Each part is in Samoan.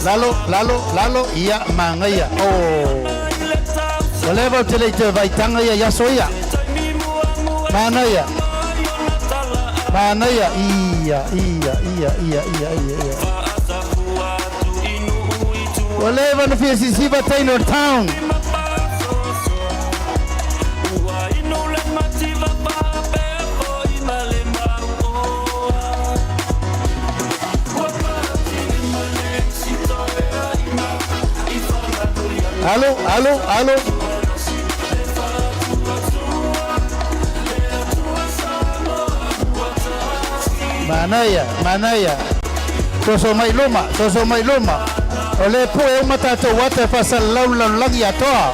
Lalo, lalo, lalo, ia magaia. Oh. Ua leva ou te le i toe vaai taga ia i aso ia. Manaia. Manaia. Ia, ia, ia, ia, ia, ia, ia. Ua leva ona fia sisiva teine o le town. Alo, alo, alo. Manaia, manaia. Soso mai luma, soso mai luma. O lea e pue uma tatou ata e faasalalau le lalolagi atoa.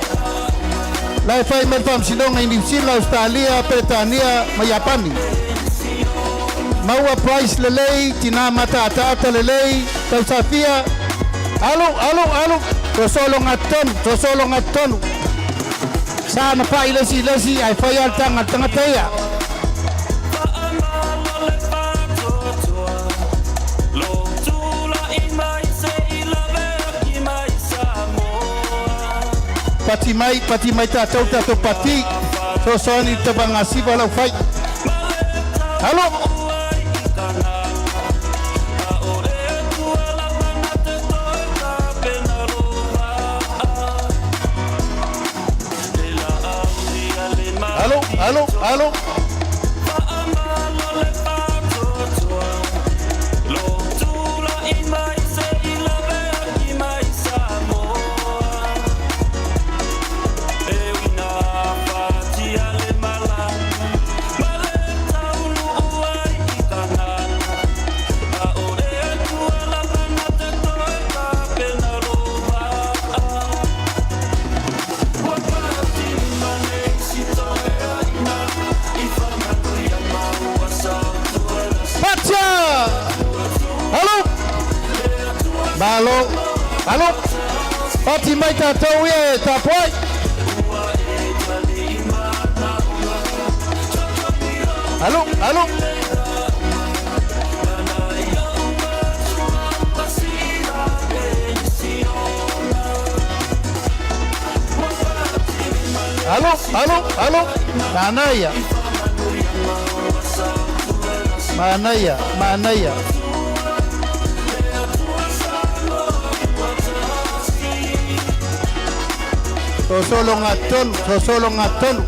La e fai mai le faamasinoga i Niu Sila, Ausetalia, Peretania ma Iapani. Maua price lelei, tina mataataata lelei, tausafia. Alu, alu, alu, sosolo gatotonu, sosolo gatotonu. Sa na pai le isi i le isi ae fai lava le taga a le tagata ia. Pati mai, pati mai tatou, tatou pati. Fesoasoani i le tavaga siva lau fai. Alo! Alo, alo, alo. Patia! Alo! Malo! Alo! Pati mai tatou ia e tapuai! Alo! Alo! Alo! Alo! Alo! Manaia! Manaia! Manaia! Sosolo gatotonu, sosolo gatotonu.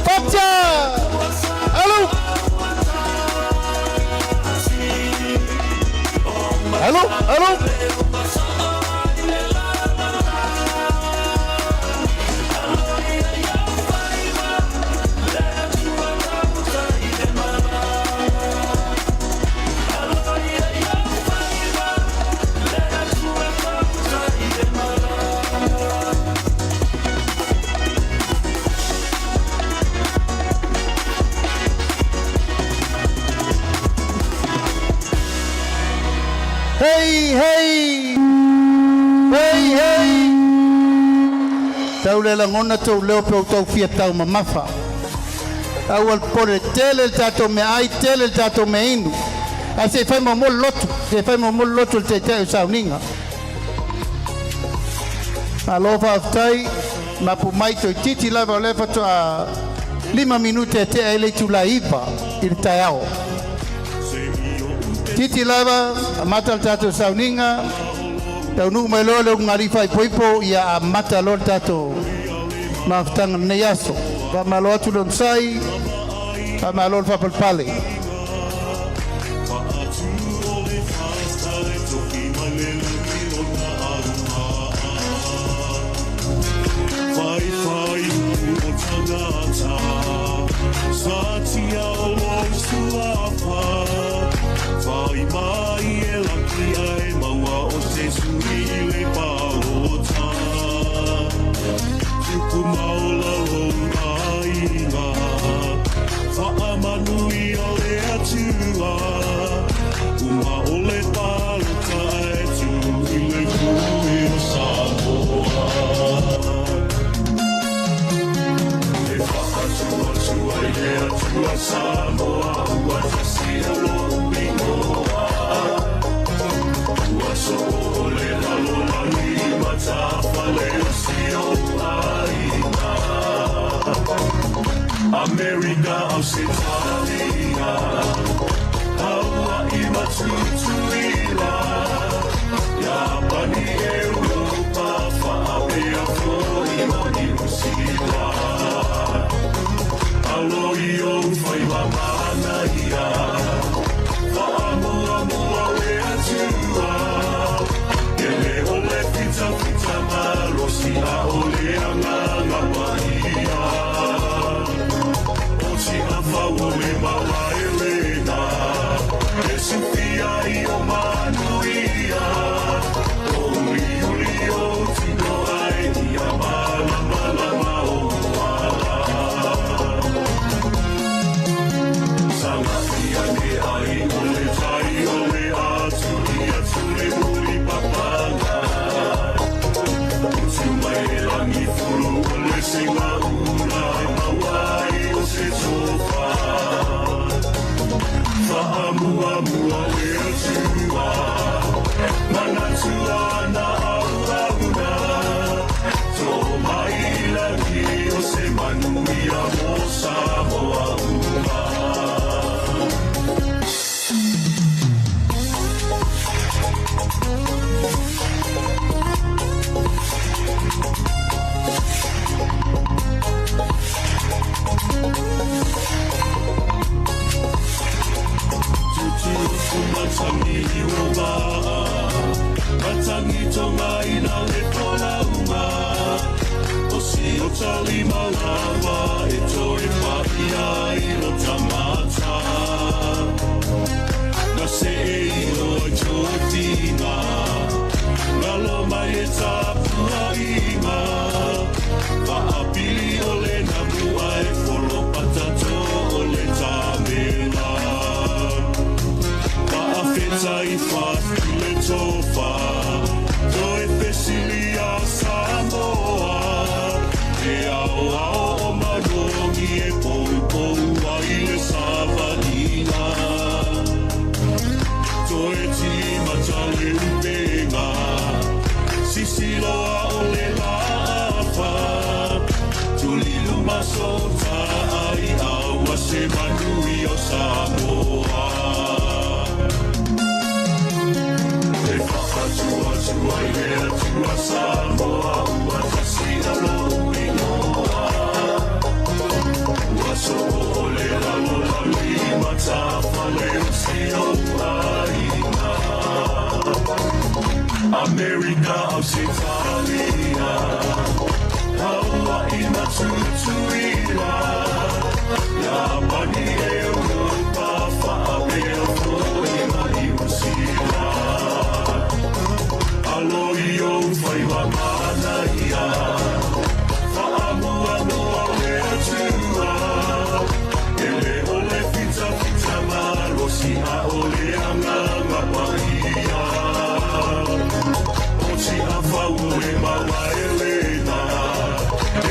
Patia! Alo! Alo! Alo! Hei! Hei! Hei! Hei! Tau le lagona tou leo pe outou fia taumamafa. Aua le popole, tele le tatou meaai, tele le tatou meainu. Ae se i fai muamua le lotu, se i fai muamua le lotu e le Taitai o Sauniga. Malo faafetai, mapu mai toeitiiti lava o lea faatoa 5 minute e tea ai le itula 9 i le taeao. Titi lava, amata le tatou sauniga, taunuu mai loa le ulugalii faaipoipo, ia amata loa le tatou mafutaga lenei aso. Faamalo atu le onosai, faamalo le faapalepale. fale o si ou aiga. Amerika, Ausetalia, Hawaii ma Tutuila, Iapani, Europa, faapea foi ma Niu Sila. Alo i ou faiva manaia, faamuamua le Atua. E le o le fitafita malosi, a o le Agaga Paia. O Tiafau o le malae lena, e sifia ai o manuia. O uliuli o tino ai ia malamalama ou ala. Sagai ane ai o le tai o le atu i atu le mulipapaga. Utu mai le lagi fulu o le segaula e maua ai o se tofa. Faamuamua le Atua, manatu ana auauna. To mai i lagi o se manuia mo Samoa uma. Tutu matagi i o vaa, matagi tonga ina le folauga. O si o talima lava e toe paia i lo tamata. Na se e ilo ai tofiga, ngalo mai e tapuaiga. Faapili o le namua e folopata to o le tamela. Faafetai fatu le tofa, toe fesilia Samoa. E ao ao o manogi e poupou ai le savaliga. Toe timata le upega, sisiloa o le laafa. Tuliluma sota ai aua se manui o Samoa. E faatuatua i le Atua Samoa ua tasi lou igoa. Ua soo o le lalolagi matafale o si ou aiga. Amerika, Ausetalia, Hawaii ma Tutuila, Iapani, Europa, faapea foi ma Niu Sila. Alo i ou faiva manaia, faamuamua le Atua. E le o le fitafita malosi, a o le Agaga Paia. O Tiafau o le malae lena,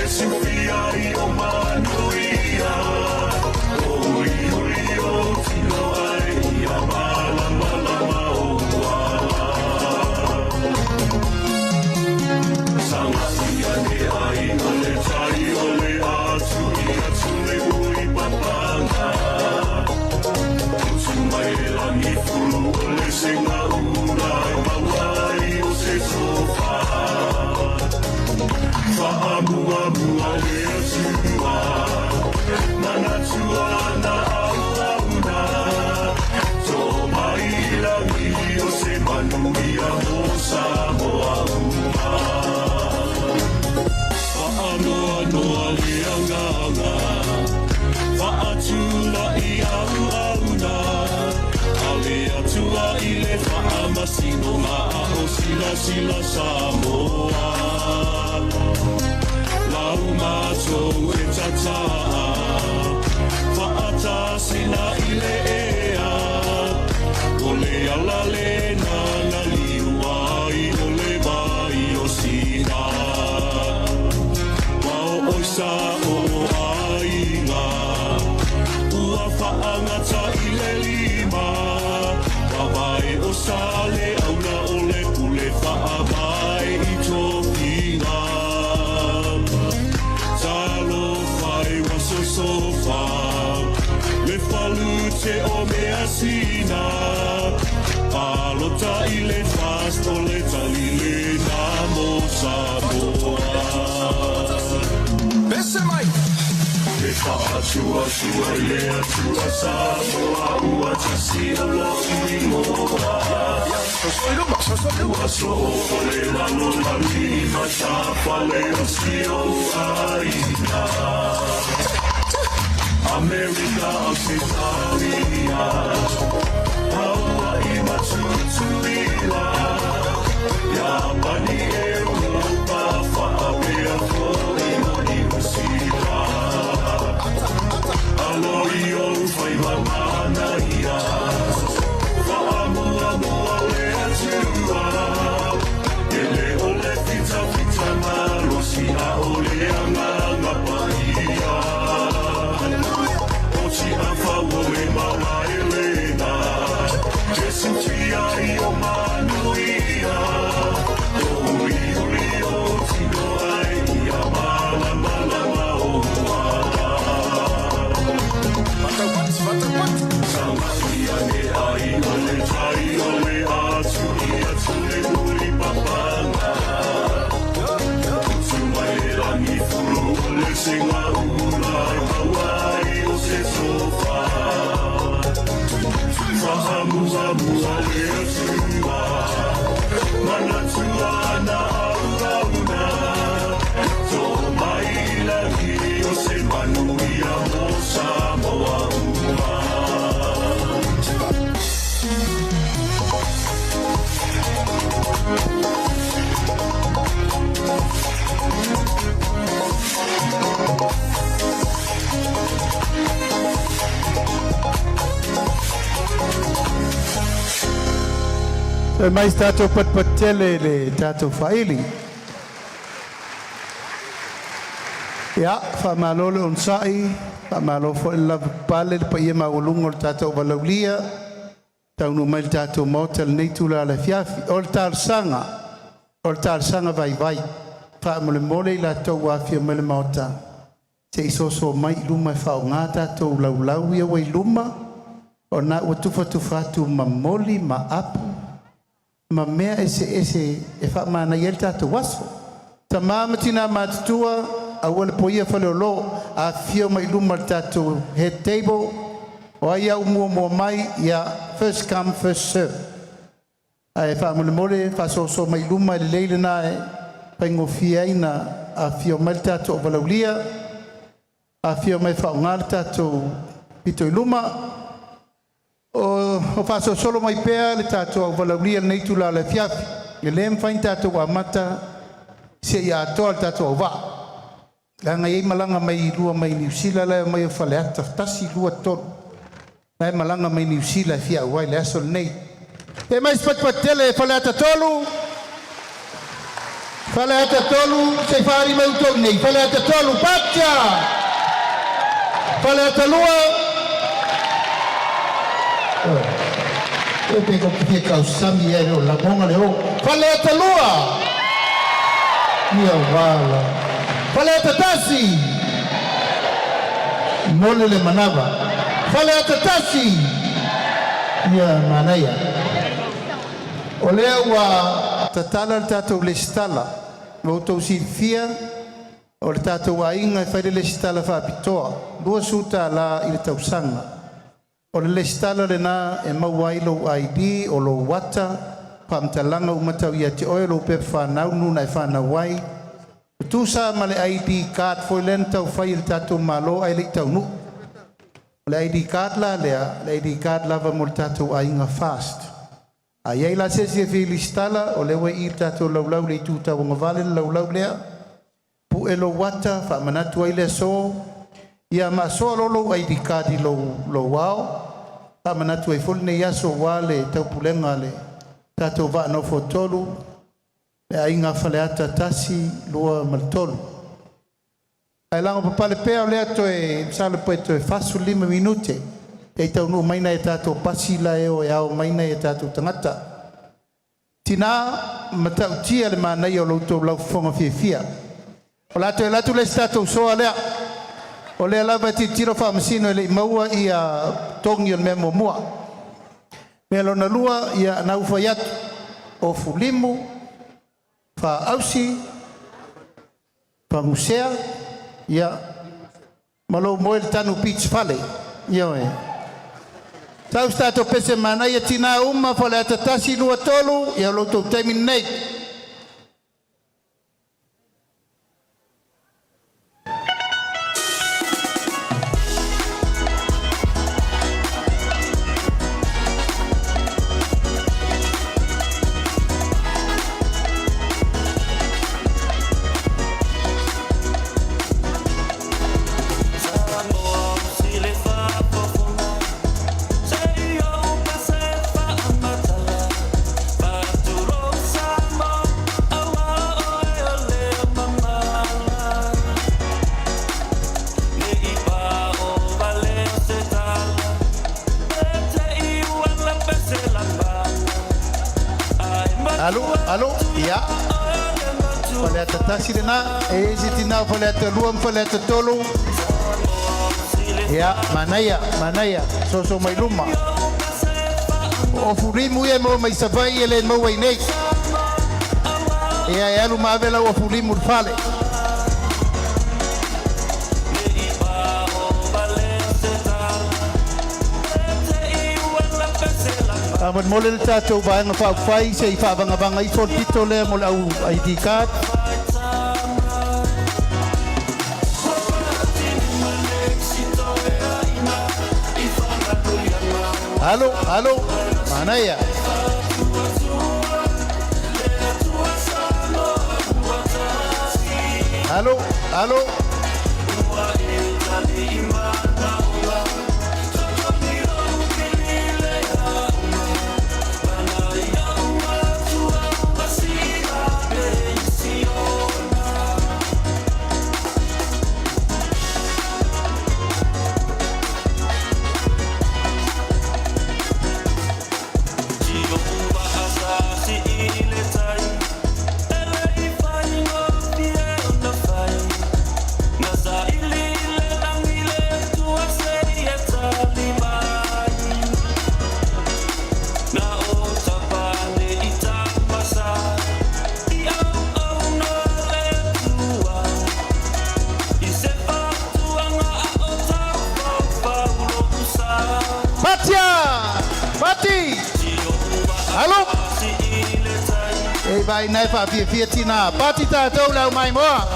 e sifia ai o manuia. O uliuli o tino ai ia malamalama ou ala. Sagai ane ai o le tai o le atu i atu le mulipapaga. Utu mai le lagi fulu o le segaula e maua ai o se tofa. Faamuamua le Atua, manatu ana auauna. To mai i lagi o se manuia mo Samoa uma. Faanoanoa le agaga, faatulai auauna. A le Atua i le faamasinoga a o silasila Samoa. Lau matou e tataa, faatasina i le ea. O le ala lena na liua ai o le vai o Sina. Ua oo i sa o aiga, ua faagata i le lima. Vavae o sa le aula o le pule faavae i tofiga. Pese mai. E faatuatua i le Atua Samoa ua tasi o lou igoa. Ua soofo le lalolagi ma tafale o si ou aiga. Amerika, Ausetalia, Hawaii ma Tutuila, Iapani, Europa, faapea foi ma Niu Sila. Alo i ou faiva manaia, faamuamua le Atua. E le o le fitafita malosi, a o le Agaga Paia. O Tiafau o le malaelena, e sitia i o manuia. O uliuli o tino ai, ia malamalama o ala. Tama'i ane ai o le tai o le atu ia tu le muli papanga. Tutu mai le lagi fulu o le sega ula e maua ai o se tofa. Faamuamua le Atua, manatua ana auauna. To mai i lagi o se manuia mo Samoa uma. E mai se tatou patupatutele le tatou faili. Ia, faamalo le onosai, faamalo foi le lavapapale le paia maualuga o le tatou valaaulia, taunuu mai le tatou Maota i lenei itula afiafi. O le talosaga, o le talosaga vaivai, faamolemole i latou ua afifio mai le Maota, se i soso mai i luma e faaaoga tatou laulau ia ua i luma, ona ua tufatufa atu ma moli ma apu ma mea eseese e faamanaia ai le tatou aso. Tama ma tina matutua, aua le poia faleolo, afifio mai luma o le tatou head table, o ai au muamua mai, ia first come first serve. Ae faamolemole faasoasoa mai i luma e lelei lena e faigofie ai na afifio mai le tatou valaaulia, afifio mai e faaaoga le tatou pito i luma. O faasolosolo mai pea le tatou auvalaaulia i lenei itula o le afiafi. E le mafai ona tatou amata seia atoa le tatou auvaa. Leaga e i ai malaga mai lua mai Niu Sila la e omai o Faleata 1, 2, 3. La e malaga mai Niu Sila e fia auai le aso lenei. Pe mai se patupatu Faleata 3. Faleata 3, se i faaali mai outou nei. Faleata 3, patia! Faleata 2. E pe ko ki kausami e o lagonga le o. Faleata 2. Ia wala. Faleata 1. Mole le manava. Faleata 1. Ia manaia. O lea ua tatala le tatou lesitala. Ua outou silafia o le tatou aiga e fai le lesitala faapitoa. $20 i le tausaga. O le lesitala lena e maua ai lou ID o lou ata, faamatalaga uma tau ia te oe, lou pepa fanau nu na e fanau ai. Tutusa ma le ID card foi lea na taufai e le tatou Malo ae le i taunuu. O le ID card la lea, le ID card lava mo le tatou aiga FAST. A iai la se isi e fia lesitala, o lea ua i le tatou laulau le itu tauagavale le laulau lea. Pue lou ata, faamanatu ai le aso, ia maasoa lo lou ID card i lou ao, faamanatu ai foi lenei aso ua le taupulega le tatou vaa nofo tolu, le aiga Faleata 1, 2 ma le 3. Ae lago papale pea o lea toe masalo pe toe 45 minute e taunuu mai nai tatou pasi la e o e ao mai nai tatou tagata. Tina matautia le manaia o lo outou laufofoga fiafia. O la toe latu le isi tatou soa lea. O lea lava e tilotilo faamasino e le i maua ia togi o le mea muamua. Mea lona lua, ia na ufai atu, ofu limu, faausi, Fagusea, ia, ma lou moe i le Tanu Beach Fale. Ioe. Sau se tatou pese manaia tinā uma Faleata 1, 2, 3, ia o lo outou taimi lenei. Alo, alo, ia. Faleata 1 lena, e isi tinā o Faleata 2 ma Faleata 3. Ia, manaia, manaia, soso mai luma. O ofulimu ia e maua mai Savaii e le maua i nei. Ia e alu ma ave lau ofulimu i le fale. Faamolemole le tatou Vaega Faaupufai se i faavagavaga ifo le pito lea mo le au ID card. Alo, alo, manaia. Alo, alo. Patia! Pati! Alo! E vai nai whaafiafia tina. Pati tātou lau mai moa.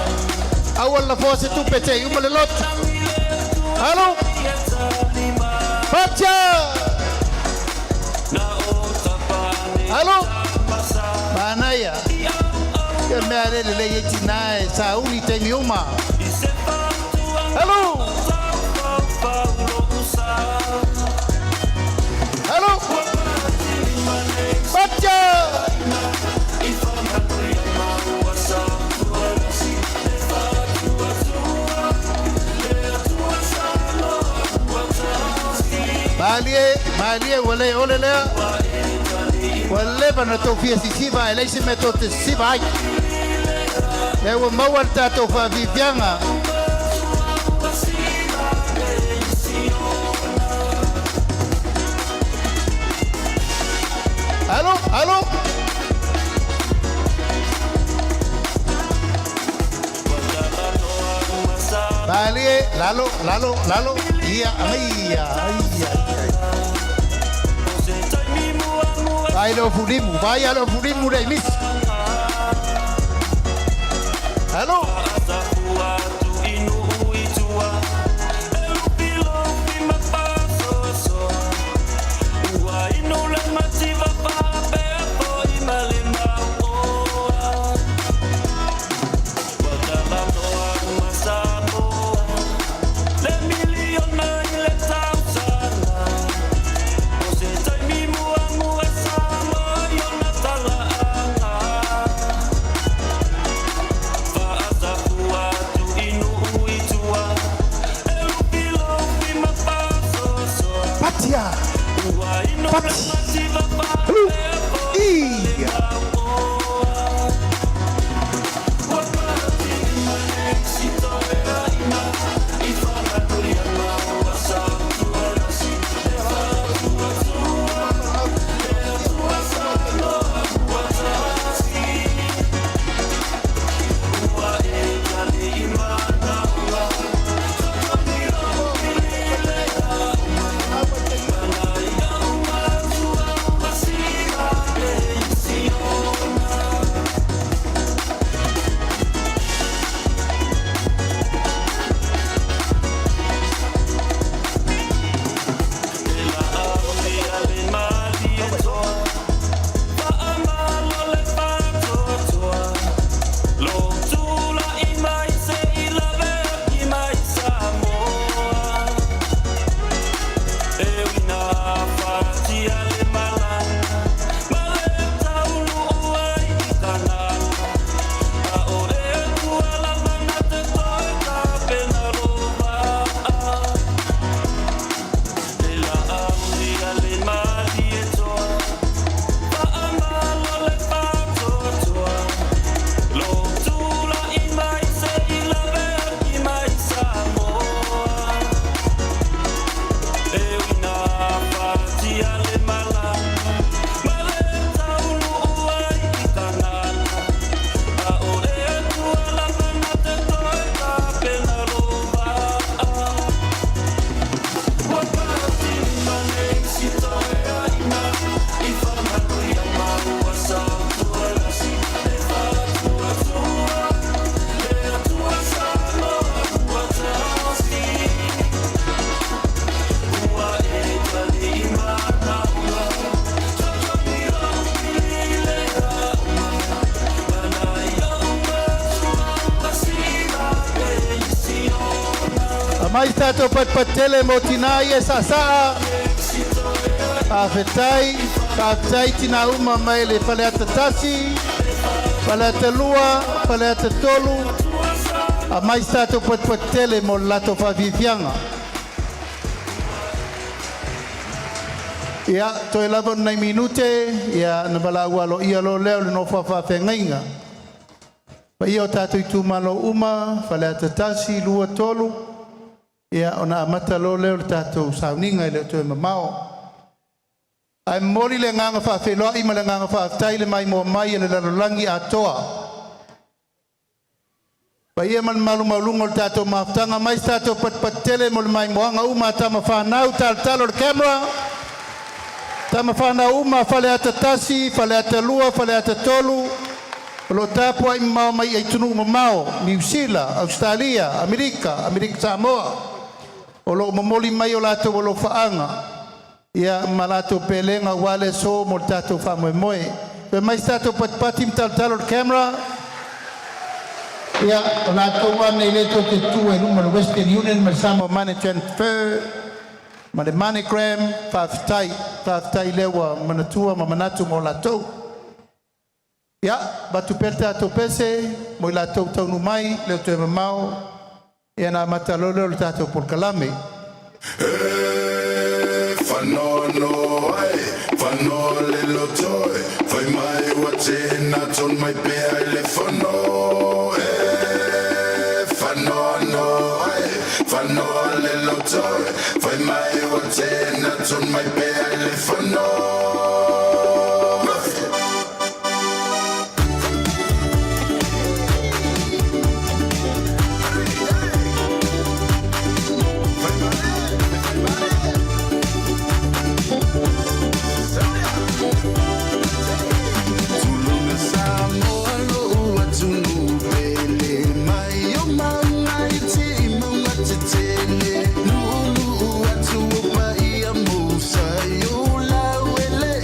Aua la foa se tupe te uma le loto. Alo! Patia! Alo! Manaia. Ia mea lele le e tina e sauni taimi uma. Alo! Alo! Patia! Malie, malie, ua le ole lea. Ua leva na tou fia sisiva e leai se mea tou te sisiva ai. Lea ua maua le tatou faafiafiaga. Alo, alo. Malie, lalo, lalo, lalo. Ia, ia, ia, ia. Vai le ofulimu, vai le ofulimu le misi. Alo. Patia. Pati. Alo. Ia. Aumai se tatou patipati tele mo tinā ia e saasaa. Faafetai, faafetai tinā uma mai le Faleata 1, Faleata 2, Faleata 3. Aumai se tatou patipati tele mo le latou faafiafiaga. Ia, toe lava o ni nai minute, ia na valaau aloaia loa lea o le nofo a faafeagaiga. Paia o tatou itumalo uma, Faleata 1, 2, 3, ia ona amata loa lea o le tatou sauniga e le o toe mamao. Ae momoli le agaga faafeiloai ma le agaga faafetai i le maimoa mai a le lalolagi atoa. Paia ma le mamalu maualuga o le tatou mafutaga, aumai se tatou patipati tele mo le maimoaga uma a tama fanau, talotalo i le camera. Tama fanau uma Faleata 1, Faleata 2, Faleata 3, o lo o tapuai mamao mai i atunuu mamao, Niu Sila, Ausetalia, Amerika, Amerika Samoa, o lo o momoli mai o latou alofaaga ia ma latou pelega aua le aso mo le tatou faamoemoe. Fai mai se tatou patipati ma talotalo i le camera. Ia, o latou lava nei lea tou te tutu ai i luma o le Western Union ma le Samoa Money Transfer ma le MoneyGram, faafetai, faafetai lea ua manatua ma manatu mo latou. Ia, avatu pea le tatou pese mo i latou taunuu mai, le o toe mamao, ia na amata loa lea o le tatou polokalame. Whanono ai, whanoa le lotoi, Whai mai ua tēnā ton mai pea i le whano e. Whanono ai, whanoa le lotoi, Whai mai ua tēnā ton mai pea i le whano. Tulona Samoa lo'u atunuu pele mai o mauga iti i mauga tetele lu'ulu'u atu o paia mousai o lau ele.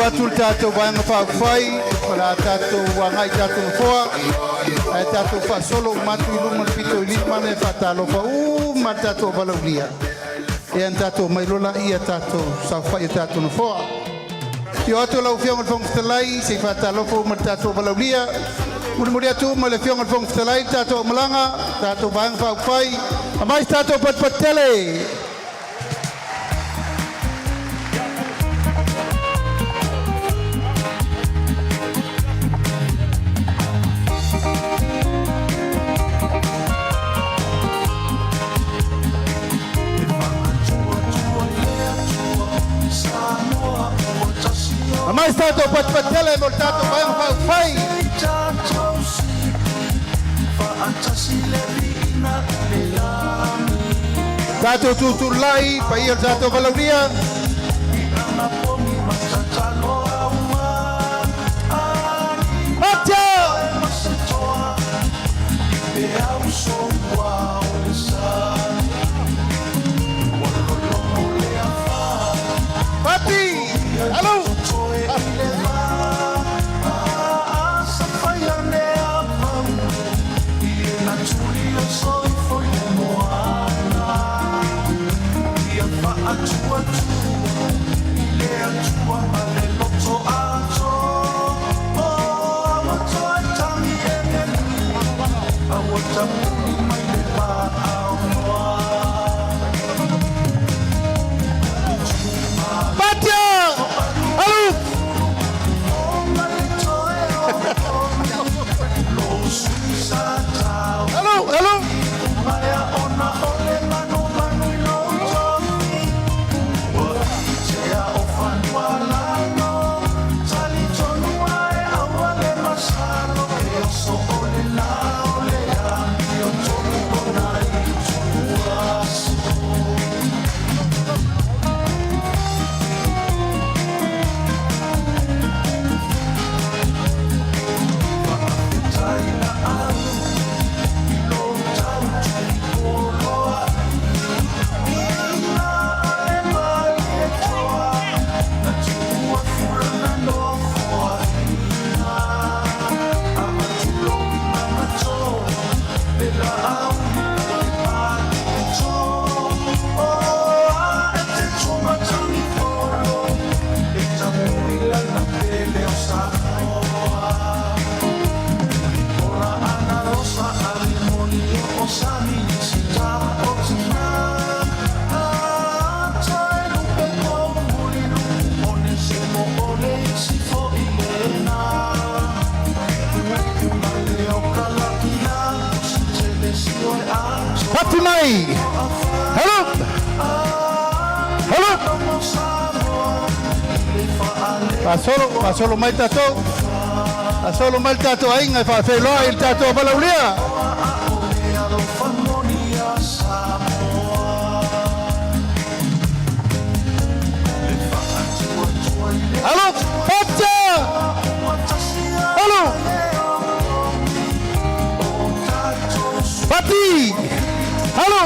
atu le tatou Vaega Faaupufai, o le a tatou agai i tatou nofoa, ae tatou faasolo uma atu i luma le pito i lima le faatalofa uma le tatou valaaulia. Ia na tatou omai loa laia tatou saofai i tatou nofoa. Afio atu lau Afioga i le Fofoga Fetalai se i faatalofa uma i le tatou valaaulia. Mulimuli atu uma le Afioga i le Fofoga Fetalai le tatou aumalaga, tatou Vaega Faaupufai, aumai se tatou patupatu tele. Aumai se tatou patupatu tele mo le tatou Vaega Faaupufai. Tatou tutulai, paia o le tatou valaaulia. Matia! Pati! Alo! Matia! Alo! Alo! Alo! Pati mai! Alo! Alo! Faasolo, faasolo mai tatou. Faasolo mai le tatou aiga e faafeiloai i le tatou valaaulia. Alo! Patia! Alo! Pati! Alo!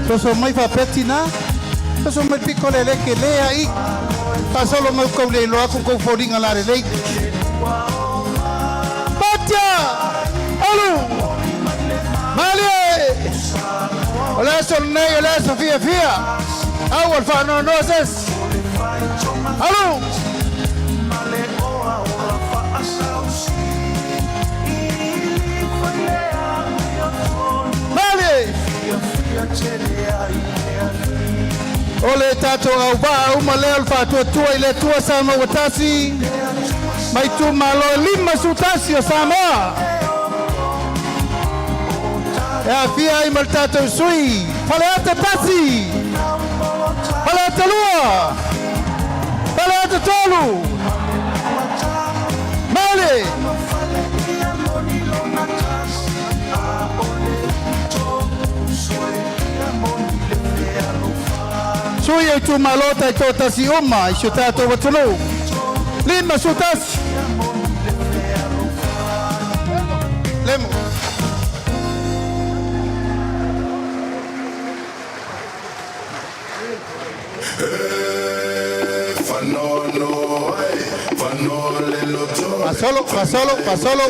Soso mai faapea na. Soso mai piko le le ke le ai. Faasolo mai kou le iloa ku kou foliga lalelei. Patia! Alu! Malie! O le aso lenei, o le aso fiafia. Au o le faanoanoa sesi. Alu! Malie! O le tatou auvaa uma lea o le Faatuatua i le Atua Samoa ua tasi, mai itumalo e 51 o Samoa. E aafia ai ma le tatou sui Faleata 1, Faleata 2, Faleata 3, Malie! Sui o itumalo taitoatasi uma i si o tatou atunuu. 51. Lemo. Fasolo, fasolo, fasolo.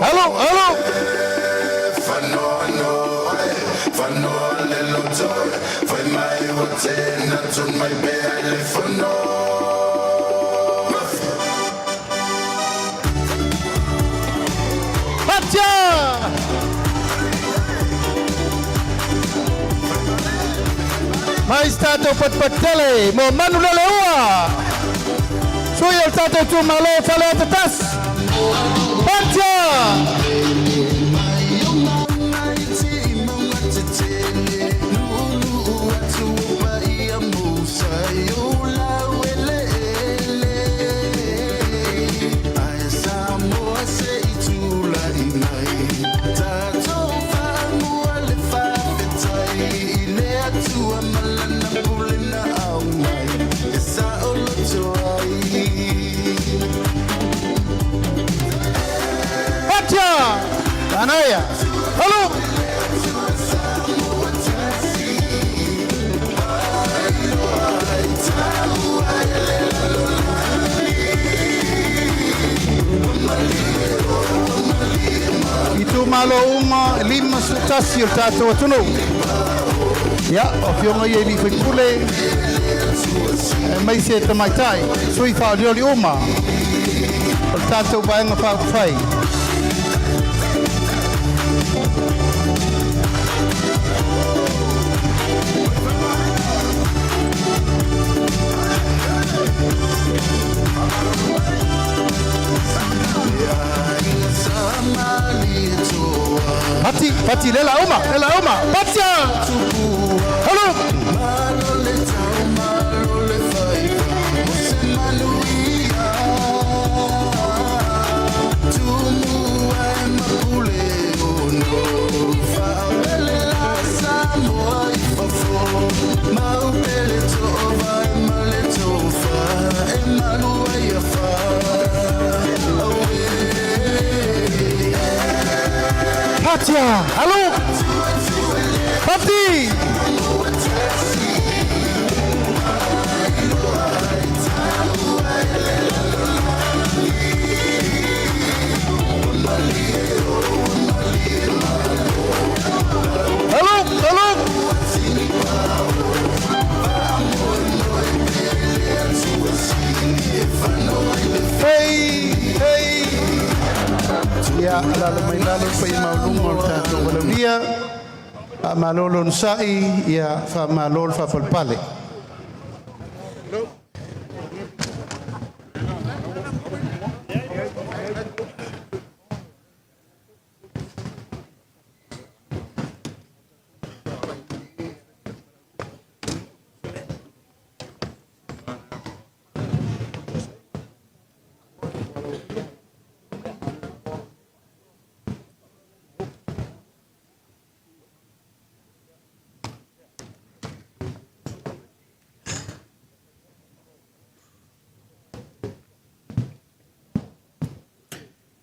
Alo, alo. Patia! Mai se tatou patupatutele mo Manuleleua. Sui o le tatou itumalo Faleata 1. Patia! Patia! Manaia. Alo! Itumalo uma 51 o le tatou atunuu. Ia, o afioga ia i alii faipule, aemaise tamaitai, sui faaolioli uma o le tatou Vaega Faaupufai. Pati, pati, lela uma, lela uma, patia! Hello! Patia! Alo! Pati! Alo! Alo! Hey! Hey! Ia, alaala mai lalo le paia maualuga o le tatou valaaulia. Faamalo le onosai, ia faamalo le faapalepale.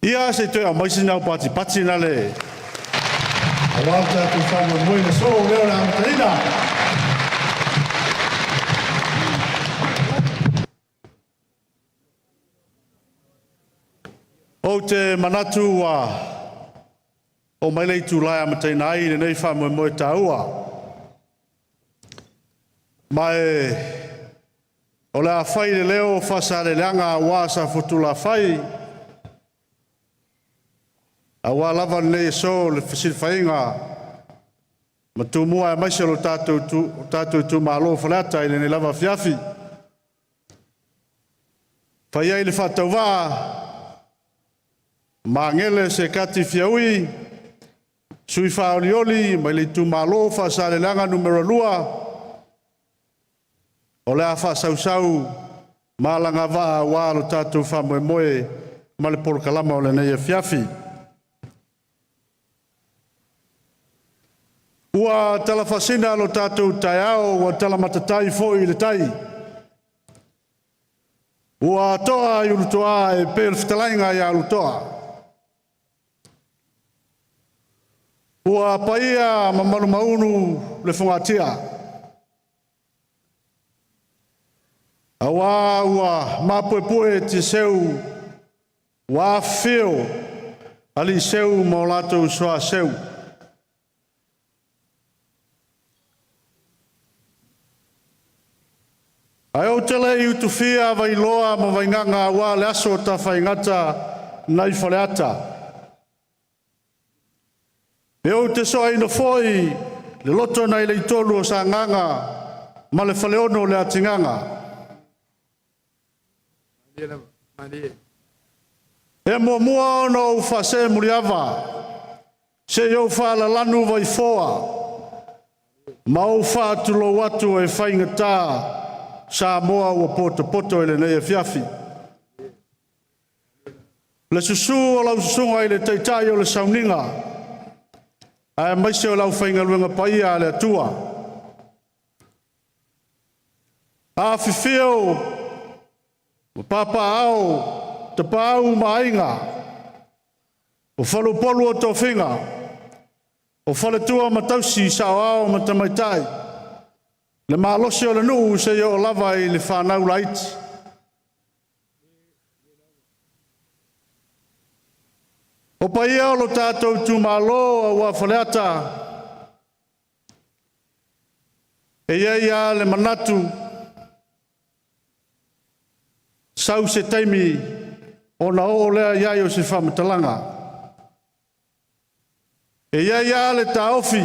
Ia se toe aumai sina au patipati na le aua le tatou faamoemoe i le aso lea o le amataina. Ou te manatu ua oo mai le itula e amataina ai lenei faamoemoe taua. Ma e o le a fai le leo o Faasaleleaga aua Safotulafai, aua lava lenei aso le fesilafaiga ma Tumua aemaise o lo tatou itumalo o Faleata i lenei lava afiafi. Fai ai le faatauvaa Magele Sekati Fiaui, sui faaolioli mai le itumalo Faasaleleaga numera 2, o le a faasausau ma alagavaa aua lo tatou faamoemoe ma le polokalama o lenei afiafi. Ua talafaasina lo tatou taeao, ua talamatai foi i le tai. Ua toa i Ulutoa e pei o le fetalaiga ia Ulutoa. Ua paia ma malumaunu le fogatia. Auā ua mapuepue tiaseu, ua afifio aliiseu ma o latou soaseu. Ae ou te le i utufia Vailoa ma Vaigaga aua le aso tafaigata nai Faleata. E ou te soaina foi le loto nai le itolu o Sagaga ma le Faleono o le Atigaga. E muamua ona ou faasee muliava, se i ou faalalanu vaifoa, ma ou faatulou atu e faigata Samoa ua potopoto i lenei afiafi. Le susu o lau susuga i le Taitai o le Sauniga, aemaise o le aufaigaluega paia a le Atua. Afifio ma papaaao Tapaau ma Aiga, o faleupolu o tofiga, o faletua ma tausi, saoao ma tamaitai, le malosi o le nuu seia oo lava i le fanau laiti. O paia o lo tatou itumalo aua Faleata, e i ai lava le manatu, sau se taimi ona oo lea i ai o se faamatalaga. E i ai lava le taofi,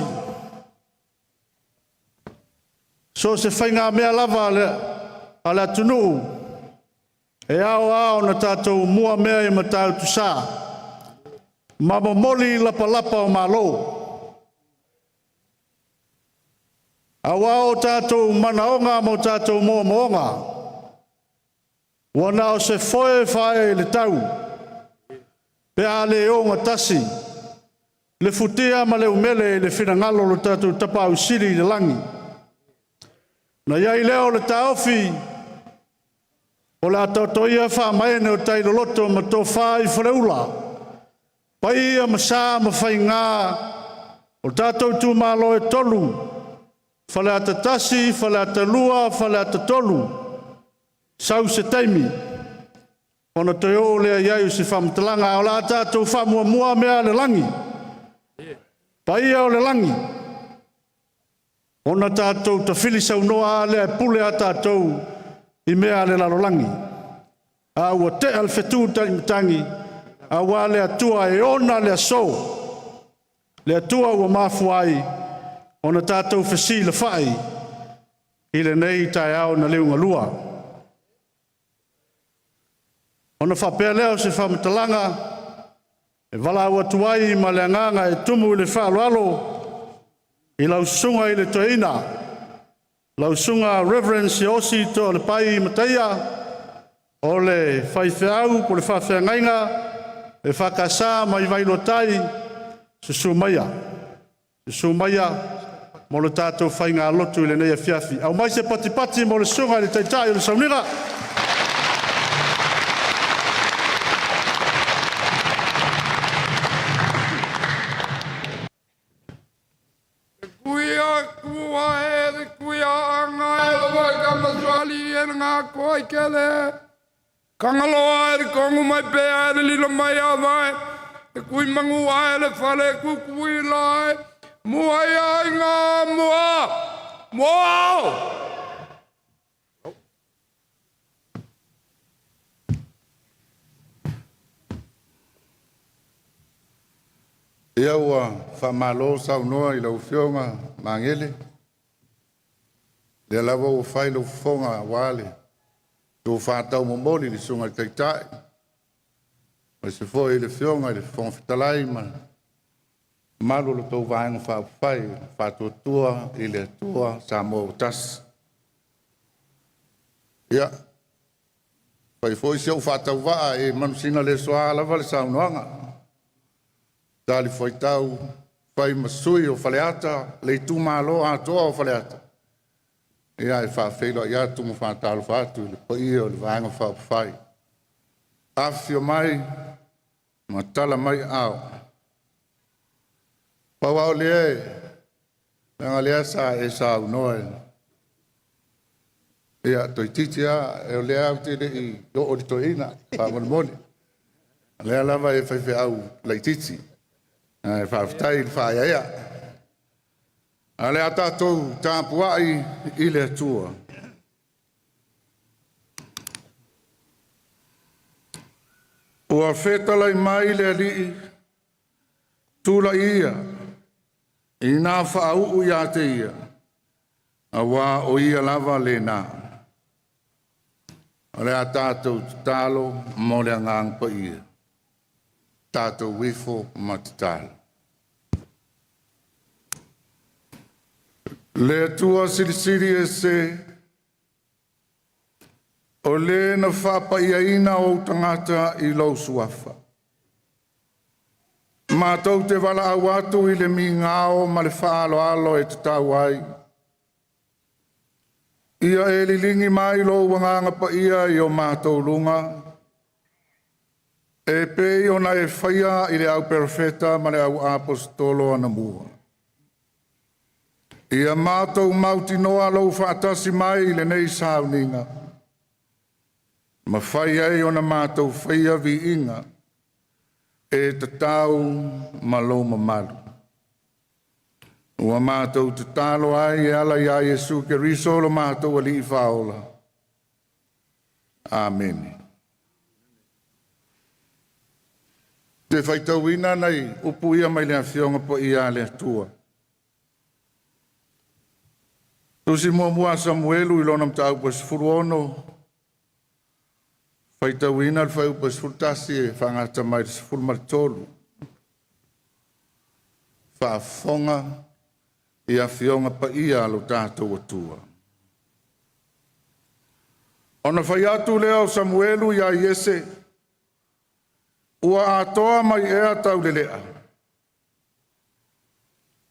so o se faigamea lava a le atunuu, e ao lava ona tatou mua mea i Matautusa ma momoli lapalapa o Malo. Aua o tatou manaoga ma o tatou moomooga, ua na o se foe e faaee i le tau, pe a le ogatasi le futia ma le umele i le finagalo o lo tatou Tapaau Sili i le lagi. Na i ai lea o le taofi, o le a taoto ia faamaene o tai loloto ma tofa i Faleula, paia ma sa ma faiga o tatou itumalo e tolu, Faleata 1, Faleata 2, Faleata 3, sau se taimi ona toe oo lea i ai o se faamatalaga, ae o le a tatou faamuamua mea a le lagi, paia o le lagi, ona tatou tafili saunoa lea e pule a tatou i mea a le lalolagi. A ua tea le fetu taimatagi, aua le Atua e ona le aso, le Atua ua mafua ai ona tatou fesilafai i lenei taeao na liugalua. Ona faapea lea o se faamatalaga e valaau atu ai ma le agaga e tumu i le faaaloalo i lau susuga i le toeaina, lau susuga Reverend Siaosi Toalepai Mataia, o le faifeau po o le faafeagaiga e EFKS mai Vailoatai, susu maia, susu maia mo le tatou faigalotu i lenei afiafi. Aumai se patipati mo le susuga i le Taitai o le Sauniga. Kuia kua e le kuia anga e le wai ka maswali e le ngā koa i kele. Kangaloa e le kongu mai pea e le lilo mai a vai. E kui mangu a e le fale kukui lai. Mua ia i ngā mua. Mua! Ia ua faamalo saunoa i lau Afioga Magele. Lea lava ua fai lau fofoga aua le tofa taumomoli i le Susuga i le Taitai, aemaise foi i le Afioga i le Fofoga Fetalai ma le mamalu o le tou Vaega Faaupufai Faatuatua i le Atua Samoa ua Tasi. Ia, fai foi si ou faatauvaa e manusina le soa lava le saunoaga. Talifuaitau Fai ma sui o Faleata, le itumalo atoa o Faleata. Ia e faafeiloai atu ma faatalofa atu i le paia o le Vaega Faaupufai. Afifio mai ma tala mai aao. Pau lava o lea, leaga lea sa e saunoa ia, toeitiiti lava, o lea ou te le i oo i le toeaina, faamolemole. O lea lava e faifeau laitiiti, ae faafetai i le faaeaea. A o le a tatou tapuai i le Atua. Ua fetalai mai le Alii, tulai ia, ina faauu ia te ia, auā o ia lava lena. O le a tatou tatalo mo le Agaga Paia, tatou ifo ma tatalo. Le Atua Silisili Ese, o le na faapaiaina ou tagata i lou suafa. Matou te valaau atu i le migao ma le faaaloalo e tatau ai. Ia e liligi mai lou Agaga Paia i o matou luga, e pei ona e faia i le au perofeta ma le au aposetolo anamua. Ia matou mautinoa lou faatasi mai i lenei sauniga, mafai ai ona matou faia viiga e tatau ma lou mamalu. Ua matou tatalo ai e ala ia Iesu Keriso lo matou Alii Faaola. Amene. Te faitauina nai upu ia mai le Afioga Paia a le Atua. Tusi muamua a Samuelu i lona mataupu e 16, faitauina le fuaiupu e 11 e faagata mai le 13. Faafofoga i Afioga Paia a lo tatou Atua. Ona fai atu lea o Samuelu ia Iese, ua atoa mai ea taulelea?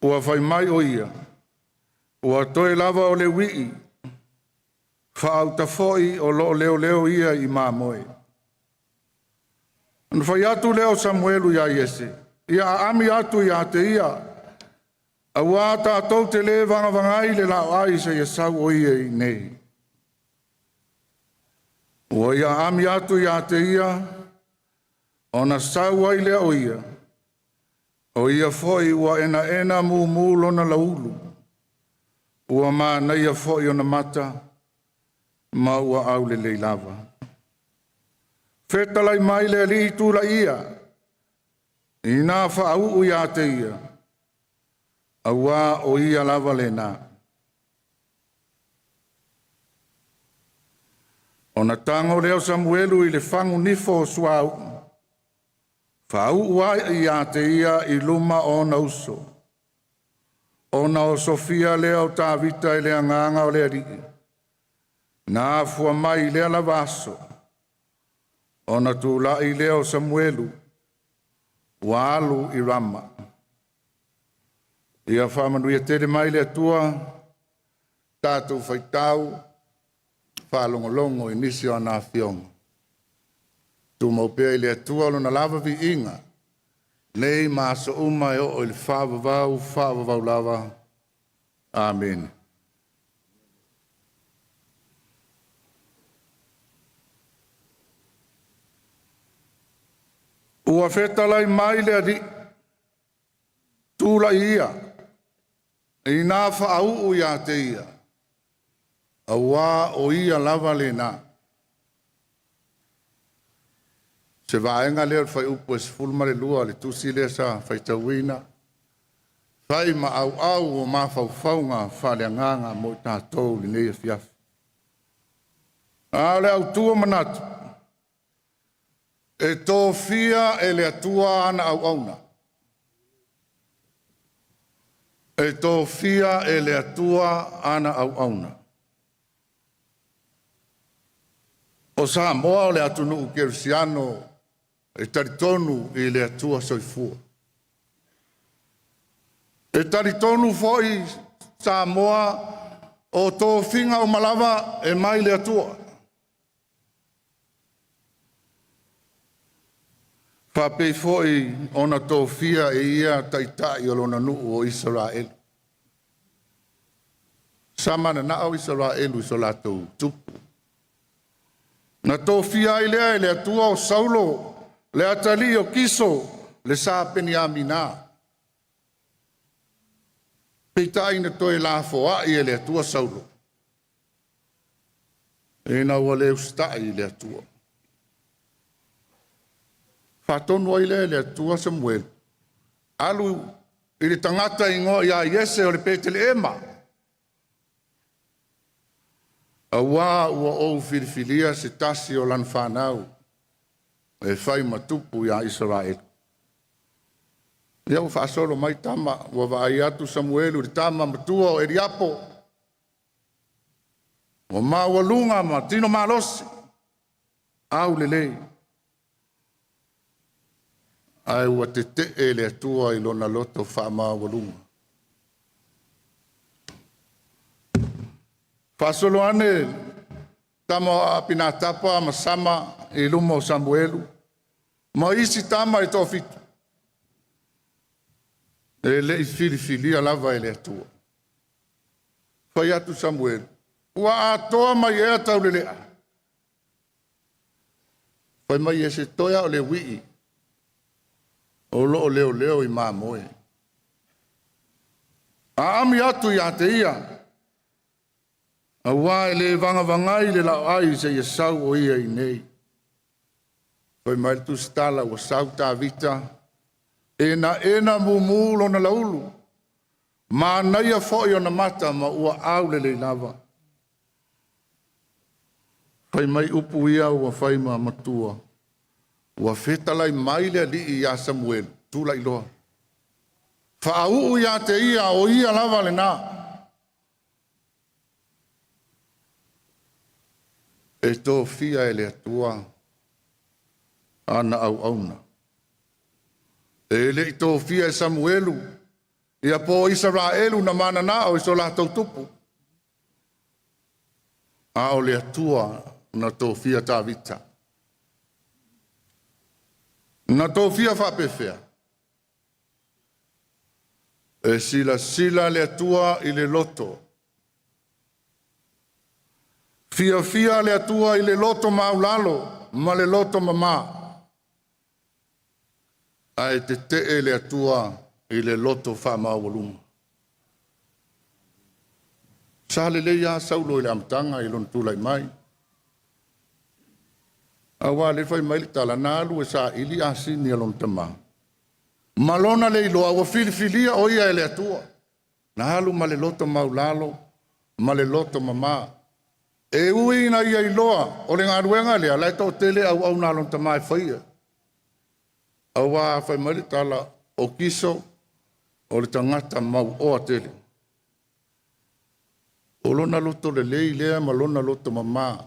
Ua fai mai o ia, ua toe lava o le uii, faauta foi o loo leoleo ia i mamoe. Ona fai atu lea o Samuelu ia Iese, ia aami atu ia te ia, auā tatou te lē vagavagai le laoai seia sau o ia i nei. Ua ia aami atu ia te ia, ona sau ai lea o ia, o ia foi ua enaena mumu lona laulu, ua manaia foi ona mata, ma ua aulelei lava. Fetalai mai le Alii tulai ia, ina faauu ia te ia, auā o ia lava lena. Ona tago lea o Samuelu i le fagu nifo o suauu, faauu ai ia te ia i luma o ona uso. Ona osofia lea o Tavita e le Agaga o le Alii, na afua mai i lea lava aso. Ona tulai lea o Samuelu, ua alu i Rama. Ia faamanuia tele mai le Atua, tatou faitau faalogologo i nisi o ana afioga. Tumau pea i le Atua lona lava viiga, nei ma aso uma e oo i le faavavau, faavavau lava. Amene. Ua fetalai mai le Alii, tulai ia, ina faauu ia te ia, auā o ia lava lena. Se vaega lea o le fuaiupu e 12 o le tusi lea sa faitauina, fai ma auau o mafaufauga faaleagaga mo i tatou lenei afiafi. A o le autu o manatu, e tofia e le Atua ana auauna. E tofia e le Atua ana auauna. O Samoa o le atunuu kerisiano e talitonu i le Atua soifua. E talitonu foi Samoa o tofiga uma lava e mai le Atua. Faapei foi ona tofia e ia taitai o lona nuu o Isaraelu. Sa mananao Isaraelu i so latou tupu. Na tofia ai lea e le Atua o Saulo, le atalii o Kiso, le sa Peniamina. Peitai na toe lafoai e le Atua Saulo, ina ua le usitai i le Atua. Faatonu ai lea e le Atua Samuelu, alu i le tagata igoa ia Iese o le Peteleema, auā ua ou filifilia se tasi o lana fanau e fai ma tupu ia Isaraelu. Ia ua faasolo mai tama, ua vaai atu Samuelu i le tama matua o Eliapo, ua maualuga ma tino malosi, aulelei, ae ua tete'e le Atua i lona loto faamaualuga. Faasolo ane tama o Apinatapa ma Sama i luma o Samuelu ma isi tama e toafitu, e le i filifilia lava e le Atua. Fai atu Samuelu, ua atoa mai ea taulelea? Fai mai Iese, toe a o le uii o lo o leoleo i mamoe. Aami atu ia te ia, auā e le vagavagai le laoai seia sau o ia i nei. Fai mai le tusitala ua sau Tavita, enaena mumu lona laulu, manaia foi ona mata ma ua aulelei lava. Fai mai upu ia ua fai ma matua, ua fetalai mai le alii ia Samuelu, tulai loa. Faauu ia te ia, o ia lava lena. E tofia e le Atua ana auauna. E le i tofia e Samuelu, ia po o Isaraelu na mananao i so latou tupu. A o le Atua na tofia Tavita. Na tofia faapefea? E silasila le Atua i le loto. Fiafia le Atua i le loto maulalo ma le loto mamā. Ae tete'e le Atua i le loto faamaualuga. Sa lelei lava Saulo i le amataga i lona tulai mai. Aua le fai mai le tala, na alu e saili asini a lona tamā. Ma lona le iloa ua filifilia o ia e le Atua. Na alu ma le loto maulalo ma le loto mamā. E ui ina ia iloa o le galuega lea, la e toatele auauna a lona tamā e faia. Auā fai mai le tala, o Kiso o le tagata mauoa tele. O lona loto lelei lea ma lona loto mamā.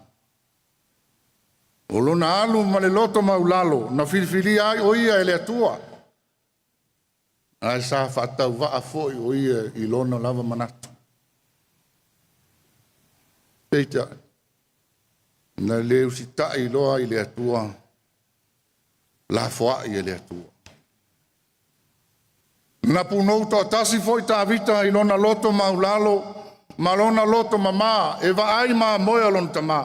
O lona alu ma le loto maulalo na filifilia ai o ia e le Atua. Ae sa faatauvaa foi o ia i lona lava manatu. Peitai, na le usitai loa i le Atua, lafoai e le Atua. Na punou toatasi foi Tavita i lona loto maulalo ma lona loto mamā e vaai mamoe a lona tamā.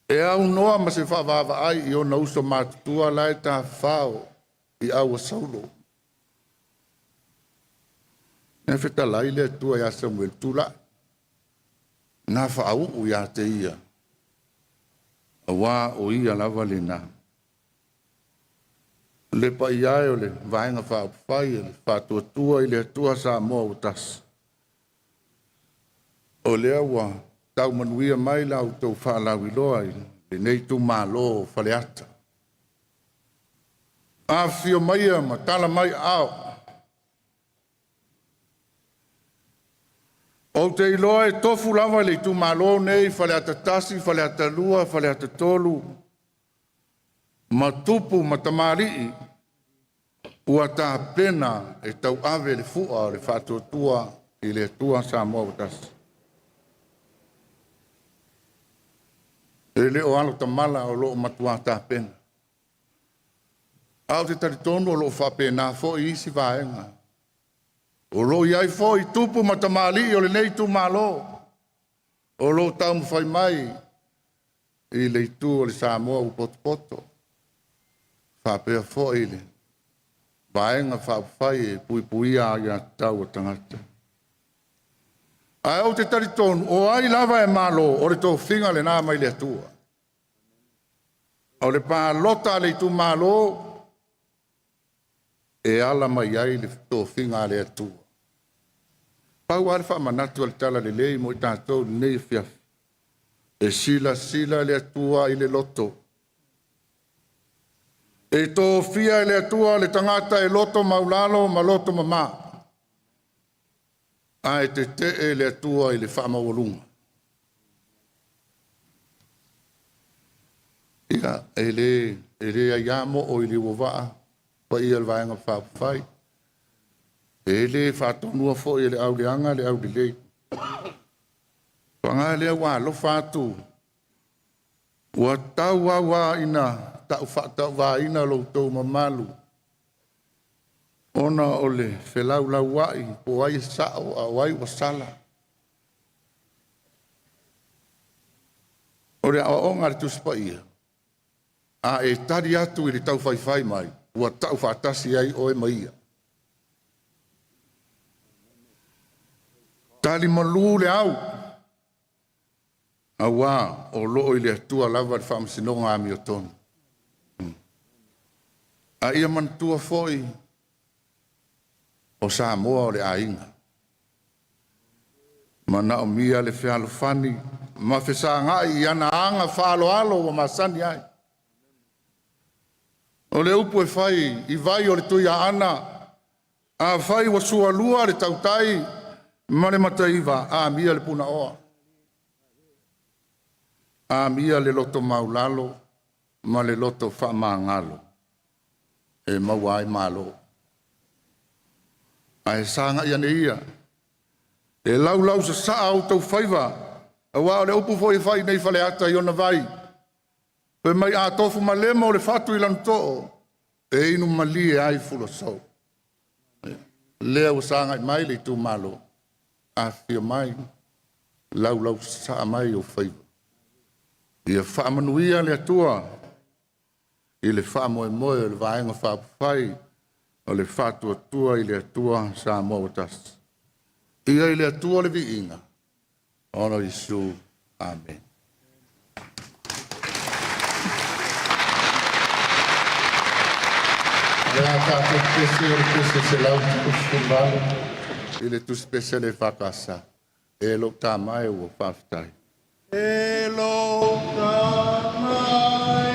E aunoa ma se faavaavaai i ona uso matutua la e tafafao i au a Saulo. Na fetalai le Atua ia Samuelu, tulai, na faauu ia te ia, auā o ia lava lena. Le paia e o le Vaega Faaupufai o le Faatuatua i le Atua Samoa ua Tasi, o lea ua tau manuia mai la outou faalauiloa i lenei itumalo o Faleata. Afifio maia ma tala mai aao. Ou te iloa e tofu lava le itumalo nei Faleata 1, Faleata 2, Faleata 3, ma tupu ma tamalii. Ua tapena e tauave le fua o le faatuatua i le Atua Samoa ua tasi. E le o alo tamala o loo matuā tapena. Ae ou te talitonu o loo faapena foi isi vaega. O loo i ai foi tupu ma tamalii o lenei itumalo o loo taumafai mai i le itu o le Samoa ua potopoto, faapea foi le Vaega Faaupufai e Puipuia Aiatatau a Tagata. Ae ou te talitonu, o ai lava e malo, o le tofiga lena mai le Atua. O le palota a le itumalo e ala mai ai le tofiga a le Atua. Pau lava le faamanatu o le talalelei mo i tatou i lenei afiafi, e silasila le Atua i le loto. E tofia e le Atua le tagata e loto maulalo ma loto mama, ae tetee le Atua i le faamaualuga. Ia, e le aiā mo'o i Liuovaa, paia o le Vaega Faaupufai, e le faatonua foi e le auleaga le aulelei. Paga lea ua alofa atu, ua tauau lava ina taufaatauvāina lo outou mamalu ona o le felaulauai po o ai e sao a o ai ua sala. O le aoaoga a le Tusi Paia, a e tali atu i le taufaifai mai, ua taufaatasi ai oe ma ia. Tali malu le au, auā o loo i le Atua lava le faamasinoga amiotonu. A ia manatua foi o Samoa o le aiga. Manaomia le fealofani ma fesagai i ana aga faaaloalo ua masani ai. O le upu e fai i vai o le Tuiaana, afai ua sualua le tautai ma le mataiva, amia le punaoa, amia le loto maulalo ma le loto faamagalo e maua ai malo. Ae sagai ane ia e laulau sasaa outou faiva, aua o le upu foi e fai nei Faleata i ona vai, fai mai a tofu malemo le fatu i lana too, e inu malie ai Fuluasou. Lea ua sagai mai le itumalo, afifio mai, laulau sasaa mai ou faiva. Ia faamanuia le Atua i le faamoemoe o le Vaega Faaupufai o le Faatuatua i le Atua Samoa ua tasi. Ia i le Atua le viiga, ona o Iesu. Amene. O le a tatou pese o le pese 138 i le tusi pese a le EFKS. E lou tama e ua faafetai. E lou tama e.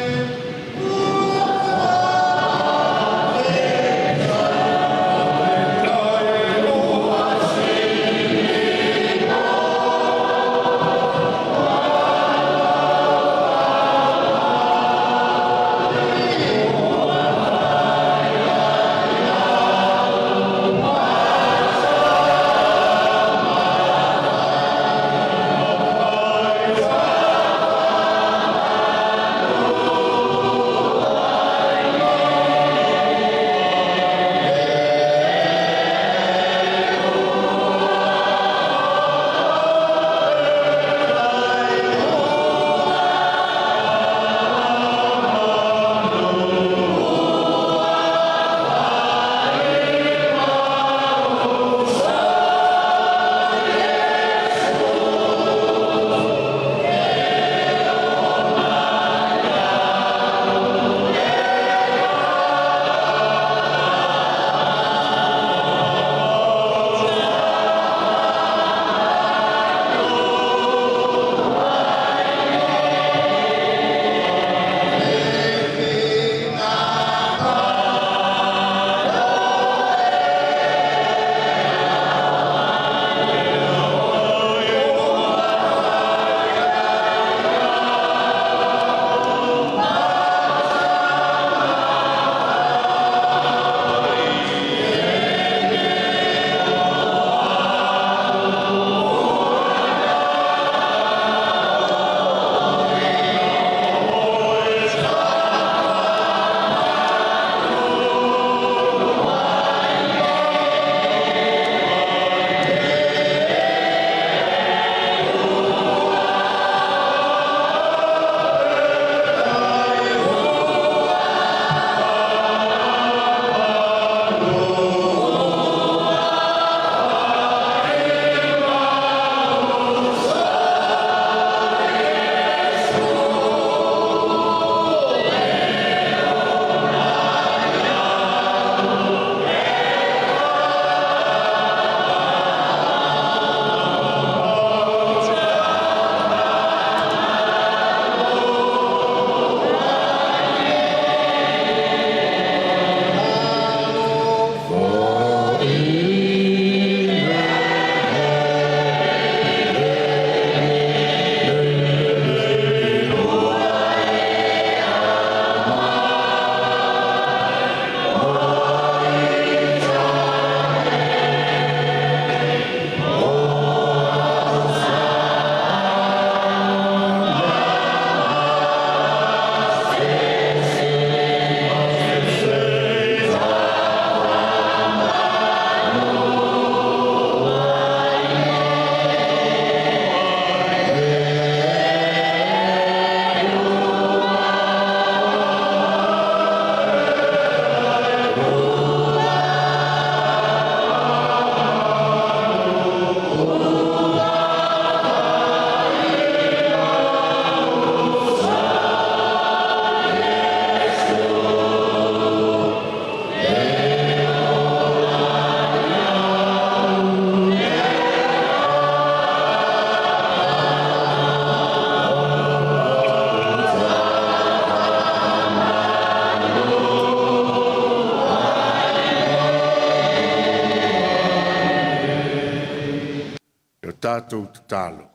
Tatou tatalo.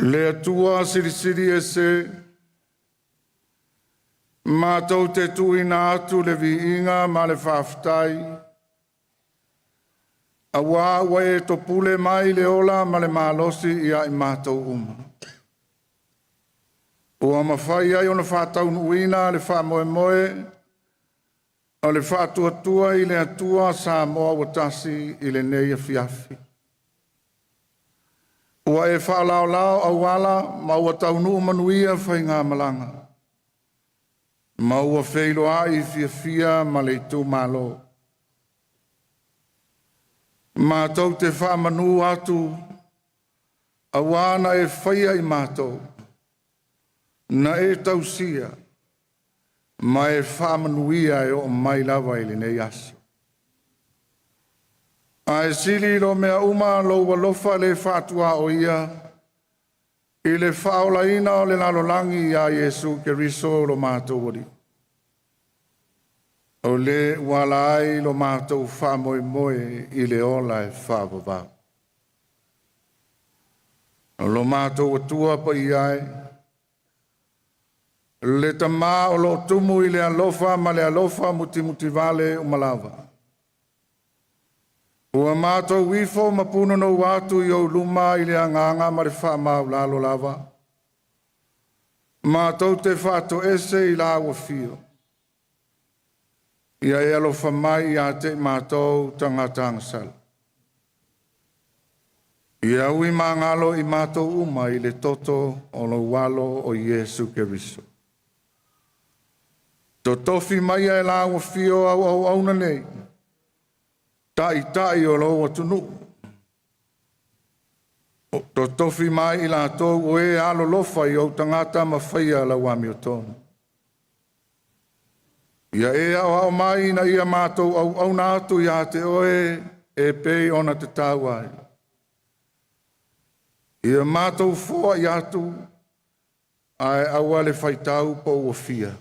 Le Atua silisili ese, matou te tuuina atu le viiga ma le faafetai, auā ua e topule mai le ola ma le malosi ia i matou uma. Ua mafai ai ona faataunuuina le faamoemoe o le Faatuatua i le Atua Samoa ua Tasi i lenei afiafi. Ua e faalaolao auala ma ua taunuu manuia faigamalaga, ma ua feiloai fiafia ma le itumalo. Matou te faamanu atu auā na e faia i matou, na e tausia ma e faamanuia e oo mai lava i lenei aso. Ae sili i lo mea uma lou alofa le faatuaoia i le faaolaina o le lalolagi ia Iesu Keriso lo matou Alii. O le ua ala ai lo matou faamoemoe i le ola e faavavau. O lo matou Atua paia e, le Tamā o lo o tumu i le alofa ma le alofa mutimutivale uma lava. Ua matou ifo ma punonou atu i ou luma i le agaga ma le faamaualalo lava. Matou te faatoese i lau afio. Ia e alofa mai ia te i matou tagata agasala. Ia ui magalo i matou uma i le toto o lou alo o Iesu Keriso. Totofi maia e lau afio au auauna nei, ta'ita'i o lou atunuu. Totofi mai i latou o e alolofa i ou tagata ma faia lau amiotonu. Ia e aoao mai ina ia matou auauna atu ia te oe e pei ona tatau ai. Ia matou foai atu ae aua le faitau po ua fia.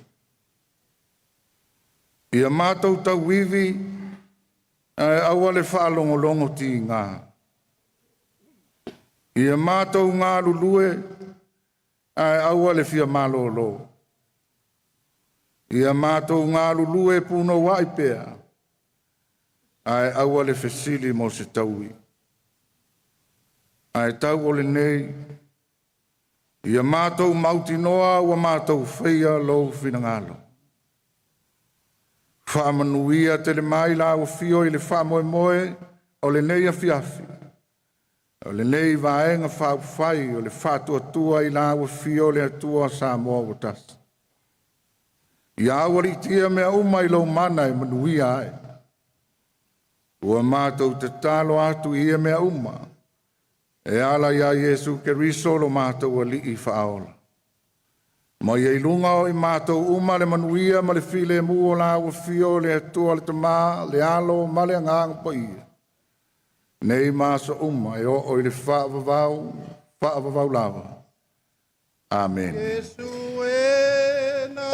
Ia matou tauivi ae aua le faalogologo tiga. Ia matou galulue ae aua le fia malolo. Ia matou galulue punouai pea ae aua le fesili mo se taui. Ae tau o lenei, ia matou mautinoa ua matou faia lou finagalo. Faamanuia tele mai lau afio i le faamoemoe o lenei afiafi, o lenei vaega faaupufai o le Faatuatua i lau afio le Atua Samoa ua Tasi. Ia aualiitia mea uma i lou mana e manuia ai. Ua matou tatalo atu i ia mea uma, e ala ia Iesu Keriso lo matou Alii faaola. Ma ia i luga o i matou uma le manuia ma le filemu o lau afio le Atua le Tamā, le Alo ma le Agaga Paia, nei ma aso uma e oo i le faavavau, faavavau lava. Amene. Iesu e na.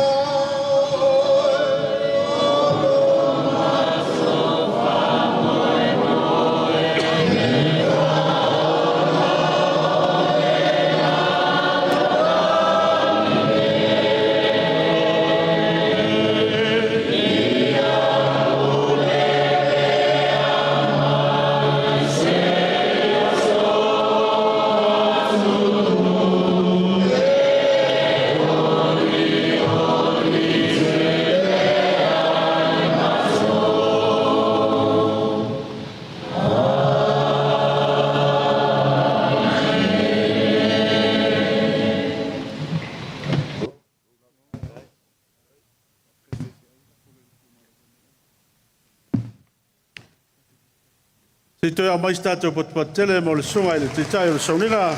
Se i toe aumaia se tatou patupatu tele mo le susuga i le Taitai o le Sauniga,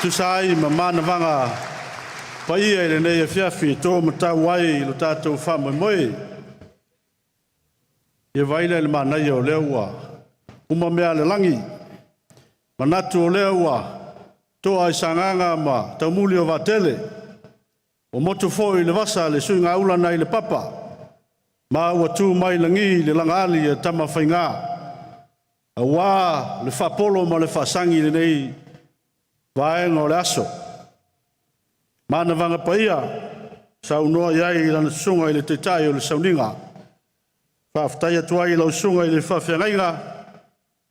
tusa ai ma manavaga paia i lenei afiafi e to matau ai i lo tatou faamoemoe. Ia vaai la i le manaia o lea ua uma mea a le lagi, manatu o lea ua toa i Sagaga ma taumuli o vaatele, ua motu foi i le vasa le suigaula nai le papa. Ma ua tu mai lagi le lagaali a Tamafaiga, auā le faapolo ma le faasagi i lenei vaega o le aso. Manavaga paia saunoa i ai lana susuga i le Taitai o le Sauniga. Faafetai atu ai i lau susuga i le faafeagaiga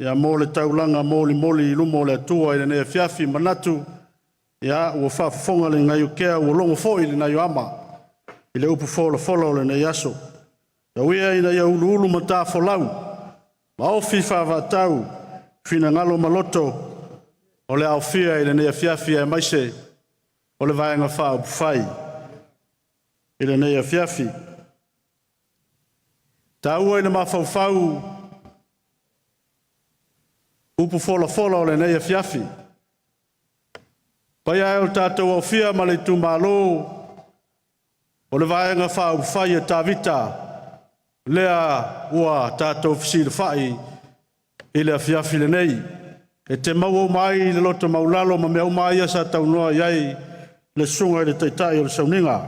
ia mo le taulaga molimoli i luma o le Atua i lenei afiafi manatu ia ua faafofoga le gaiotea ua logo foi le gaioama i le upu folafola o lenei aso. Tau ia ina ia uluulu matafolau ma ofi faavaatau finagalo ma loto o le aofia i lenei afiafi aemaise o le Vaega Faaupufai i lenei afiafi. Taua i le mafaufau upu folafola o lenei afiafi. Paia e o le tatou aofia ma le itumalo o le Vaega Faaupufai a Tavita, lea ua tatou fesilafai i le afiafi lenei, e te maua uma ai le loto maualalo ma mea uma ia sa taunoa i ai le susuga i le Taitai o le Sauniga.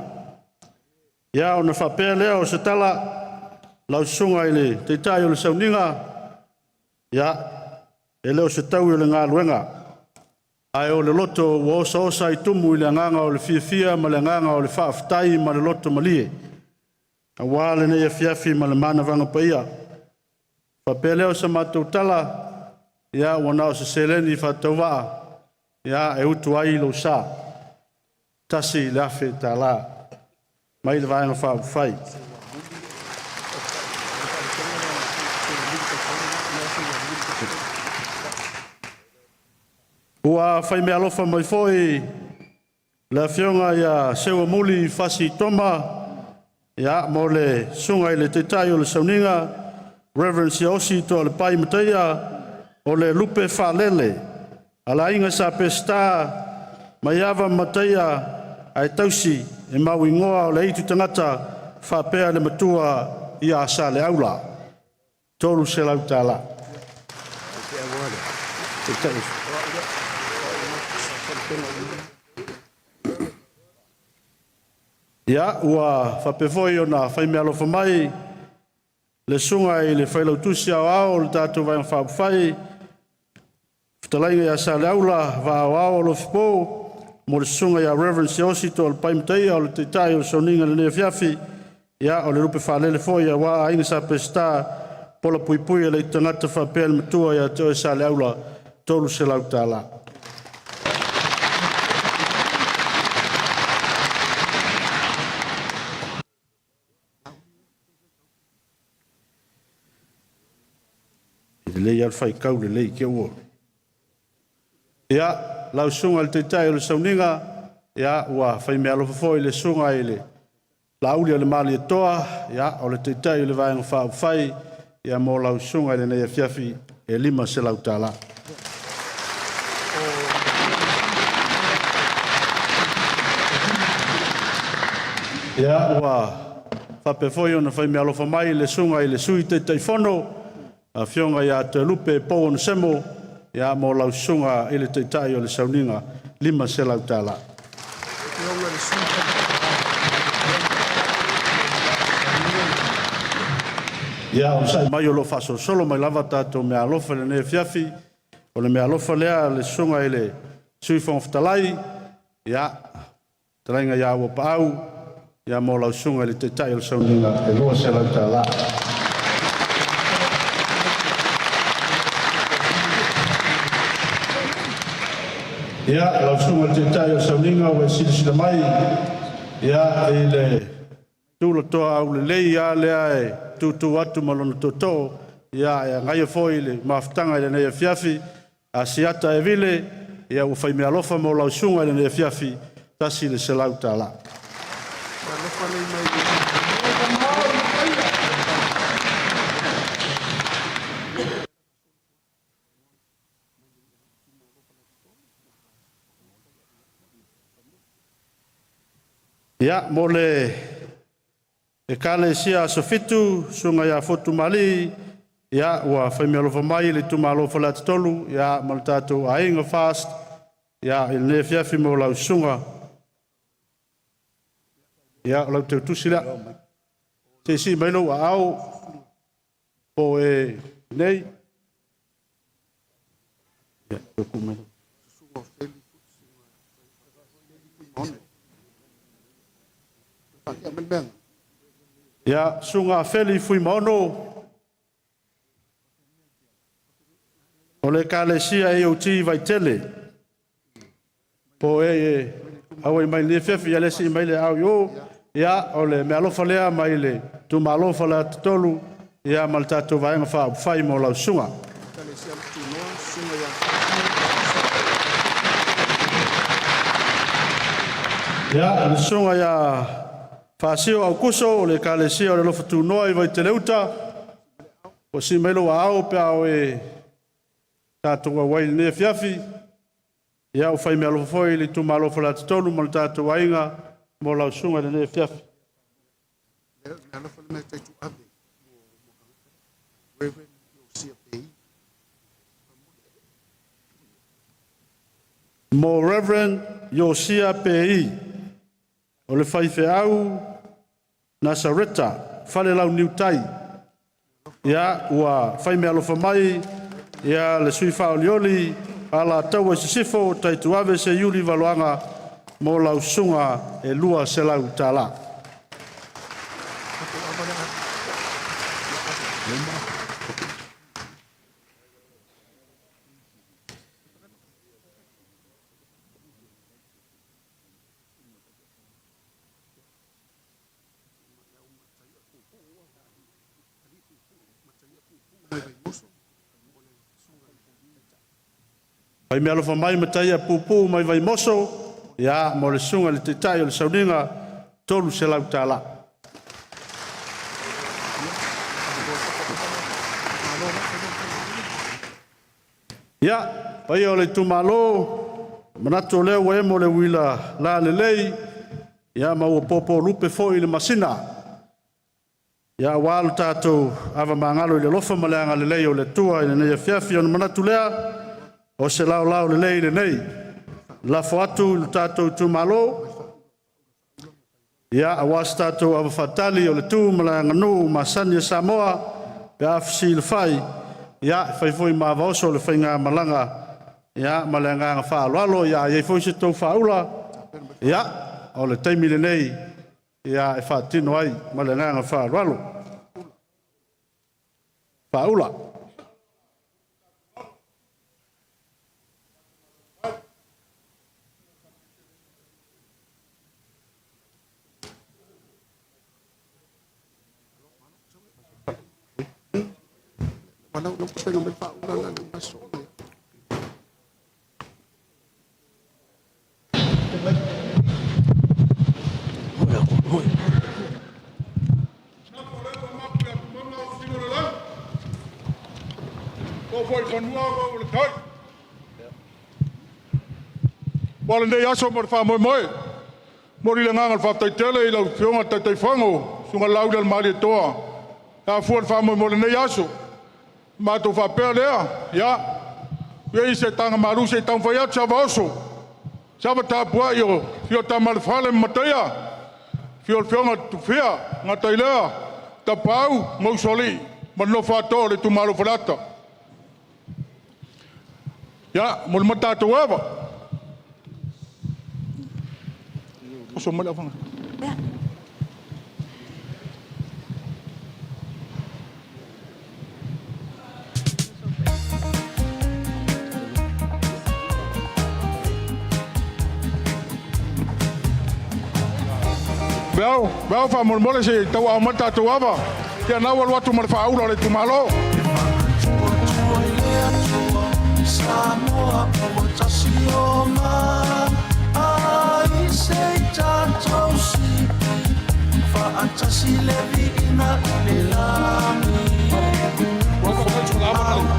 Ia, ona faapea lea o se tala, lau susuga i le Taitai o le Sauniga, ia, e le o se taui o le galuega, ae o le loto ua osaosa i tumu i le agaga o le fiafia ma le agaga o le faafetai ma le loto malie, aua lenei afiafi ma le manavaga paia. Faapea lea o se matou tala, ia ua na o se seleni faatauvaa ia e utu ai lou sa, $1,000 mai le Vaega Faaupufai. Ua fai meaalofa mai foi le Afioga ia Seuamuli Fasi Toma ia, mo le susuga i le Taitai o le Sauniga, Reverend Siaosi Toalepai Mataia, o le lupe faalele a le aiga Sa Peseta, Maiava ma Mataia ae tausi e mauigoa o le aitu tagata faapea le matua ia Saleaula. $300. Ia, ua faapea foi ona fai meaalofa mai le susuga i le Failautusi Aoao o le tatou Vaega Faaupufai, fetalaiga ia Saleaula Vaa o Alofipo, mo le susuga ia Reverend Siaosi Toalepai Mataia, o le Taitai o le Sauniga i lenei afiafi. Ia, o le lupe faalele foi aua Aiga Sa Peseta, pola puipui e le tagata faapea le matua ia te oe Saleaula, $300. E lelei lava le faitau lelei te i ua... Ia, lau susuga i le Taitai o le Sauniga, ia, ua fai meaalofa foi le susuga i le Laauli a le Malietoa, ia, o le Taitai o le Vaega Faaupufai, ia, mo lau susuga i lenei afiafi e $500. Ia, ua faapea foi ona fai meaalofa mai le susuga i le Sui Taitaifono, Afioga ia Toelupe Pouonosemo, ia, mo lau susuga i le Taitai o le Sauniga, $500. Ia, onosai mai o lo o faasolosolo mai lava tatou meaalofa i lenei afiafi. O le meaalofa lea a le susuga i le Sui Fofoga Fetalai, ia, fetalaiga ia Uapaau, ia mo lau susuga i le Taitai o le Sauniga e $200. Ia, lau susuga i le Taitai o le Sauniga ua e silasila mai ia, i le tulatoa aulelei lava lea e tutu atu ma lona tootoo ia, e agaia foi le mafutaga i lenei afiafi. Asiata e Vile, ia ua fai meaalofa mo lau susuga i lenei afiafi, $100. Ia, mo le Ekalesia Aso Fitu, susuga ia Fotumalii, ia ua fai meaalofa mai le itumalo Faleata 3 ia, ma le tatou aiga FAST ia, i lenei afiafi mo lau susuga. Ia, o lau teutusi lea. Se i sii mai lou aao po o e nei. Ia, toe tuu mai. Ia, Susuga Feli Fuimaono o le Ekalesia AOG Vaitele, po o e auai mai i lenei afiafi, ia lea sii mai le aao i o. Ia, o le meaalofa lea mai le itumalo Faleata 3, ia ma le tatou Vaega Faaupufai mo lau susuga. Ia, le susuga ia Faasio Aukuso o le Ekalesia o le Alofa Tunoa i Vaitele-uta, ua sii mai lou aao pe a o e tatou auai i lenei afiafi. Ia, ua fai meaalofa foi i le itumalo o Faleata 3 ma le tatou aiga mo lau susuga i lenei afiafi. Mo Reverend Iosia Pei, o le faifeau Nasareta, Falelauniu Tai. Ia, ua fai meaalofa mai ia le sui faaolioli Alataua i Sisifo, Taituave Seiuli Valoaga mo lau susuga e 200 tala. Fai meaalofa mai Mataia Puupuu mai Vaimoso, ia, mo le susuga i le Taitai o le Sauniga, 300 tala. Ia, paia o le itumalo, manatu o lea ua emo le uila lalelei, ia ma ua popolupe foi le masina. Ia, aua lo tatou avamagalo i le alofa ma le agalelei o le Atua i lenei afiafi. Ona manatu lea, o se laolao lelei lenei, lafo atu i lo tatou itumalo, ia, aua se tatou avafaatali o le tu ma le aganuu masani a Samoa, pe a fesilafai, ia, e fai foi ma ava oso le faigamalaga, ia, ma le agaga faaaloalo. Ia, a i ai foi se tou faaula, ia, o le taimi lenei, ia, e faatino ai ma le agaga faaaloalo. Faaula. Ua lenei aso mo le faamoemoe. Momoli le agaga o le faafetai tele i lau Afioga i le Taitaifono, Susuga Laaulialemalietoa, e afua le faamoemoe o lenei aso. Matou faapea lea, ia, ia se tagamalu se i taumafai atu se ava oso, se ava tapuai o afio Tamaalefale ma Mataia, afio le Afioga Tufia, Gatailea, Tapaau ma Usoalii ma le nofo a too o le itumalo Faleata. Ia, mo le tatou ava. Oso mai le avaga. Veao, veao faamolemole se i tauaao mai le tatou ava. Ia na ua alu atu ma le faaula o le itumalo.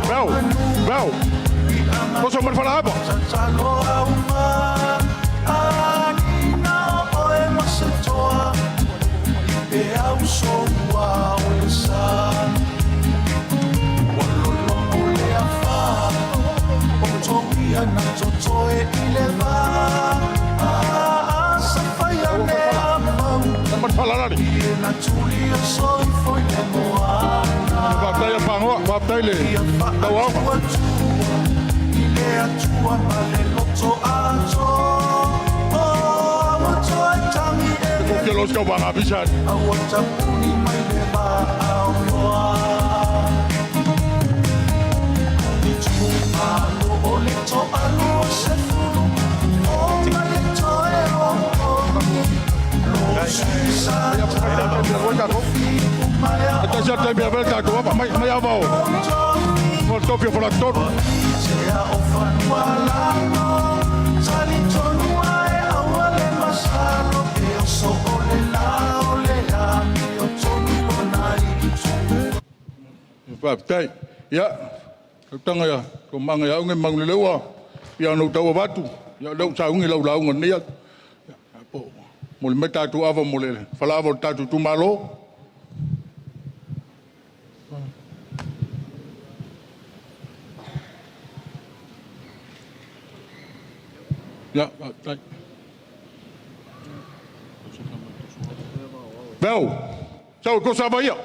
Veao, veao. Oso mai le falaava. Ma le falalale. Faafetai a Pagoa, faafetai le tauaoga. Ke lo ska banga bisa. Tasi ata mi abel ta ko mai mai avao. Mo tofi fo la toro. Faafetai. Ia, tautaga ia toomaga ia auga e magu le ua ia ona ou tau avatu. Ia o lea ua saugi lau lauga nei atu. Ia, po mo le mai tatou ava mo le falaava o le tatou itumalo. Ia, faafetai. Bel, sau ko sa ia.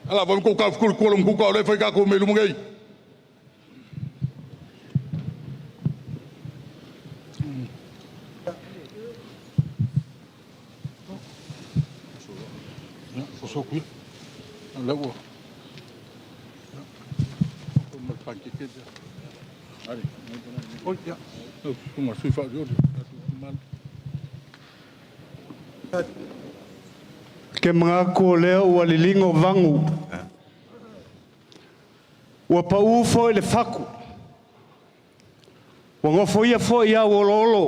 Ala va ko ka fukuru ko lo ka le fai ka ko me lu ngai. Ia, so ku. La ua. Ko ma pa ke ke. Ari. Oi, ia. Ko ma sui fa yo. Ke mga ko lea ua liligo vagu. Ua paū foi le faku. Ua gofoia foi au oloolo.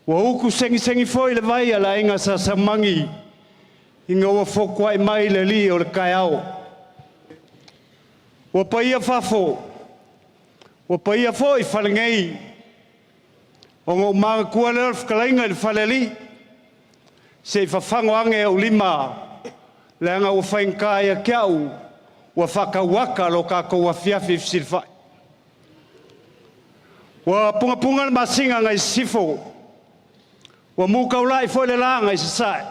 Ua uku segisegi foi le vai a le aiga sa Samagi ina ua fokuaʻi mai le alii o le kaeao. Ua paia fafo, ua paia foi falegei, ona ou manatua lea o le fetalaiga i le falealii, se i fafago age ou lima, leaga ua faigata ia te au, ua faatauata lo tatou afiafi fesilafai. Ua pugapuga le masina nai sisifo, ua mukaulai foi le la nai sasae,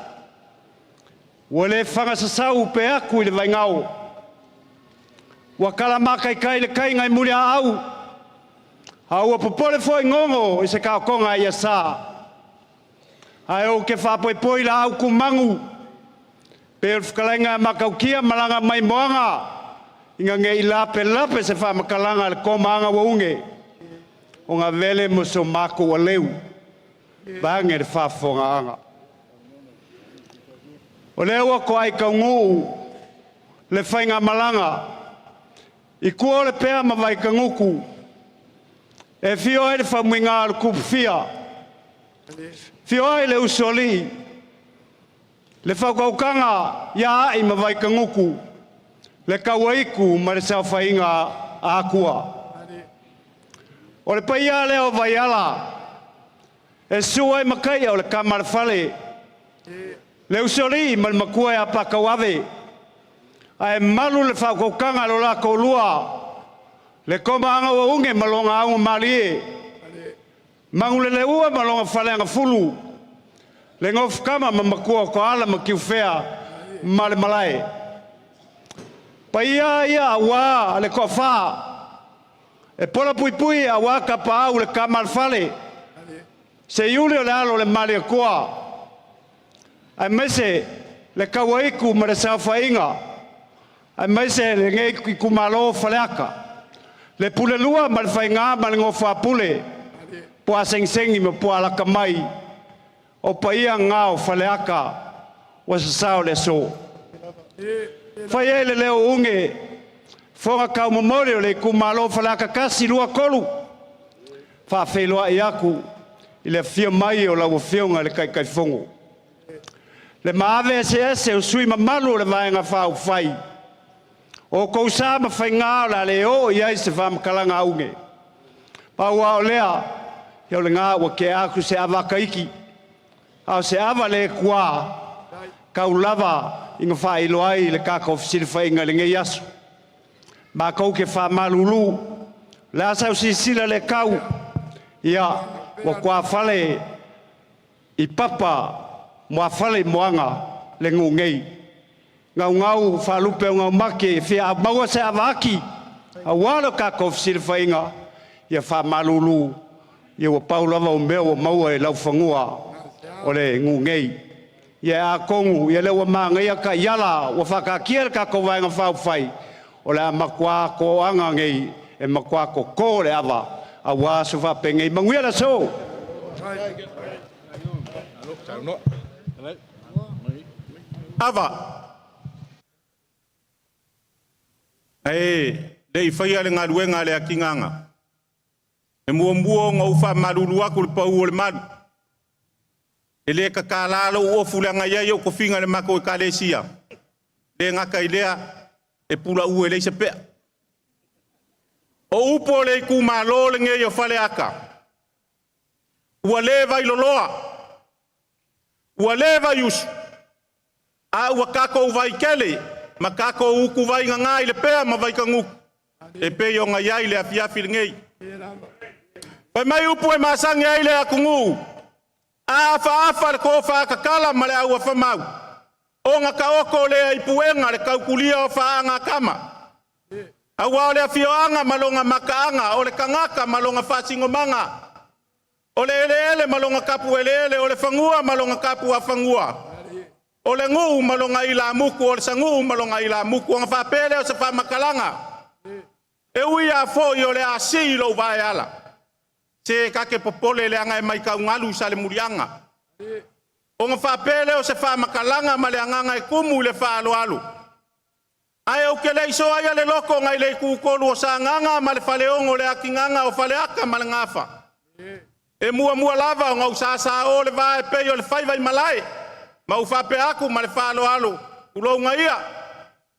ua le fagasasau pe aku i le vaigao, ua kalamakaikai le kai nai muliaau, a ua popole foi gogo i se kaotoga ia sa. Ae ou te faapoipoi la au kumagu, pe o le fetalaiga e matautia malaga mai moaga, ina nei lape lape se faamatalaga a le komaaga ua uge, o gavele mo so makou aleu, vaeage le faafofogaaga. O lea ua toai tauguu le faigamalaga, i tua o le pea ma Vaitagutu, e fio ai le faumuiga o le tupufia, fio ai le usoalii, le faautautaga ia ai ma Vaitagutu, le tauaitu ma le saofaiga a Atua. O le paia lea o Vaiala, e sua ai makaia o le tama a le fale, le usoalii ma le matua ia Patauave, ae malu le faautautaga a lo latou lua, le komaaga ua uge ma loga auga malie, Manuleleua ma loga faleagafulu, le nofokama ma matua o Toala ma Tiufea ma le malae. Paia ia aua le toafa, e pola puipui aua tapaau le tama a le fale, seiuli o le alo o le Malietoa, aemaise le tauaitu ma le saofaiga, aemaise lenei itumalo o Faleata, le pulelua ma le faiga ma le nofoapule, po a segisegi ma po a lata mai, o paia gā o Faleata ua sasao le aso. Fai ai le leo uge, foga taumomoli o le itumalo Faleata 1, 2, 3, faafeiloai atu i le afio mai o lau Afioga i le Taitaifono. Le maave eseese o sui mamalu o le Vaega Faaupufai, o outou sa ma faiga o le a le oo i ai se faamatalaga auge. Pau lava o lea, ia o lena ua tea atu se ava ataiti, a o se ava le tuā, tau lava ina faailoa ai le tatou fesilafaiga i lenei aso. Matou te faamalulu, o le a sau silasila le tau, ia, ua tuafale i papa muafale i moaga le gugei. Gaugau faalupe o gaumate e fia maua se avaati aua lo tatou fesilafaiga, ia faamalulu, ia ua pau lava o mea ua maua i laufanua o le gugei. Ia atonu ia lea ua manaia taiala ua faataatia e le tatou Vaega Faaupufai, o le a matua toaga nei e matua toto le ava aua aso faapenei. Manuia le aso. Ava. Ae le i faia le galuega a le akigaga, e muamua ona ou faamalulu atu i le pau o le malu, e le tatala lou ofu leaga e i ai ou tofiga i le matou ekalesia, e le gata i lea, e pulou e leai se pea. O upu o le itumalo lenei o Faleata, ua le Vailoloa, ua le Vaiusu, a ua tatou vaitele ma tatou utuvai gaga i Lepea ma Vaitagutu e pei ona i ai le afiafi lenei. Fai mai upu e masani ai le atunuu, a afaafa le tofa tatala ma le auafa mau, ona taoto lea i puega le tautulia o faagatama. Aua o le afioaga ma lona mataaga, o le tagata ma lona faasinomaga, o le eleele ma lona tapueleele, o le fanua ma lona tapuafanua, o le nuu ma lona ilamutu, o le sanuu ma lona ilamutu. Ona faapea lea o se faamatalaga, e ui lava foi o le a sii lou vaeala, se ta te popole leaga e matau galu i Salemuliaga. Ona faapea lea o se faamatalaga ma le agaga e tumu i le faaaloalo, ae ou te le i soaia le loto nai le itutolu o Sagaga ma le Faleono o le atigaga o Faleata ma le Gafa, e muamua lava ona ou sasao le va e pei o le faiva i malae, ma ou faapea atu ma le faaaloalo, tulouna ia,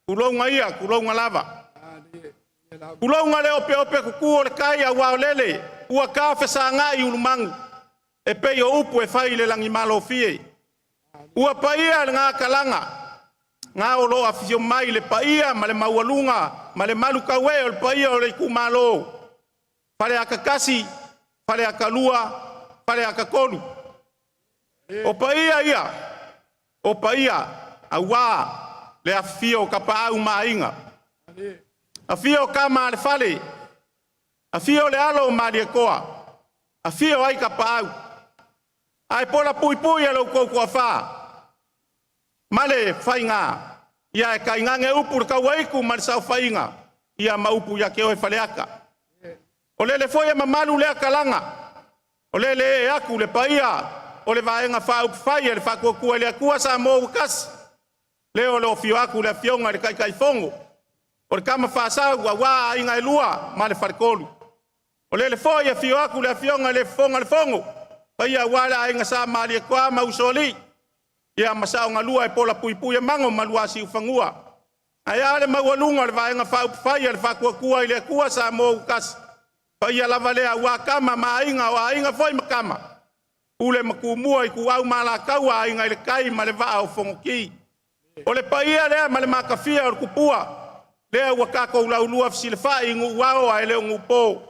tulouna ia, tulouna lava. Tulouna le opeope tutu o le tai aua o lele ua ta fesagai ulumagu e pei o upu e fai i le lagimalofie. Ua paia lena talaga, na o lo o afifio mai le paia ma le maualuga ma le malutauee o le paia o le itumalo Faleata 1, Faleata 2, Faleata 3. O paia ia, o paia aua le afifio o Tapaau ma Aiga, afio Tama a le Fale, afio le alo o Malietoa, afio ai Tapaau, ae pola puipui e lo outou toafa ma le faiga, ae tainane upu i le tauaitu ma le saofaiga, ia ma upu ia te oe Faleata. O lele foi e mamalu lea talaga, o lele e ee atu le paia o le Vaega Faaupufai a le Faatuatua i le Atua Samoa ua Tasi, lea o lo o afio atu le Afioga i le Taitaifono o le Tama Faa Sau aua Aiga e Lua ma le Faletolu. O lele foi e afio atu le Afioga i le Fofoga o le Fono, paia aua le Aiga Sa Malietoa ma Usoalii, ia ma Saogalua e pola puipui e mago ma Luasiufanua. Ae a le maualuga o le Vaega Faaupufai a le Faatuatua i le Atua Samoa ua Tasi, paia lava lea aua Tama ma Aiga, o Aiga foi ma Tama, Pule ma Tumua, Ituau ma Alataua, Aiga i le Tai ma le Vaa o Fonoti. O le paia lea ma le matafia o le tupua, lea ua tatou laulua fesilafai i nuu ao ae le o nuupo,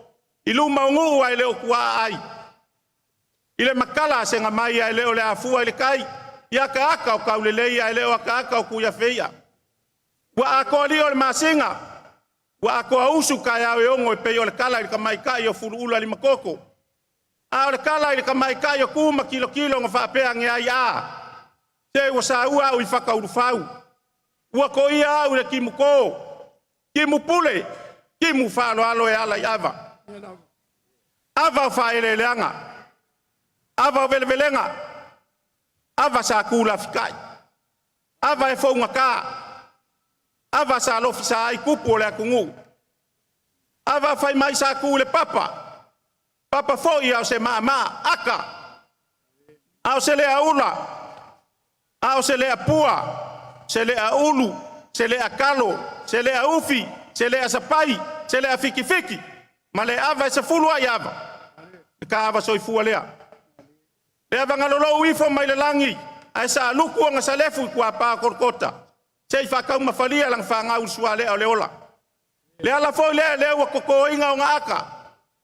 i luma o nuu ae le o tuaaai, i le matala a segamai ae le o le afua i le tai, i ataata o taulelei ae le o ataata o tuiafeia. Ua atoa lio o le masina, ua atoa usu taeao e ono e pei o le tala i le tamaitai o Fuluula Limatoto. A o le tala i le tamaitai o tu ma tilotilo na faapea ane ai, a, se ua saua au i Fataulufau, ua toia au i le timuto, timu pule, timu faaaloalo e ala i ava, ava o faaeleeleaga, ava o velevelega, ava sa tu lafitai, ava e fougata, ava sa lofisa ai tupu o le atunuu, ava fai mai sa tu i le papa, papa foi a o se maamaa ata, a o se lea ula, a o se lea pua, se lea ulu, se lea talo, se lea ufi, se lea sapai, se lea fitifiti, ma le ava e sefulu ai ava, le ta ava soifua lea. Le ava na lolou ifo mai le lagi, ae saalutu ona salefu i tuapa o Kolokota, se i faataumafalia lana fanau i le sualea o le ola. Le ala foi lea lea ua totoina ona ata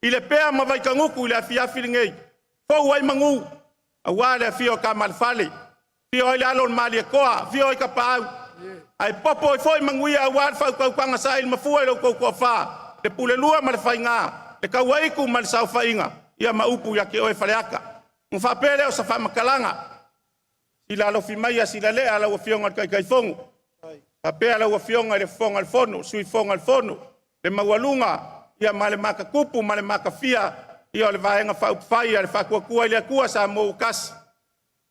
i Lepea ma Vaitagutu i le afiafi lenei, fou ai manu, aua le afio o Tama a le Fale, Afio ai le alo o le Malietoa, afio ai Tapaau, ae popo ai foi manuia aua le faautautaga saili mafua i lo outou toafa, le Pulelua ma le Faiga, le Tauaitu ma le Saofaiga, ia ma upu ia te oe Faleata. Ona faapea lea o se faamatalaga, sila alofi maia silalea lau Afioga i le Taitaifono, faapea lau Afioga i le Fofoga o le Fono, Sui Fofoga o le Fono, le maualuga ma le matatupu ma le matafia ia o le Vaega Faaupufai a le Faatuatua i le Atua Samoa ua Tasi.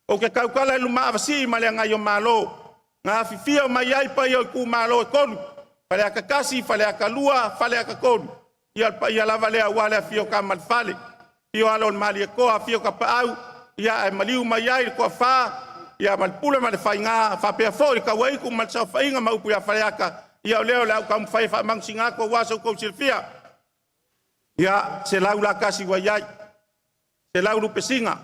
Ou te tautala i le lumaavasii ma le agai o Malo, na afifio mai ai paia o itumalo e tolu, Faleata 1, Faleata 2, Faleata 3, ia o le paia lava lea aua le afio o Tama a le Fale, afio Alo o le Malietoa, afio Tapaau, ae maliu mai ai le Toafa ma le Pule ma le Faiga, faapea foi le Tauaitu ma le Saofaiga ma upu ia Faleata. Ia o lea o le a ou taumafai e faamanusina atu aua so outou silafia. Ia, 100 la tasi ua i ai, 100 lupesina,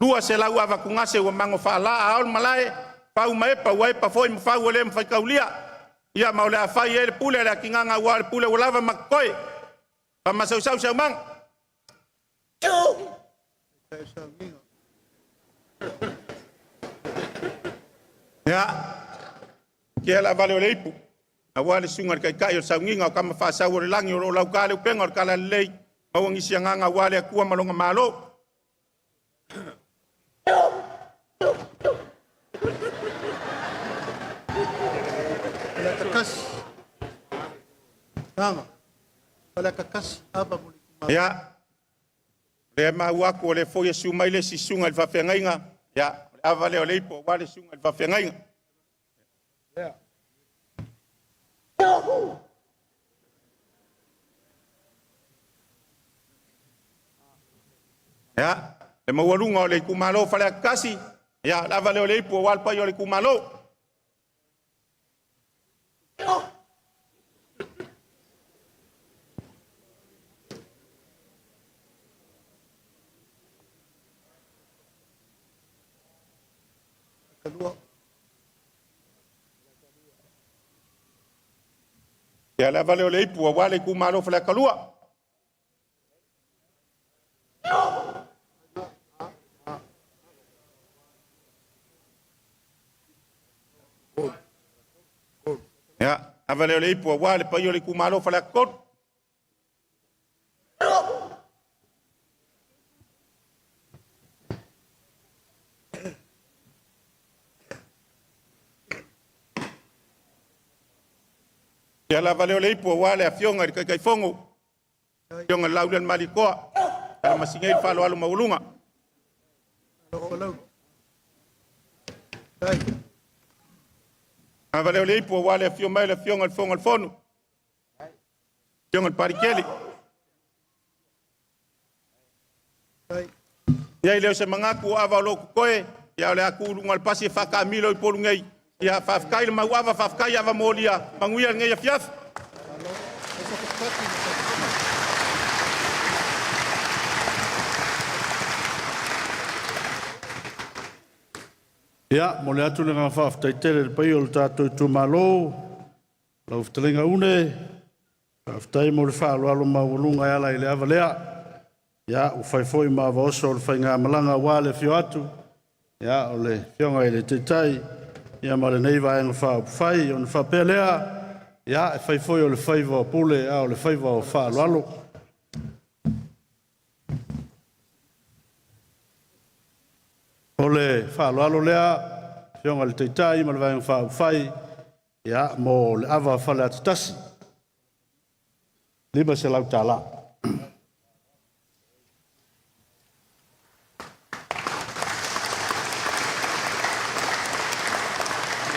200 avatugase ua mago faalaa a ao le malae, fau ma epa, ua epa foi ma fau ua le ma faitaulia. Ia ma o le a fai ai le pule a le atinaga aua o le pule ua lava ma totoe. Faamasausau se aumaga. Ia, tia la vale o le ipu, aua le susuga i le Taitai o le Sauniga o Tama Faasau o le Lagi o lo o lauta le upega o le Talalelei, maua nisi agaga aua le Atua ma lona Malo. Ia, o lea e maua atu o lea foi e susu mai le isi susuga i le faafeagaiga, ia, o le ava lea o le ipu aua le susuga i le faafeagaiga. Ia, le maualuga o le itumalo o Faleata 1, ia, o le ava lea o le ipu aua le paia o le itumalo. Ia, le ava lea o le ipu aua le itumalo o Faleata 2. Ia, ava lea o le ipu aua le paia o le itumalo o Faleata 3. Ia, le ava lea o le ipu aua le afioga i le Taitaifono, afioga i le Laulelmalitoa, Faamasinoga le faaaloalo maualuga. Ava lea o le ipu aua le afio mai o le afioga i le Fofoga o le Fono, afioga i le Palikele. Ia, e le o se manatu o ava o lo o totoe, ia o le a tuu i luga o le pasi e faataamilo i Upolu nei. Ia, faafetai le mauava, faafetai ava molia, manuia lenei afiafi. Ia, momoli atu le agaga faafetai tele i le paia o le tatou itumalo, lau fetalaiga Une, faafetai mo le faaaloalo maualuga e ala i le ava lea. Ia, ua fai foi ma ava oso o le faigamalaga aua le afio atu ia, o le Afioga i le Taitai ia ma lenei Vaega Faaupufai. Ona faapea lea, ia, e fai foi o le faiva o pule, a o le faiva o faaaloalo. O le faaaloalo lea, Afioga i le Taitai ma le Vaega Faaupufai, ia, mo le ava a Faleata 1, $500.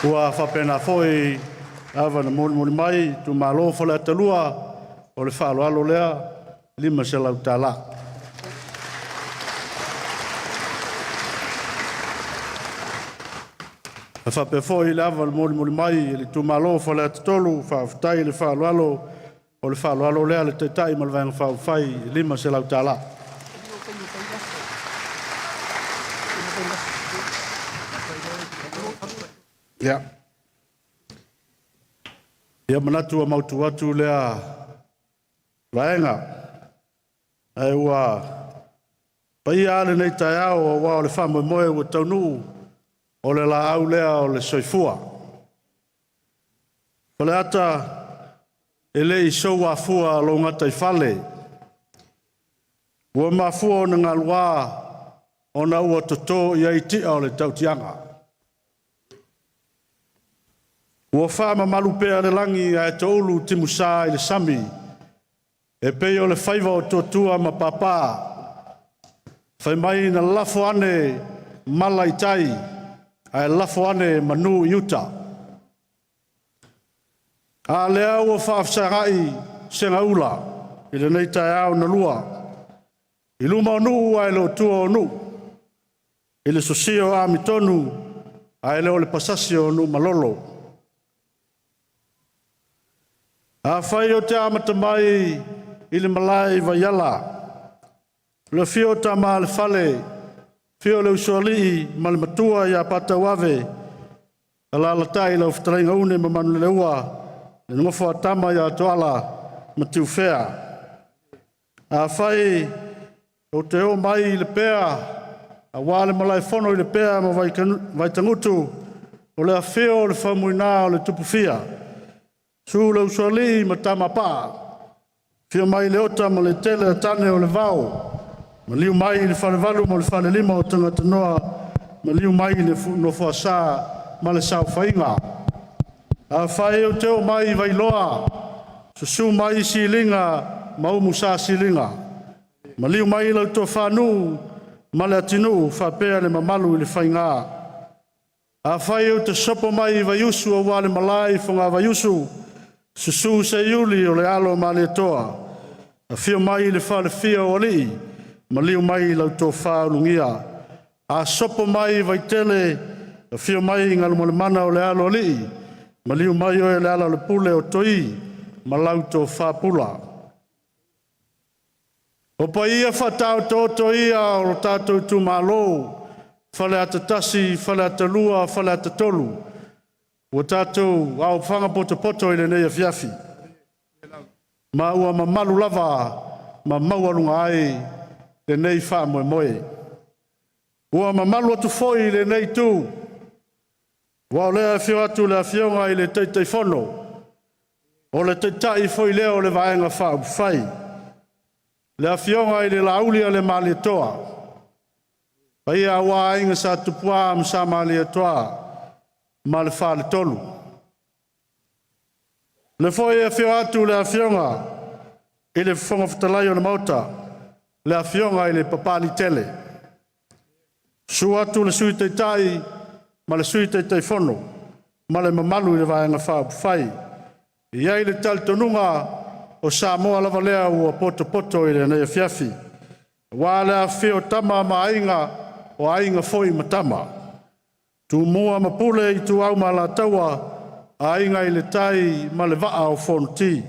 Ua faapena foi ava na molimoli mai i itumalo Faleata 2, o le faaaloalo lea, $500. E faapea foi le ava na molimoli mai e le itumalo o Faleata 3, faafetai le faaaloalo, o le faaaloalo lea a le Taitai ma le Vaega Faaupufai, e $500. Ia, ia manatu ua mautu atu lea vaega, ae ua paia lava lenei taeao aua o le faamoemoe ua taunuu. O le laau lea o le soifua. Faleata e le i sou afua lou gataifale, ua mafua ona galuā ona ua toto i ai ti'a o le tautiaga. Ua faamamalu pea le lagi ae toulu timusa i le sami e pei o le faiva o totua ma papa, fai mai na lafo ane mala i tai ae lafo ane manu i uta. A lea ua faafesagai segaula i lenei taeao na lua, i luma o nuu ae le o tua o nuu, i le sosia o amitonu ae le o le pasasi o nuu malolo. Afai ou te amata mai i le malae i Vaiala, le afio o Tama a le Fale, afio le Usoalii ma le Matua ia Patauave, alaalatai lau fetalaiga Une ma Manuleleua, le nofo a tama ia Toala ma Tiufea. Afai ou te oo mai i Lepea, aua le malaefono i Lepea ma Vaitagutu, o le afio o le Faumuina o le Tupufia, susu le Usoalii ma Tamapaa, afio mai Leota ma Letele, tane o le vao, maliu mai i le Falevalu ma le Falelima o Tagatanoa, maliu mai i le Nofoasa ma le Saofaiga. Afai ou te oo mai i Vailoa, susu mai Siliga ma Umusa Siliga, maliu mai lau Tofanuu ma le Atinuu faapea le mamalu i le faiga. Afai ou te sopo mai i Vaiusu aua le malae i Fogavaiusu, susu Seiuli o le alo o Malietoa, afio mai le falefia o alii, maliu mai lau tofa Ulugia. A sopo mai i Vaitele, afio mai Galumalemana o le alo o alii, maliu mai oe Lealailepule o Toi ma lau tofa Pula. O paia faataotooto ia o lo tatou itumalo, Faleata 1, Faleata 2, Faleata 3, ua tatou aofaga potopoto i lenei afiafi, ma ua mamalu lava ma maualuga ai lenei faamoemoe. Ua mamalu atu foi i lenei itu, aua o lea e afio atu le Afioga i le Taitaifono, o le Taitai foi lea o le Vaega Faaupufai, le Afioga i le Laaulialemalietoa, paia aua Aiga Sa Tupua ma Sa Malietoa ma le Faletolu. O lea foi e afio atu le Afioga i le Fofoga Fetalai o le Maota, le Afioga i le Papaliitele, susu atu le Sui Taitai ma le Sui Taitaifono ma le mamalu i le Vaega Faaupufai. E i ai le talitonuga o Samoa lava lea ua potopoto i lenei afiafi, aua le afifio o Tama ma Aiga, o Aiga foi ma Tama, Tumua ma Pule, Ituau ma Alataua, Aiga i le Tai ma le Vaa o Fonoti,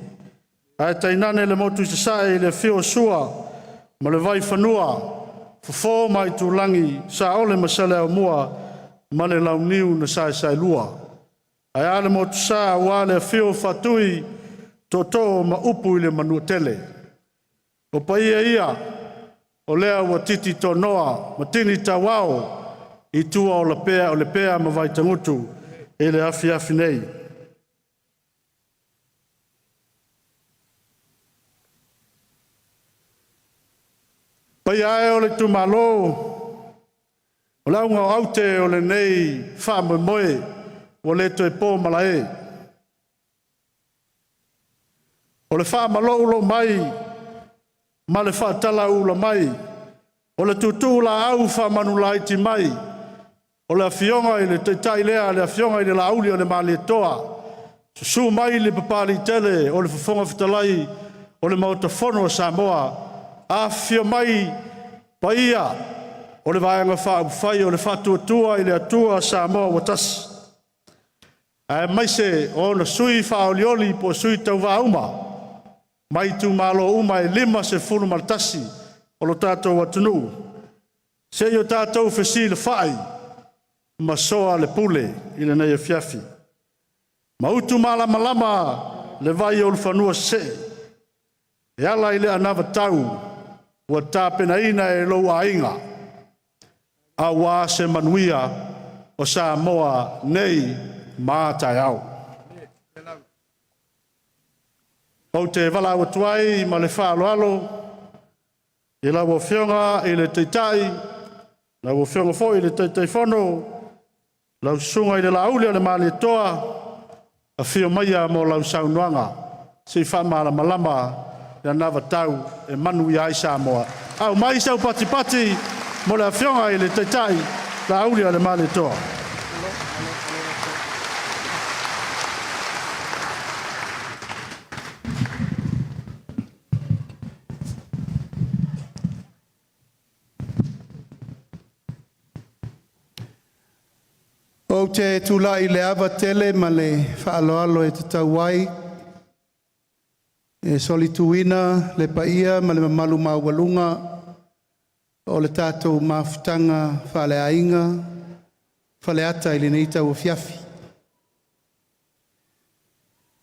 ae tainane le motu i Sasae i le afio o Sua ma le Vaifanua, Fofo ma Aitulagi, Saole ma Saleaaumua ma le Launiu na Saesaelua. Ae a le motusa aua le afio o Faatui, Tootoo ma upu i le Manuatele. O paia ia o lea ua titi tonoa ma tini tauao i tua o Lepea, o Lepea ma Vaitagutu i le afiafi nei. Paia e o le itumalo, o le auga o aute o lenei faamoemoe ua le toe po malae. O le faamaloulou mai ma le faatalauula mai, o le tuutuulaau faamanulaiti mai, o le afioga i le Taitai lea, le afioga i le Lauli o le Malietoa, susu mai le Papaliitele o le Fofoga Fetalai o le Maota Fono a Samoa, afifio mai paia o le Vaega Faaupufai o le Faatuatua i le Atua Samoa ua Tasi, aemaise o ona sui faaolioli po o sui tauva uma mai itumalo uma e 51 o lo tatou atunuu, se i o tatou fesilafai ma soa le pule i lenei afiafi. Ma utu malamalama le vai o Ulufanua Sisee e ala i le anavatau ua tapenaina e lou aiga aua se manuia o Samoa nei ma a taeao. Ou te valaau atu ai ma le faaaloalo i lau Afioga i le Taitai, lau Afioga foi i le Taitaifono, lau Susuga i le Laauli o le Malietoa, afio maia mo lau saunoaga se i faamalamalama le anavatau e manuia ai Samoa. Aumai sau patipati mo le Afioga i le Taitai, Laauli o le Malietoa. Ou te tulai i le ava tele ma le faaaloalo e tatau ai e solituina le paia ma le mamalu maualuga o le tatou mafutaga faaleaiga Faleata i lenei tauafiafi.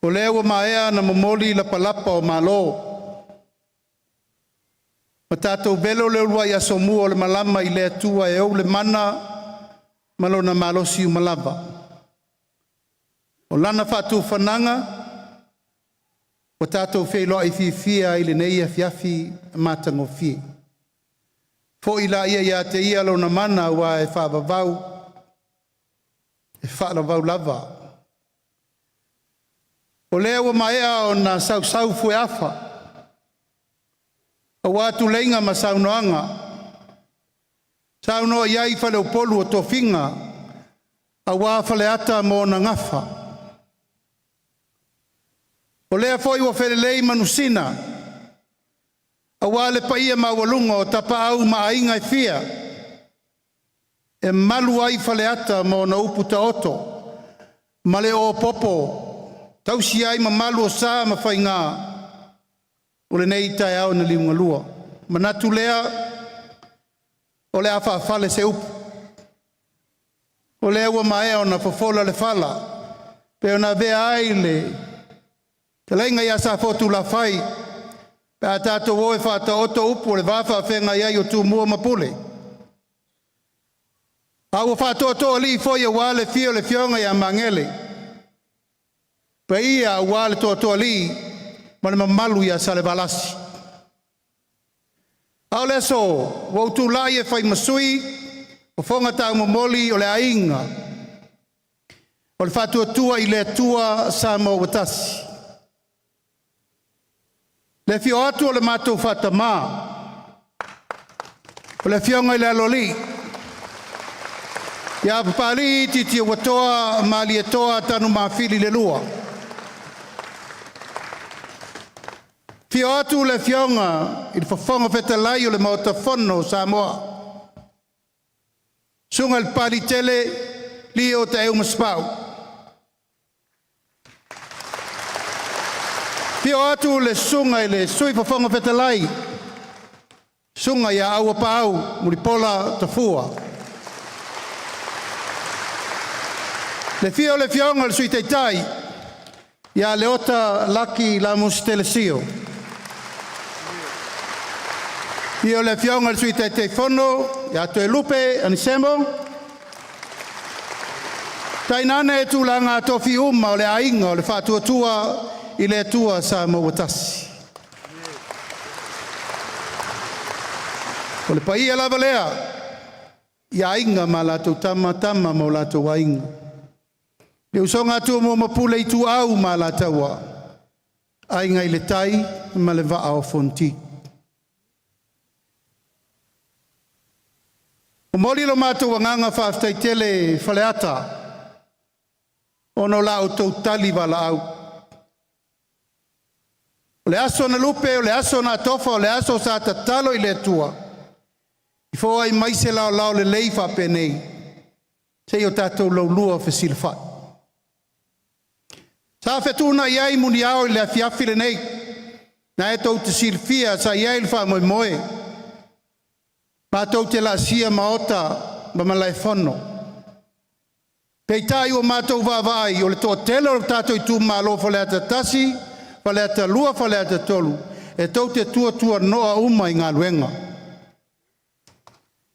O lea ua maea ona momoli lapalapa o malo ma tatou velo le uluai asomua o le malama i le Atua e ou le mana ma lona malosi uma lava. O lana faatufanaga ua tatou feiloai fiafia ai i lenei afiafi matagofie. Foi laia ia te Ia lona mana aua e faavavau, e faavavau lava. O lea ua maea ona sausau fueafa aua tuleiga ma saunoaga, saunoa i ai faleupolu o tofiga aua Faleata ma ona gafa. O lea foi ua felelei manusina aua le paia maualuga o Tapaau ma Aiga e fia e malu ai Faleata ma ona upu taoto ma le opopo tausi ai mamalu o sa ma faiga o lenei taeao na liugalua. Manatu lea o le a faafale se upu, o lea ua maea ona fofola le fala pe ona avea ai le fetalaiga ia Safotu Lafai pe a tatou o e faataoto upu o le va faafeagai ai o Tumua ma Pule. A ua faatoatoa alii foi aua le afio o le afioga ia Magele, paia aua le Toatoalii ma le mamalu ia Salevalasi. A o le aso, ua ou tulai e fai ma sui fofoga taumolimoli o le aiga o le Faatuatua i le Atua Samoa ua tasi. Le afio atu o le matou faatama, o le afioga i le Aloalii, ia Papalii Titiuatoa Malietoa Tanumafili II. Afio atu le afioga i le Fofoga Fetalai o le Maota Fono o Samoa, susuga i le Papaliitele Lio Taeu Masepau. Afio atu le susuga i le Sui Fofoga Fetalai, susuga ia Auapaau Mulipola Tafua. Le afio o le Afioga i le Sui Taitai ia Leota Laki Lamositele Sio. Afio le Afioga i le Sui Taitaifono ia Toelupe Aniceto, tainane tulaga tofi uma o le Aiga o le Faatuatua i le Atua Samoa ua tasi. O le paia lava lea i Aiga ma latou Tama, Tama ma o latou Aiga, le usoga a Tumua ma Pule, Ituau ma Alataua, Aiga i le Tai ma le Vaa o Fonoti. Momoli lo matou agaga faafetai tele Faleata ona o la outou tali valaau. O le aso na lupe, o le aso na atofa, o le aso sa tatalo i le Atua e foai mai se laolao lelei faapenei seia o tatou laulua fesilafai. Sa fetuunai ai muniao i le afiafi lenei, na e tou te silafia sa i ai le faamoemoe matou te laasia maota ma malaefono. Peitai ua matou vaavaai o le toatele o le tatou itumalo o Faleata 1, Faleata 2, Faleata 3, e tou te tuatuanoa uma i galuega.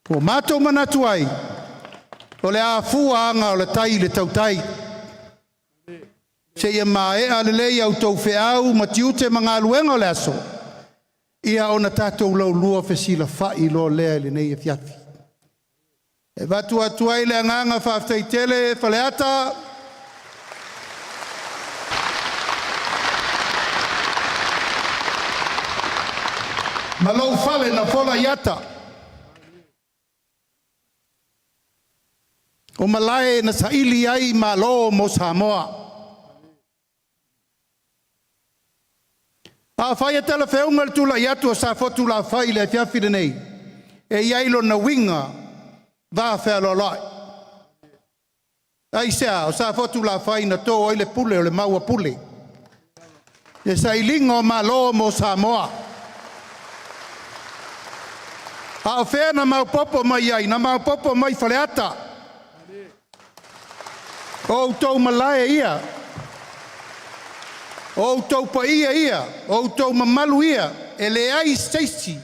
Ua matou manatu ai, O le afua aga o le tai i le tautai. Seia maea lelei a outou feau ma tiute ma galuega o le aso, ia ona tatou laulua fesilafai loa lea i lenei afiafi. E avatu atu ai le agaga faafetai tele Faleata. Ma lou fale na fola i ata. O malae na saili ai malo mo Samoa. Afai e talafeauga le tulai atu o Safotulafai i le afiafi lenei, e i ai lona uiga vafealoaloai. Aisea? O Safotulafai na to ai le pule o le maua pule, le sailiga o Malo mo Samoa. A o fea na maopoopo mai ai? Na maopoopo mai Faleata. O outou malae ia, o outou paia ia, o outou mamalu ia, e leai se isi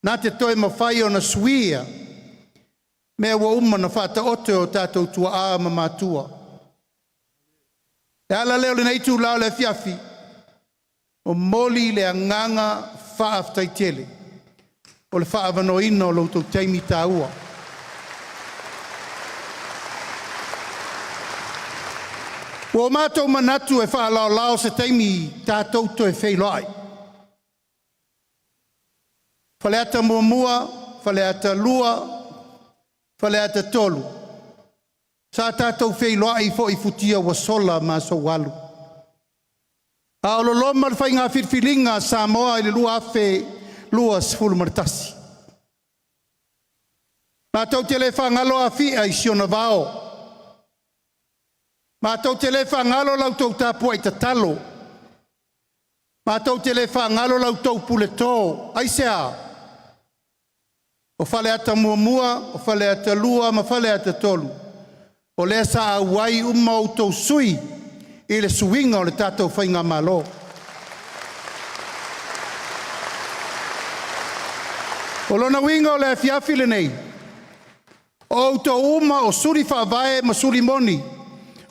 na te toe mafai ona suia mea ua uma ona faataoto e o tatou tuaa ma matua. E ala lea o lenei itula o le afiafi, momoli le agaga faafetai tele o le faaavanoaina o lo outou taimi taua. Ua o matou manatu e faalaolao se taimi tatou toe feiloai. Faleata 1, Faleata 2, Faleata 3, sa tatou feiloai foi i futia ua sola ma aso ua alu, a o loloma le faiga filifiliga a Samoa i le 2021. Matou te le faagalo Afia i si ona vao, matou te le faagalo la outou tapuai tatalo, matou te le faagalo la outou puleto. Aisea? O Faleata 1, o Faleata 2 ma Faleata 3, o lea sa auai uma outou sui usufono i le suiga o le tatou faigamalo. O lona uiga o le afiafi lenei, o outou uma o suli faavae ma suli moni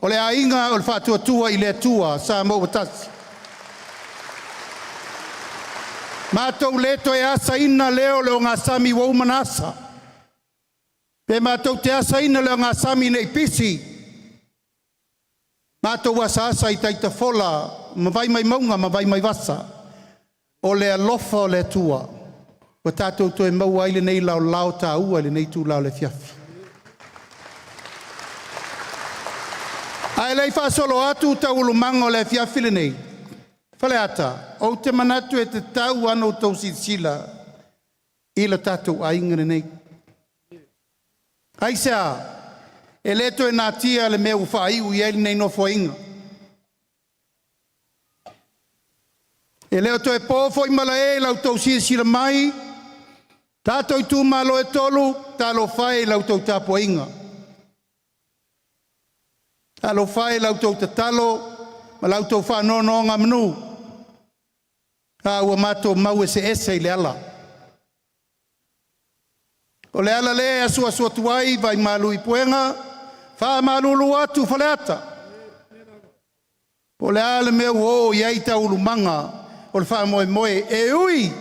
o le aiga o le Faatuatua i le Atua Samoa ua tasi. Matou le toe asaina lea o le ogasami ua uma ona asa, pe matou te asaina le ogasami nei pisi, matou asaasa i tai tafola ma vai mai mauga ma vai mai vasa. O le alofa o le Atua ua tatou toe maua ai lenei laolao taua i lenei itula o le afiafi. Ae le i faasolo atu taualumaga o le afiafi lenei, Faleata, ou te manatu e tatau lava ona outou silasila i lo tatou aiga lenei. Aisea? E le toe natia le mea ua faaiu i ai lenei Nofoaiga. E le o toe po foi malae i la outou silasila mai, tatou itumalo e tolu, talofa e i la outou tapuaiga. Talofa e i la outou tatalo ma la outou faanonogamanu, a ua matou mau eseese i le ala. O le ala lea e asuasu atu ai vaimalu i puega, faamalulu atu Faleata. Po o le a le mea ua oo i ai taualumaga o le faamoemoe, e ui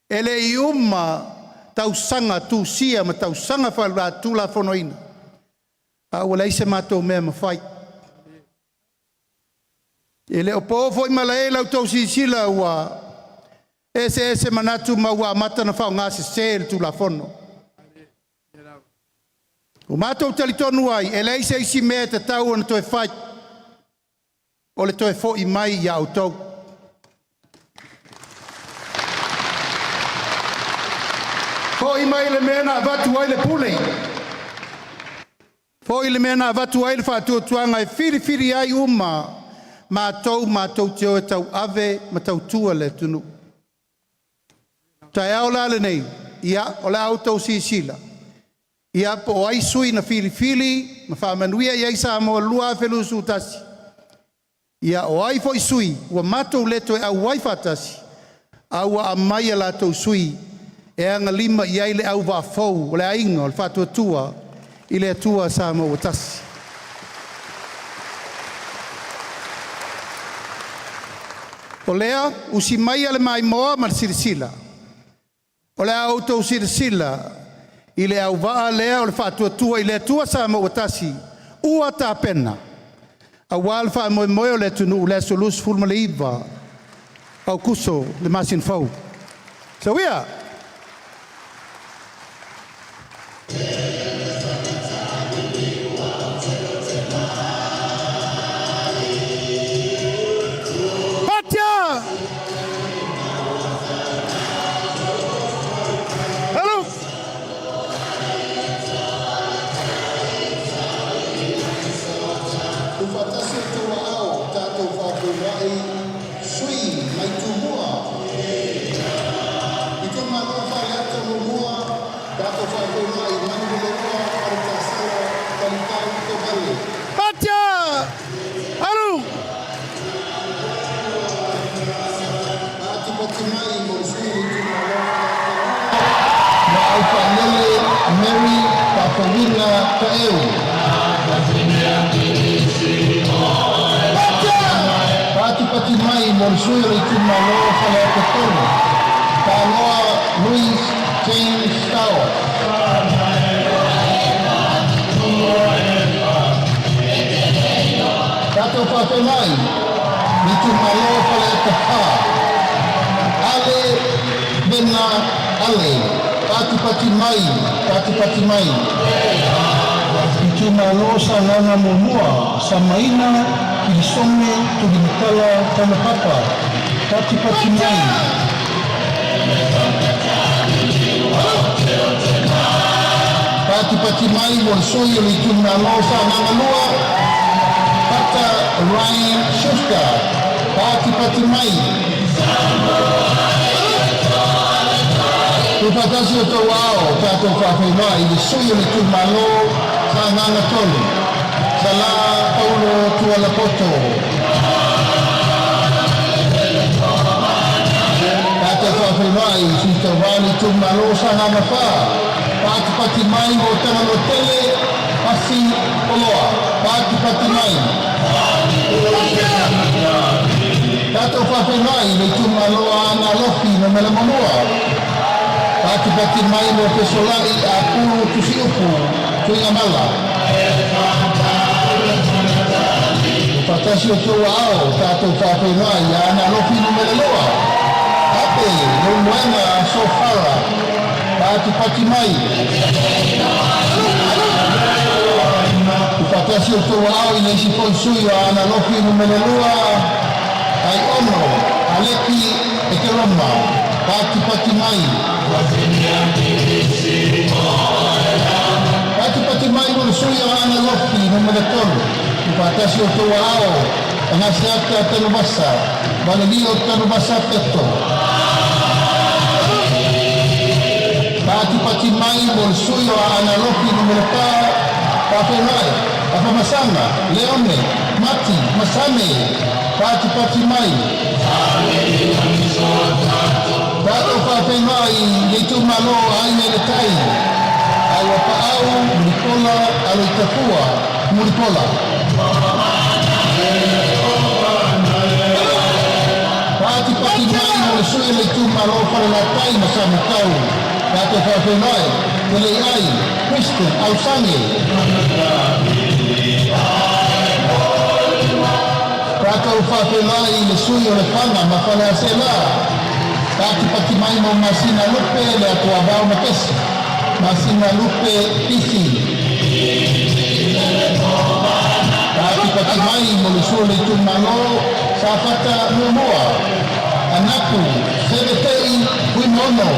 e le i uma tausaga tusia ma tausaga faatulafonoina, a ua leai se matou mea e mafai. E le o po foi malae i la outou silasila ua eseese manatu ma ua amata ona faaaoga sese le Tulafono. Ua matou talitonu ai, e leai se isi mea e tatau ona toe fai, o le toe foi mai ia outou. Foi mai le mea na avatu ai le pule, foi le mea na avatu ai le faatuatuaga e filifili ai uma matou matou te o e tauave ma tautua le atunuu. Taeao la lenei, ia, o le a outou silasila, ia po o ai sui na filifili ma faamanuia i ai Samoa 2021, ia o ai foi sui ua matou le toe auai faatasi, a ua aumai a latou sui e agalima i ai le auvaa fou o le aiga o le Faatuatua i le Atua sa maua tasi. O lea, usi maia le maimoa ma le silasila. O le a outou silasila i le auvaa lea o le Faatuatua i le Atua Samoa ua tasi, ua tapena aua le faamoemoe o le atunuu le aso 29 Aokuso le masina fou. So we are. Patia! Hello! Tuufaatasi o outou aao tatou faafeiloai sui mai Tumua. Itumalo Faleata 1, tatou faafeiloai Manuleleua Faletasiala Talitau Tovale. Patia! Alu! Patipati mai mo le sui o le itumalo Faleata 2, ma Aufaalele Mary Faafouina Taeu. Patia! Patipati mai mo le sui o le itumalo Faleata 3, Taloa Louis James Tao. Tatou faafeiloai le itumalo Faleata 4, Ale Mena Ale, patipati mai, patipati mai. Itumalo Sagaga 1, Samaina Kilisome Tulimatala Taulapapa, patipati mai. Patipati mai mo le sui o le itumalo Sagaga 2, Pata Ryan Schuster, patipati mai. Tuufaatasi o outou aao tatou faafeiloai le sui o le itumalo Sagaga 3, Sala Paulo Tualapoto. Tatou faafeiloai sui tauvā le itumalo Sagaga 4, patipati mai mo Tagaloatele Pasi Oloa, patipati mai. Tatou faafeiloai le itumalo Aana Alofi 1, patipati mai mo Fesolai Apulu Tusiupu Tuigamala. Faatasi o outou aao tatou faafeiloai Aana Alofi 2, Ape Leulumoega Sofara, patipati mai. Faatasi o outou aao i le isi foi sui o Aana Alofi 2, Aiono Aleki Ekeroma, patipati mai. Patipati mai mo le sui o Aana Alofi 3. Faatasi o outou aao Agaseata Tanuvasa, Valelio Tanuvasa Peto. Patipati mai mo le sui o Aana Alofi 4, faafeiloai Afamasaga Leone Mati Masame, patipati mai. Tatou faafeiloai le itumalo Aiga i le Tai, Auapaau Mulipola Aloitafua Mulipola. Patipati mai mo le sui o le itumalo Falelatai ma Samatau, tatou faafeiloai Teleiai Christian Ausange. Tatou faafeiloai le sui o Lefaga ma Faleaseela, patipati mai mo Masina Lupe le Atuavao Makesi, Masina Lupe Pisi. Patipati mai mo le sui o le itumalo Safata 1, Anapu Sevetei Fuimaono.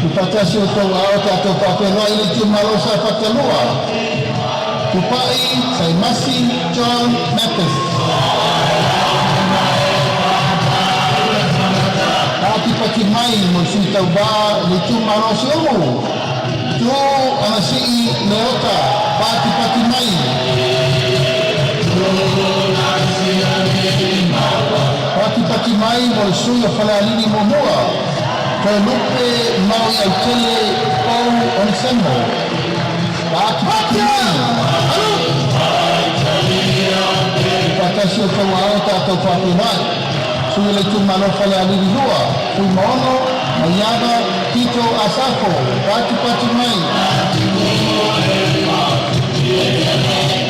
Tuufaatasi o outou aao tatou faafeiloai le itumalo Safata 2, Tupai Saimasi John Mathis. Patipati mai mo le sui tauvā le itumalo Siumu, Tu Anasii Leota, patipati mai. Patipati mai mo le sui o Falealili 1, Toelupe Maui Autele Pau Onesemo. Patipati mai. Faatasi o tou ao tatou faafeiloai sui le itumalo Falealili 2, Fuimaono Maiava Tito Asafo. Patipati mai.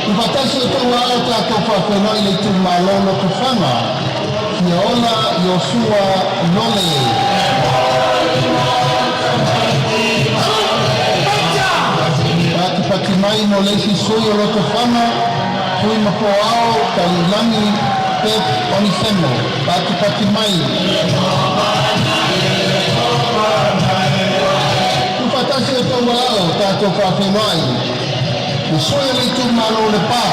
Tufatasi o tou ao tatou faafeiloai le itumalo Lotofaga, Fiaola Iosua Lole. Patipati mai mo le isi sui o Lotofaga, Fui Mapoao Taliulagi Pep Onisemo. Patipati mai. Tufatasi o tou ao tatou faafeiloai le sui o le itumalo Lepa,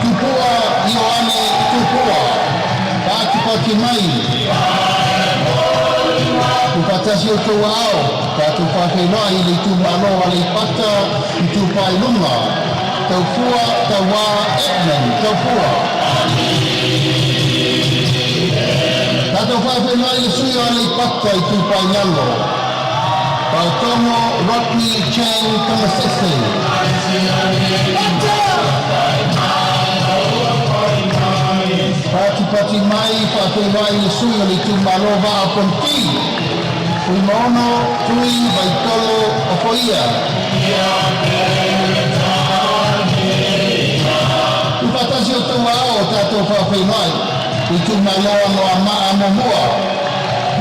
Tupua Ioane Tupua. Patipati mai. Tufatasi o tou ao tatou faafeiloai le itumalo Aleipata Itupa i Luga, Taufua Tauā Edmund Taufua. Tatou faafeiloai le sui o Aleipata Itupa i Lalo, Paotogo Rodney Chang Tamasese. Patipati mai faafeiloai le sui o le itumalo Vaa o Fonoti, Fuimaono Tui Vaitolo Ofoia. Tufatasi o tou ao tatou faafeiloai itumalo Anoamaa Muamua,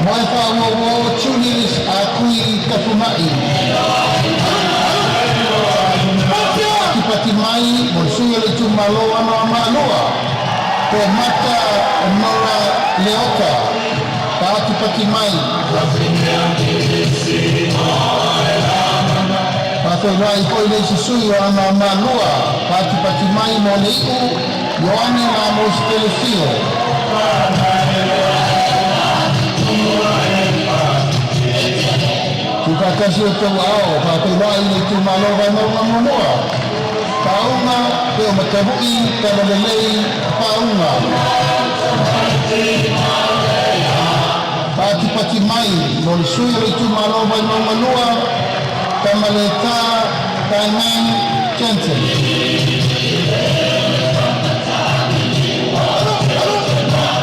Moe Faauauo Julius Akui Tafuma'i. Patipati mai mo le sui o le itumalo Anoamaa 2, Toemata Nora Leota. Patipati mai. Faafeiloai foi le isi sui o Anoamaa 2. Patipati mai mo le iu Ioane Ramos Telesio. Tufatasi o tou ao faafeiloai le itumalo Vaimauga 1, Paauga Peo Matavu'i Talalelei Paauga. Patipati mai mo le sui o le itumalo Vaimauga 2, Tamaletā Taiman Jensen.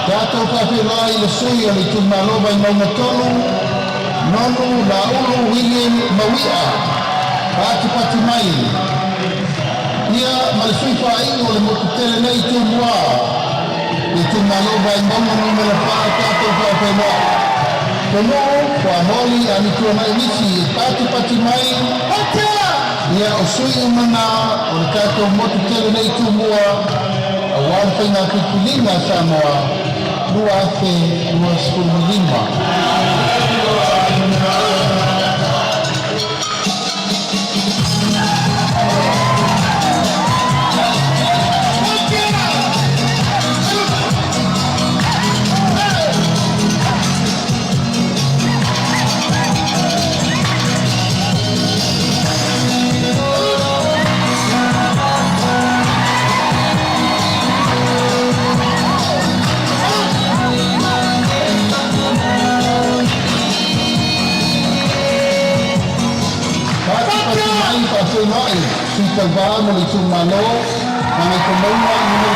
Tatou faafeiloai le sui o le itumalo Vaimauga 3, Nonu Laulu William Maui'a. Patipati mai. Ia ma le sui faaiu o le motu tele nei Tumua, itumalo Vaimauga 4, tatou faafeiloai Tonuu Fuamoli Amituanai Misi. E patipati mai. Ia o sui umana o le tatou motu tele nei Tumua auā le faiga filifiliga a Samoa 2025. Patipati mai faafeiloai sui tauvā mo le itumalo Gagaifomauga 3,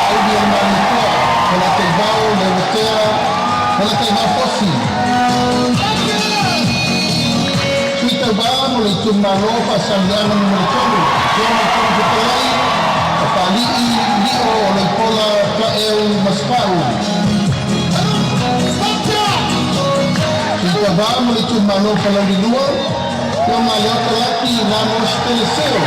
Saauli o le Malietoa Polataivao Leuatea Polataivao Fosi. Sui tauvā mo le itumalo Faasaleleaga 3, Afioga i le Fofoga Fetalai, Papali'i Lio Leipola Taeu Masefau. Sui tauvā mo le itumalo Palauli 2, Afioga Leota Laki Ramos Teleseo.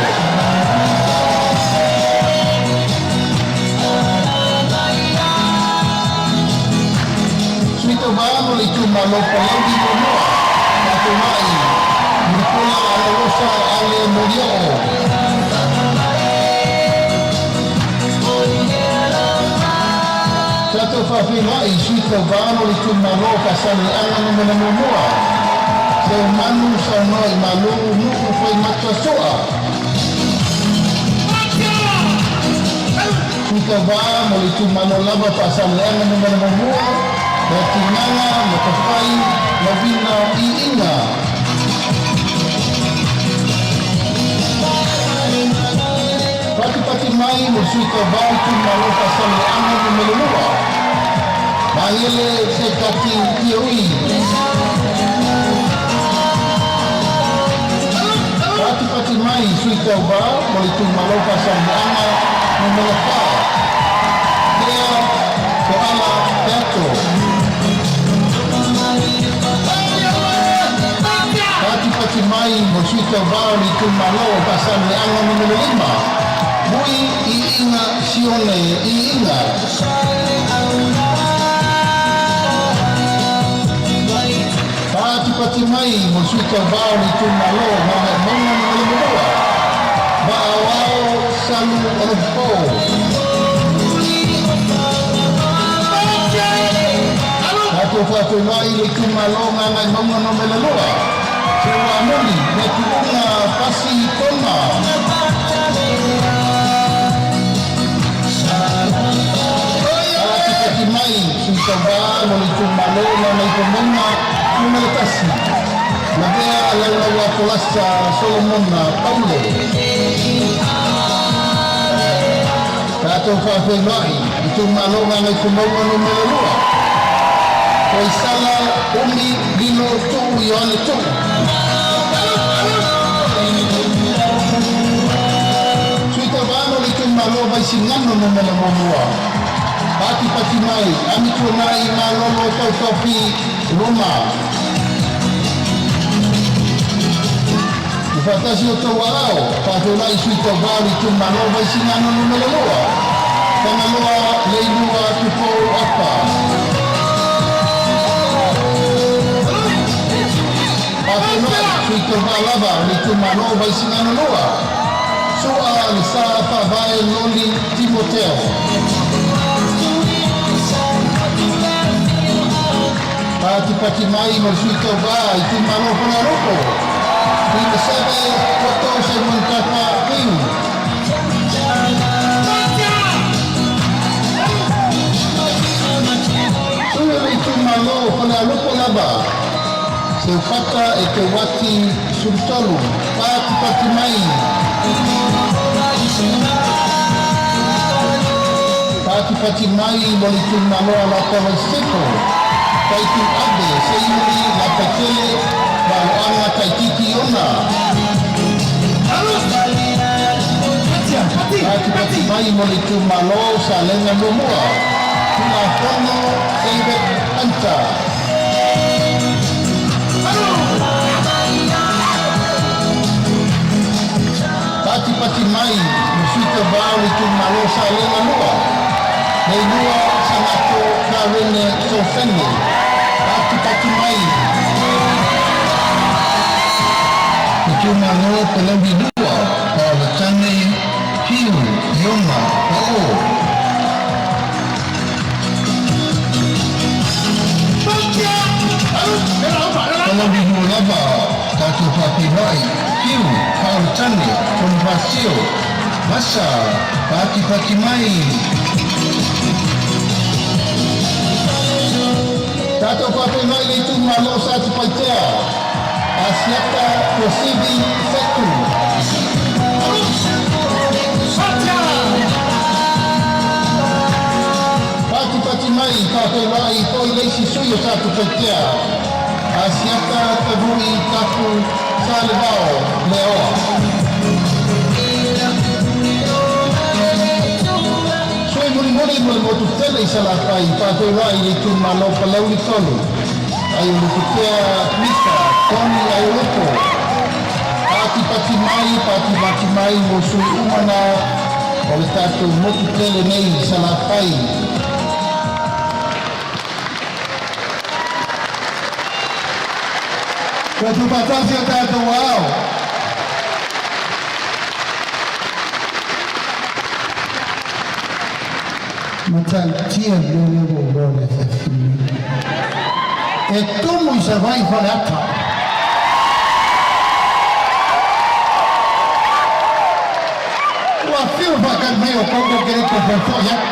Sui tauvā mo le itumalo Palauli 1, Faafeiloai Mulipola Alerosa Ale Molioo. Tatou faafeiloai sui tauvā mo le itumalo Faasaleleaga 1, Seumanu Saunoa i Malu Nuu Faimata Soa. Sui tauvā mo le itumalo lava Faasaleleaga 1, Leatigaga Matafai Lavina Iiga. Patipati mai mo le sui tauvā o le itumalo Faasaleleaga Nu.2, Magele Sekati Tioui. Patipati mai sui tauvā mo le itumalo Faasaleleaga Nu.4, Tea Toala Peato. Patipati mai mo le sui tauvā o le itumalo Faasaleleaga Nu.5, Mui Iiga Sione Iiga. Patipati mai mo le sui tauvā o le itumalo Gagaemauga Nu.2, Va'aoao Salu Olopo. Tatou faafeiloai le itumalo Gagaemauga Nu.2, Seuamuli Letuuga Pasi Tona. Patipati mai sui tauvā mo le itumalo Gagaifomauga Nu.1, Lavea Laulaua Polasa Solomona Paulo. Tatou faafeiloai itumalo Gagaifomauga Nu.2, Koisala Umi Lilo Tuu Ioane Tuu. Sui tauvā mo le itumalo Vaisigano Nu.1, Patipati mai Amituanai Malolo Tautofi Roma. I faatasi o tou aao, faafeiloai sui tauvā o le itumalo Vaisigano Nu.2, Tagaloa Leilua Tupou Apa. Faafeiloai sui tauvā lava o le itumalo Vaisigano 2, Sua Le Sa Faavae Loli Timoteo. Patipati mai mo le sui tauvā itumalo Falealupo, Tuimaseve Poto Simon Tata King. Sui o le itumalo Falealupo lava, Seufata e Te Wati Sulutolu. Patipati mai. Patipati mai mo le itumalo Alataua Sisifo, Taitu Ave Seiuli Lapaitele Maloaga Taititi Ona. Patipati mai mo le itumalo Salega 1, Tulafono David Hunter. Patipati mai mo sui tauvā o le itumalo Salega 2, Leilua Sanato Karene Sofene. Patipati mai. Itumalo Palauli 2, Paolatane Hiu Iona Pa'o. Palauli 2 lava, tatou faafeiloai Hiu Paolatane Ponifasio Masa. Patipati mai. Tatou faafeiloai le itumalo Satupaitea, Asiata Tuasivi Fetu. Patipati mai faafeiloai foi le isi sui o Satupaitea, Asiata Tavui Tafu Salevao Leoa. Sui mulimuli mo le motu tele i Salafai, faafeiloai le itumalo Palauli 3, Aiolukutea Mika Tony Aiolopo. Patipati mai, patipati mai mo sui uma na o le tatou motu tele nei i Salafai. Ua tuufaatasi o tatou aao. Matautia mea lea ua ou iloa i le afiafi lenei. E tumu i Savaii Faleata. Ua afio le faatali mai o koko ke le toe foifo'i atu.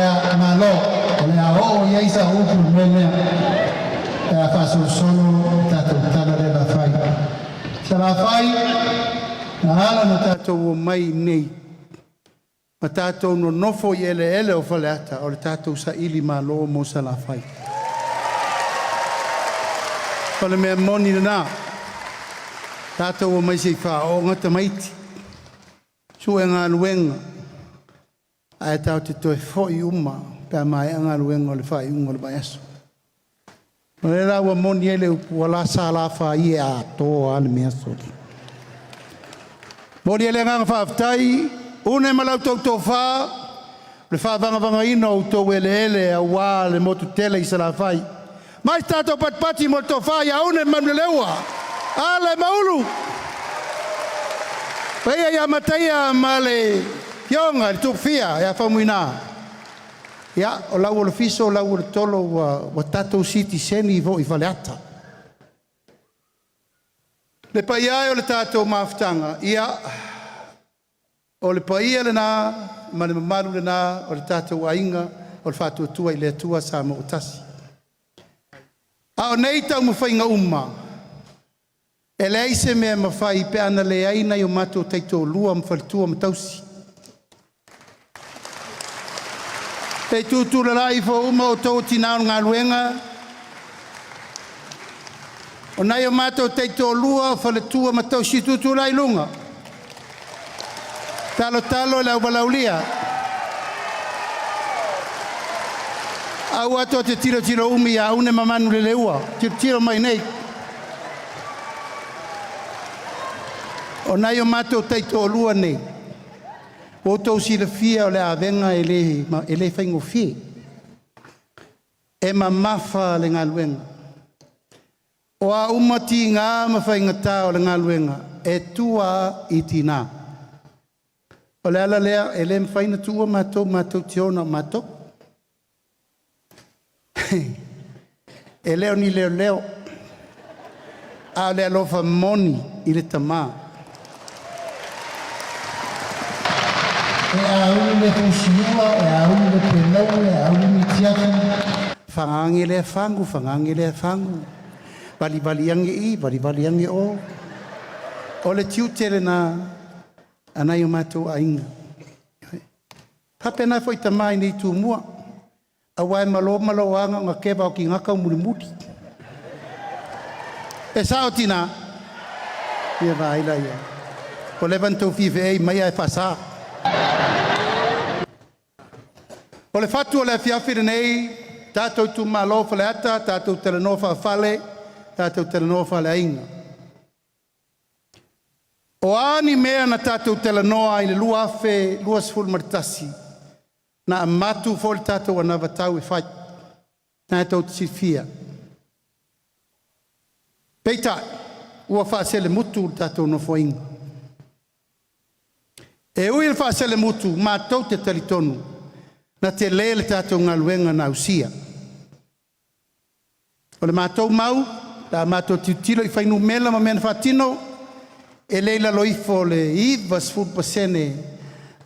Ia, malo, o le a oo i ai sau upu i le mea lea pe a faasolosolo le tatou tala lea o le a fai. Salafai, na ala ona tatou omai i inei ma tatou nonofo i eleele o Faleata, o le tatou sailimalo mo Salafai. O le mea moni lena. Tatou omai se i faaooga tamaiti, sue galuega, ae tatou te toe foi uma pe a maea galuega o le faaiuga o le vaiaso. O lea la ua moni ai le upu, ua Salafai e atoa lava le mea soli. Momoli ai le agaga faafetai, Pune ma la outou tofa, le faavagavagaina o outou eleele aua le motu tele i Salafai. Mai se tatou patipati mo le tofa ia Une ma Manuleleua, Ale ma Ulu, paia ia Mataia ma le Afioga i le Tupufia ia Faumuina. Ia, o lau o le fiso o lau o le tolo ua tatou sitiseni foi i Faleata. Le paia e o le tatou mafutaga, ia, o le paia lena ma le mamalu lena o le tatou aiga o le Faatuatua i le Atua Samoa ua tasi. A o nei taumafaiga uma, e leai se mea e mafai pe ana leai nai o matou taitoalua ma faletua ma tausi. Se i tutulala ifo uma outou o tina o le galuega, o nai o matou taitoalua o faletua ma tausi, tutulai i luga. Talo talo le auvalaaulia. Aua tou te tilotilo umi ia Une ma Manuleleua, tilotilo mai i inei. O nai o matou taitoalua nei, ua outou silafia o le avega e le faigofie. E mamafa le galuega. O a uma tiga ma faigata o le galuega, e tua lava i tina. O le ala lea e le mafai ona tuua matou, matou te ona o matou. E le o ni leoleo, a o le alofa moni i le tama. E auli le fusiua e auli le pelau e auli mitiafi. Fagaage lea fagu, fagaage lea fagu. Valivali age i, valivali age o. O le tiute lena a nai o matou aiga. Faapena foi i tama i inei i Tumua, aua e malo ma lou aga ona keva o kigaka au mulimuli. E sao tina? Ia vaai la i ai. Ua leva ona tou fia fe'ei mai ae faasa. O le fatu o le afiafi lenei, tatou itumalo o Faleata, tatou talanoa faafale, tatou talanoa faaleaiga. O a ni mea na tatou talanoa ai i le 2021, na amatu foi le tatou anavatau e fai. Na tou te silafia. Peitai, ua faaselemutu le tatou Nofoaiga. E ui i le faaselemutu, matou te talitonu na tele le tatou galuega na ausia. O le matou mau, pe a matou tilotilo i fuainumera ma mea na faatino, e le i lalo ifo o le 90%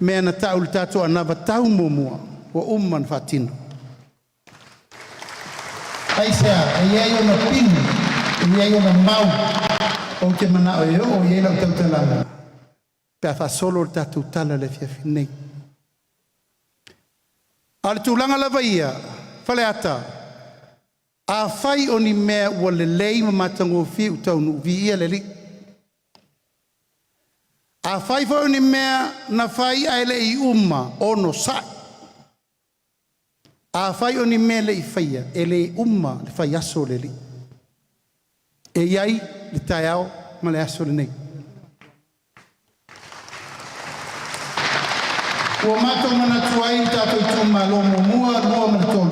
mea na tau i le tatou anavatau muamua ua uma ona faatino. Aisea? E i ai ona pine, e i ai ona mau ou te manao e oo i ai lau tautalaga pe a faasolo le tatou tala i le afiafi nei. A o le tulaga lava ia, Faleata, afai o ni mea ua lelei ma matagofie ua taunuu, viia le Alii. Afai foi o ni mea na fai ae le i uma, onosai. Afai o ni mea e le i faia, e le uma le faiaso o le Alii. E i ai le taeao ma le aso lenei. Ua matou manatu ai le tatou itumalo muamua, lua ma le tolu.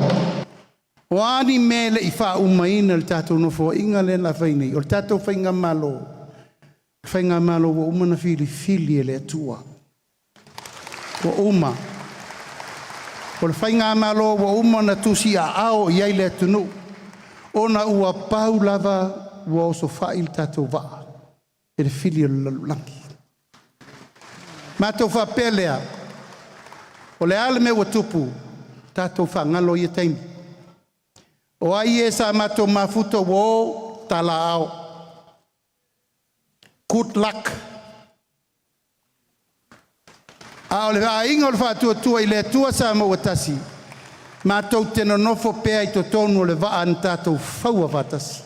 O a ni mea e le i faaumaina i le tatou Nofoaiga lea na fai nei, o le tatou Faigamalo, le Faigamalo ua uma ona filifili e le Atua. Ua uma. O le Faigamalo ua uma ona tusiaao i ai le atunuu, ona ua pau lava ua osofai le tatou vaa i le fili o le lalolagi. Matou faapea lea, o le a le mea ua tupu? Tatou faagalo ia taimi. O ai e sa matou mafuta ua o talaao. Good luck. A o le aiga o le Faatuatua i le Atua Samoa ua tasi, matou te nonofo pea i totonu o le vaa na tatou faua faatasi.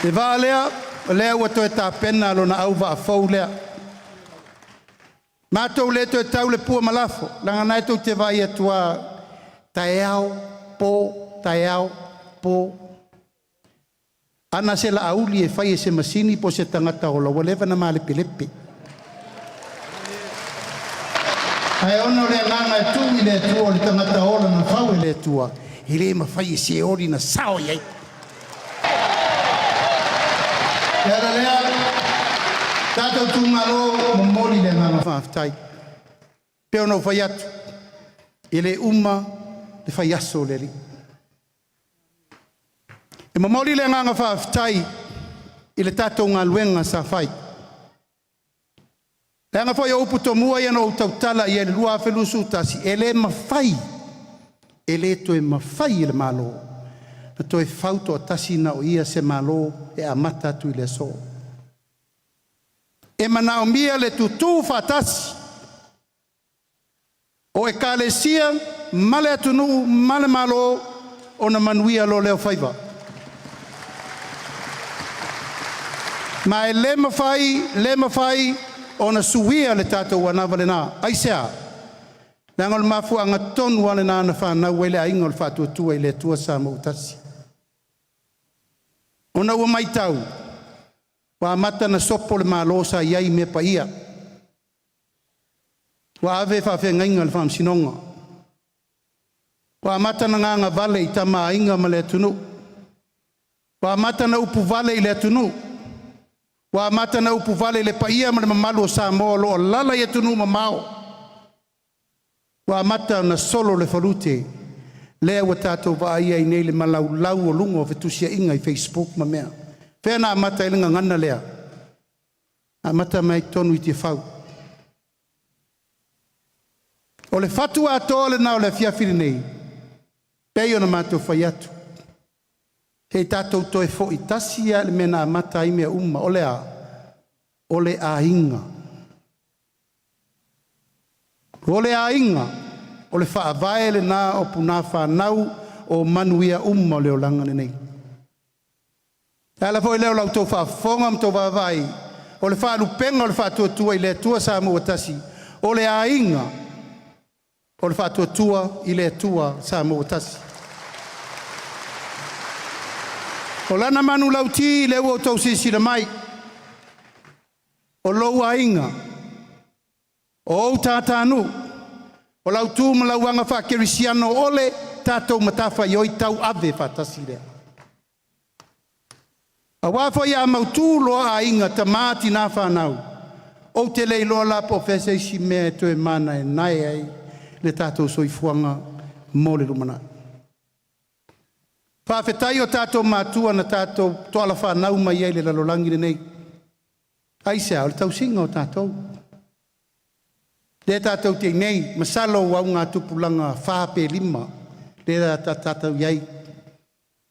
Le vaa lea, o lea ua toe tapena lona auvaa fou lea. Matou le toe tau le pua ma lafo, leaga o lena tou te vaai atu lava, taeao, po, taeao, po. A na o se laauli e fai e se masini po o se tagata ola ua leva ona malepelepe. Ae ona o le agaga e tuu i le Atua o le tagata ola na fau e le Atua, e le mafai e se oli ona sao i ai. O le ala lea, tatou itumalo, momoli le agaga faafetai. E pei ona ou fai atu, e le uma le faiaso o le Alii. E momoli le agaga faafetai i le tatou galuega sa fai, leaga foi o upu tomua ia na ou tautala i ai i le 2021, e le mafai, e le toe mafai e le Malo ona toe fautoatasi na o ia se Malo e amata atu i le aso. E manaomia le tutu faatasi o Ekalesia ma le atunuu ma le Malo ona manuia loa lea o faiva. Ma e le mafai, le mafai ona suia le tatou anava lena. Aisea? Leaga o le mafuaaga tonu lava lena na fanau ai le Aiga o le Faatuatua i le Atua Samoa ua Tasi, ona ua matau ua amata ona sopo le Malo sa i ai i mea paia, ua ave faafeagaiga i le faamasinoga, ua amata ona gagavale i Tama a Aiga ma le atunuu, ua amata ona upuvale i le atunuu, ua amata ona upuvale i le paia ma le mamalu o Samoa o lo o alaala i atunuu mamao, ua amata ona solo le falute. Lea ua tatou vaaia ai nei le malaulau o luga o fetusiaiga i facebook ma mea. Fea na amata ai le gagana lea? Na amata mai totonu i Tiafau. O le fatu atoa lena o le afiafi lenei, pei ona matou fai atu, se i tatou toe foi tasi lava i le mea na amata ai mea uma. O le a? O le aiga. O le aiga, o le faavae lena o punafānau o manuia uma o le olaga lenei. O le ala foi lea o la outou faafofoga ma le vaavaai, o le faalupega o le Faatuatua i le Atua Samoa ua Tasi, o le aiga o le Faatuatua i le Atua Samoa ua Tasi. O lana manulauti lea ua outou silasila mai, o lou aiga, o ou tatanuuu, o lau tu ma lau aga faakerisiano o le tatou matafaioi tauave faatasi lea. Aua foi a mautu loa aiga, tama, tina, fanau, ou te le iloa la po o fea se isi mea e toe manaenae ai le tatou soifuaga mo le lumanai. Faafetai i o tatou matua na tatou toala fanau mai ai i le lalolagi lenei. Aisea? O le tausiga o tatou. Lea tatou te i nei, masalo ua augatupulaga 4 pe 5 lea tatou i ai.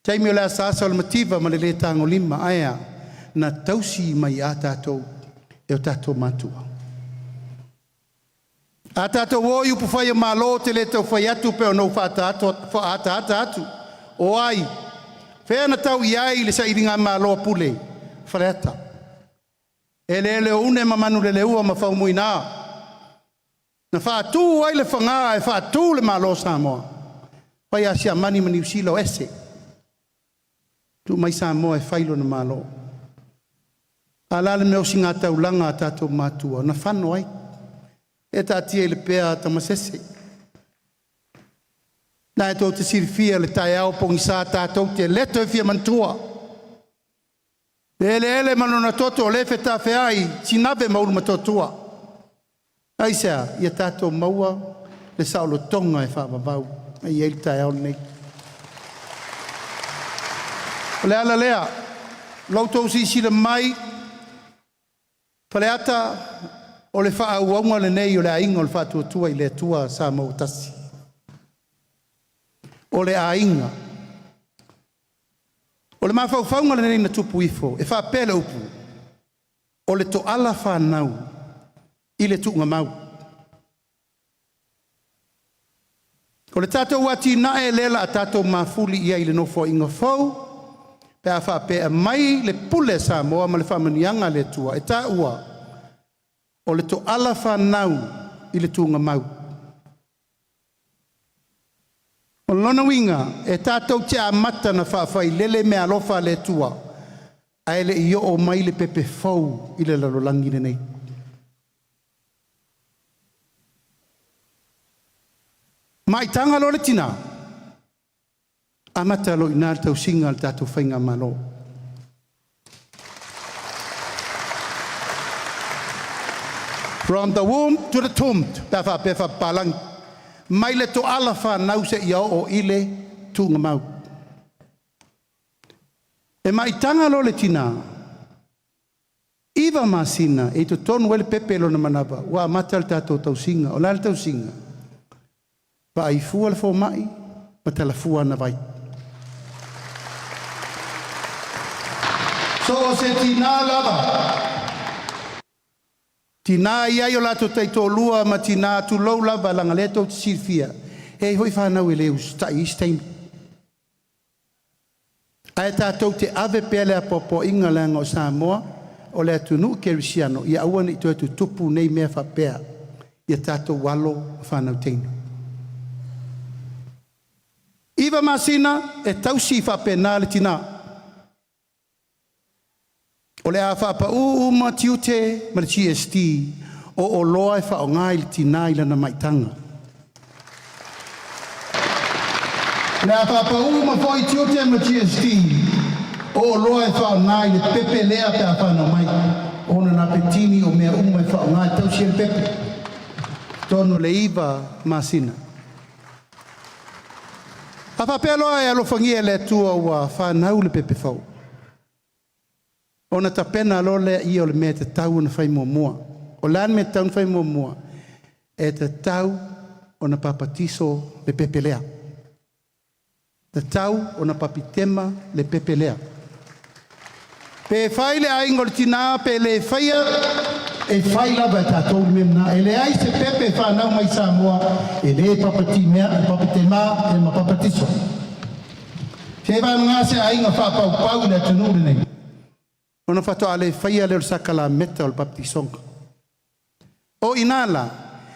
Taimi o le asaasa o le mativa ma le le tagolima, ae a? Na tausi mai a tatou e o tatou matua. A tatou o i upufai o Malo, ou te le tau fai atu pei ona ou faaataata atu. O ai? Fea na tau i ai le sailigamalo a Pule? Faleata. Eleele o Une ma Manuleleua ma Faumuina. Na faatu ai le fagā e faatu le Malo o Samoa. Fai lava Siamani ma Niu Sila o ese. Tuu mai Samoa e fai lona Malo. A o le a le mea o ositaulaga a tatou matua? Na fano ai. E taatia i le a tamasese. Na e tou te silafia le taeao pogisa tatou te le toe fia manatua. Le eleele ma lona toto o lea e fetafeai Sinave ma Ulumotootua. Aisea? Ia tatou maua le saolotoga e faavavau e i ai le taeao lenei. O le ala lea, o lo outou silasila mai, Faleata, O le faaauauga lenei o le Aiga o le Faatuatua i le Atua Samoa ua Tasi. O le aiga. O le mafaufauga lenei na tupu ifo, e faapea le upu, o le toala fanau i le tuugamau. O le tatou atinae lea o le a tatou mafuli i ai i le Nofoaiga fou pe a faapea e aumai le pule a Samoa ma le faamanuiaga a le Atua e taua o le toala fanau i le tuugamau. O lona uiga e tatou te amata ona faafailele meaalofa a le Atua ae le i oo mai le pepe fou i le lalolagi lenei. Maitaga loa le tina, amata loa i ina le tausiga a le tatou faigamalo. From the womb to the tomb, pe a faapea e faapapalagi. Mai le toala fanau seia oo i le tuugamau. E maitaga loa le tina, 9 masina e i totonu ai le pepe i lona manava, ua amata le tatou tausiga. O le a le tausiga? Vaai fua le fomai ma talafua ana vai. So o se tinā lava, tinā i ai o latou taitoalua ma tinā tulou lava leaga o lea tou te silafia, e i ai foi fanau e le usitai i isi taimi. Ae tatou te ave pea le apoapoaiga leaga o Samoa o le atunuu kerisiano, ia aua ne i toe tutupu nei mea faapea i a tatou alo ma fanau teine. 9 masina e tausi faapena le tina. O le a faapau uma tiute ma le GST o oloa e faaaoga i le tina i lana maitaga. O le a faapau uma foi tiute ma GST o oloa e faaaoga i le pepe lea pe a fanau mai, ona napetini o mea uma e faaaoga e tausi ai le pepe. Totonu o le 9 masina. A faapea loa e alofagia e le Atua ua fanau le pepe fou, ona tapena loa lea o le mea e tatau ona fai muamua. O le a le mea e tatau ona fai muamua? E tatau ona papatiso le pepe lea. Tatau ona papitema le pepe lea. Pe fai le aiga o le tina pe le faia, e fai lava e tatou le mea lena. E leai se pepe e fanau mai Samoa e le papatimea, papitema e ma papatiso. Se vagaga se aiga faapaupau i le atunuu lenei, ona faatoa le faia lea o le sakalameta o le baptisoga. O i ina la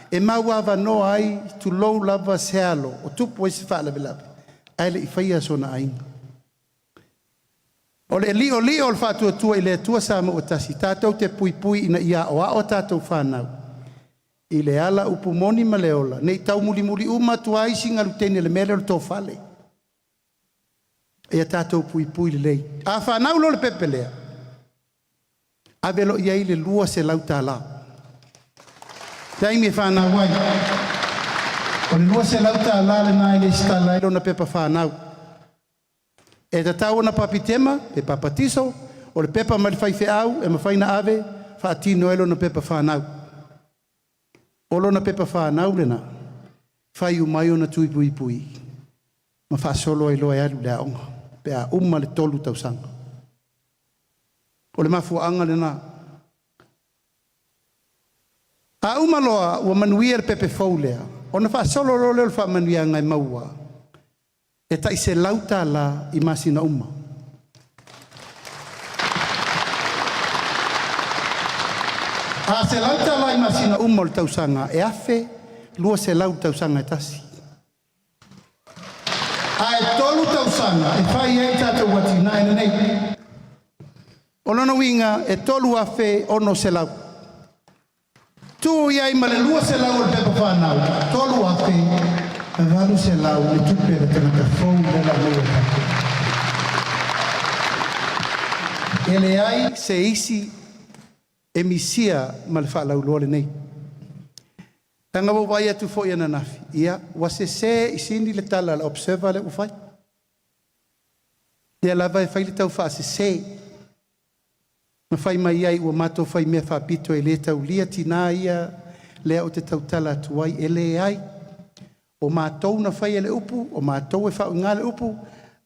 e mauavanoa ai, tulou lava, se alo o tupu ai se faalavelave ae le i faia sona aiga. O le li'oli'o o le faatuatua i le Atua Samoa ua tasi, tatou te puipui ina ia aoao a tatou fanau i le ala upu moni ma le ola, nei taumulimuli uma atu ai isi galu teine i le mea lea o le tofale. Ia tatou puipui lelei. A fanau loa le pepe lea, ave loa i ai le $200. Taimi e fanau ai. O le $200 lena e lesitala ai lona pepa fanau. E tatau ona papitema pe papatiso, o le pepa mai le faifeau e mafai ona ave faatino ai lona pepa fanau. O lona pepa fanau lena, fai uma ai ona tui puipui ma faasolo ai loa e alu i le aoga pe a uma le 3 tausaga. O le mafuaaga lena. A uma loa ua manuia le pepe fou lea, ona faasolo loa lea o le faamanuiaga e maua e tai $100 i masina uma. A $100 i masina uma o le tausaga, e $1,200 le tausaga e tasi. Ae 3 tausaga e fai ai tatou atinae lenei. O lona uiga e $3,600. Tuu i ai ma le $200 o le pepa fanau, $3,800 le tupe a le tagata fou lea o le a maua e tatou. E leai se isi e misia ma le faalauiloa lenei. Leaga ua ou vaai atu foi ananafi, ia ua sese i sini le tala a le Observer lea ua fai. Lea lava e fai le taufaasese. Na fai mai ai ua matou faimea faapito e le taulia tinā ia lea ou te tautala atu ai, e leai. O matou na faia le upu, o matou e faauiga le upu,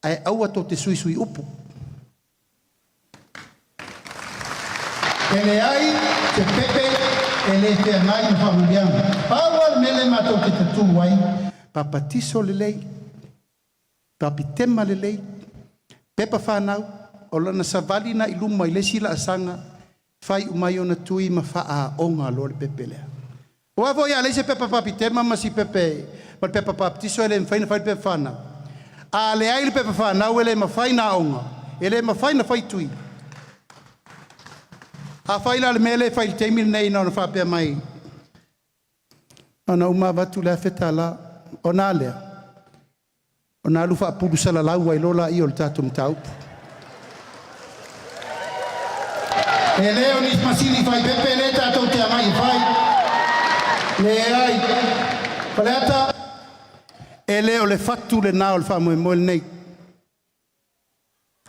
ae aua tou te suisui upu. E leai se pepe e le feagai ma faamanuiaga. Pau lava le mea lea matou te tatū ai, papatiso lelei, papitema lelei, pepa fanau, o lana savali lena i luma i le isi laasaga, faaiu mai ona tui ma faaaoga loa le pepe lea. Aua foi a leai se pepa papitema ma si pepe ma le pepa papatiso e le mafai ona fai le pepa fanau. A leai le pepa fanau e le mafai ona aoga, e le mafai ona fai tui. Afai la o le mea lea e fai i le taimi lenei na ona faapea mai, na ona uma avatu le $1,000, ona a lea? Ona alu faapulu salalau ai loa lea o le tatou mataupu. E le o ni masini fai pepe lea tatou te agai e fai. Leai. Faleata, e le o le fatu lena o le faamoemoe lenei.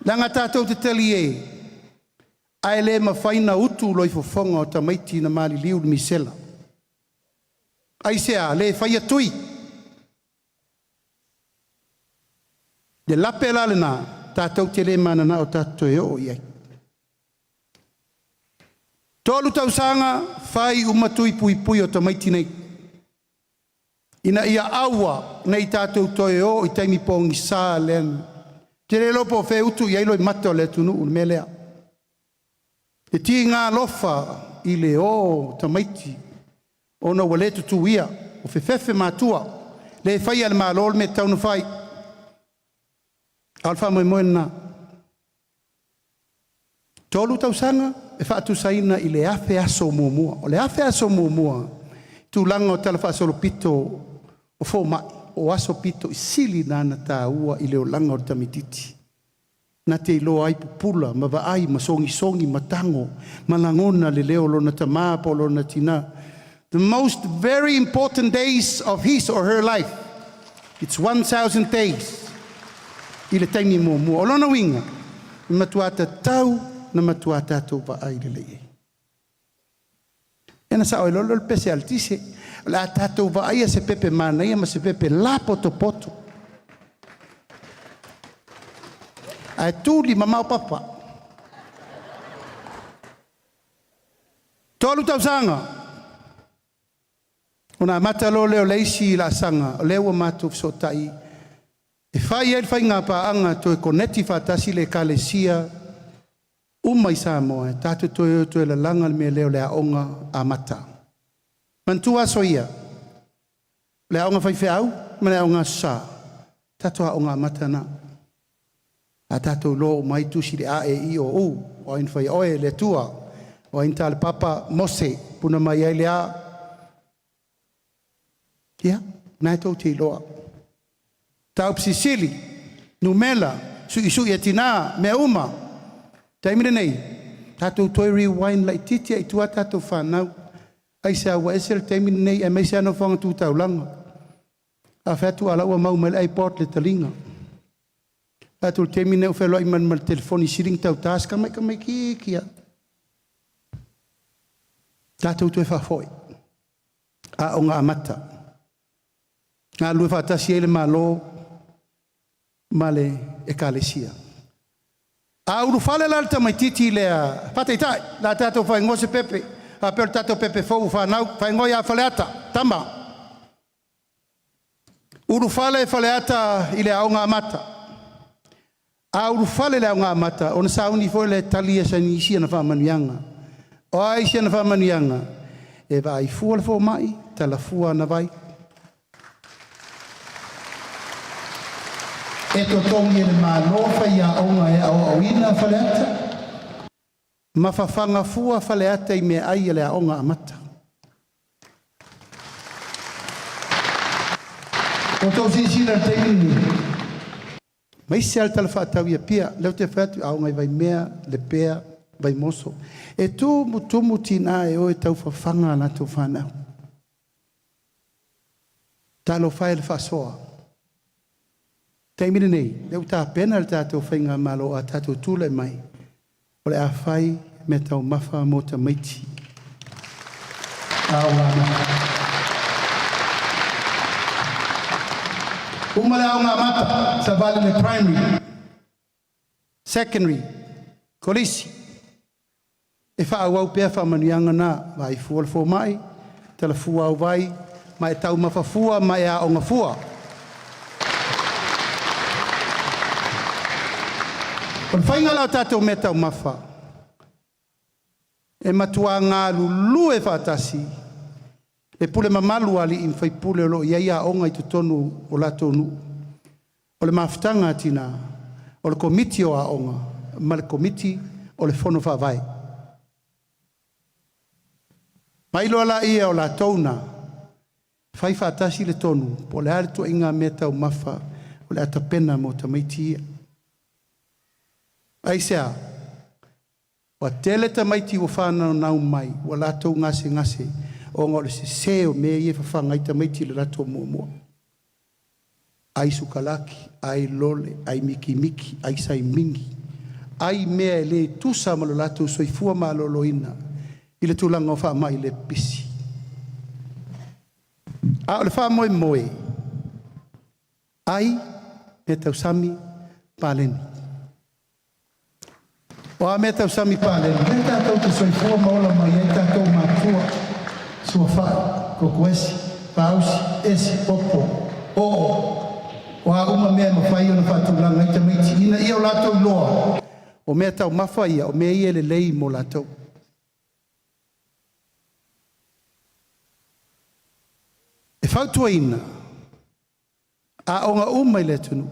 Leaga tatou te talie, ae le mafai ona utu loifofoga o tamaiti na maliliu i le misela. Aisea? Le faia tui. Le lape la lena, tatou te le mananao tatou toe oo i ai. 3 tausaga, fai uma tui puipui o tamaiti nei, ina ia aua ne i tatou toe o i taimi pogisa lea. Ou te le iloa po o fea e utu i ai loimata o le atunuu i le mea lea. E tiga alofa i le o o tamaiti ona ua le tutuia, ua fefefe matua, le faia e le Malo le mea e tatau ona fai. A o le faamoemoe lena. 3 tausaga e faatusaina i le 1,000 aso muamua. O le 1,000 aso muamua, tulaga o talafaasolopito o fomai, o aso pito sili na ona taua i le olaga o le tamaitiiti. Na te iloa ai pupula ma vaai ma sogisogi ma tago ma lagona le leo o lona tama po o lona tina. The most very important days of his or her life. It's 1000 days i le taimi muamua. O lona uiga, e matua tatau na matua tatou vaai lelei i ai. Ia ona sao ai loa lea o le pese a le tise. O le a tatou vaaia se pepe manaia ma se pepe lapotopoto. Ae tuli mamao papa. 3 tausaga, ona amata loa lea o le isi laasaga, o lea ua matou fesootai e fai ai le faigapaaga, toe koneti faatasi le Ekalesia uma i Samoa, e tatou te toe o e toe lalaga le mea lea o le aoga amata. Manatua aso ia, le aoga faifeau ma le aoga Aso Sa, tatou aoga amata na. A tatou iloa uma ai tusi i le A, E, I, O, U, o ai na faia oe, le Atua, o ai na ta le papa, Mose, puna mai ai le a. Ia, na e tou te iloa. Mataupu silisili, numera, suisui e tina, mea uma. Taimi lenei, tatou toe rewind laitiiti lava i tua tatou fanau. Aisea ua ese le taimi lenei aemaise lava nofoaga tu taulaga. A fai atu a o la e ua mau mai le iPod le taliga. Fai atu o le taimi lenei ua fealuai mai ma le telefoni sili ona tauta si tamai tamaitiiti lava. Tatou toe faafoi, aoga amata. Galulue faatasi ai le Malo ma le Ekalesia. A ulufale la le tamaitiiti lea, faataitai, o le a tatou faaigoa se pepe, faapea o le tatou pepe fou ua fanau, faaigoa ia Faleata, tama. Ulufale Faleata i le aoga amata. A ulufale i le aoga amata, ona sauni foi lea e tali isi ana faamanuiaga. O a isi ana faamanuiaga? E vaai fua le fomai, tala fua ana vai. E totogi e le Malo faiaoga e aoaoina Faleata, ma fafaga fua Faleata i meaai a le aoga amata. Ua outou silasila i le taimi lenei, aemaise lava le Tala Faatatau i Apia, lea ou te fai atu, aoga i Vaimea, Lepea, Vaimoso. E tumutumu tina e o e taufafaga a latou fanau. Talofa e i le faasoa. Taimi lenei, lea ua tapena le tatou faigamalo a tatou tulai mai, o le a fai Meataumafa mo tamaiti a ua amata. Uma le aoga amata, savali i le primary, secondary, kolisi, e faaauau pea faamanuiaga na, vaai fua le fomai, talafua au vai, ma e taumafa fua ma e aoga fua. O le faiga la o tatou meataumafa, e matua galulue faatasi le pule mamalu a alii ma faipule o lo o i ai aoga i totonu o latou nuu. O le mafutaga a tina, o le Komiti o Aoga ma le Komiti o le Fono Faavae. Mai loa lea o latou na fai faatasi le tonu po o le a le ituaiga meataumafa o le a tapena mo tamaiti ia. Aisea? Ua tele tamaiti ua fananau mai ua latou gasegase ona o le sese o mea ia e fafaga ai tamaiti i le latou muamua. Ai sukalaki, ai lole, ai mikimiki, ai saimini, ai mea e le tusa ma lo latou soifua maloloina i le tulaga o faamai le pipisi. A o le faamoemoe, ai meatausami paleni. O a meatausami paleni? Lea tatou te soifua ma ola mai ai tatou matua, suafa, koko-esi, fausi, esi, popo, oo, o a uma mea e mafai ona faatulaga ai tamaiti ina ia o latou iloa o meataumafa ia, o mea ia e lelei mo latou. E fautuaina aoga uma i le atunuu,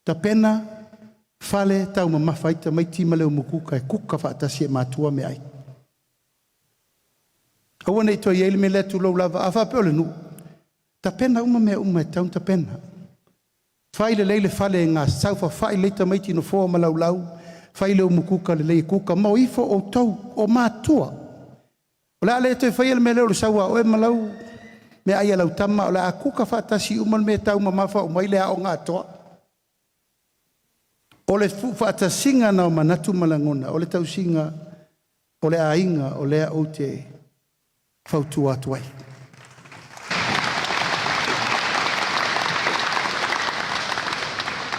tapena fale taumamafa ai tamaiti ma le umukuka e kuka faatasi e matua meaai. Aua ne i toe i ai le mea lea tulou lava, a faapea o le nuu, tapena uma mea uma e tatau ona tapena. Fai lelei le fale e saofafai lelei tamaiti i nofoa ma laulau, fai le umukuka lelei e kuka, ma o ifo outou o matua. O le a le toe faia le mea lea o le sau lava o oe ma lau meaai a lau tama, o le a kuka faatasi uma le mea e taumamafa uma ai le aoga atoa. O le tuufaatasiga lena o manatu ma lagona, o le tausiga o le aiga o lea ou te fautua atu ai.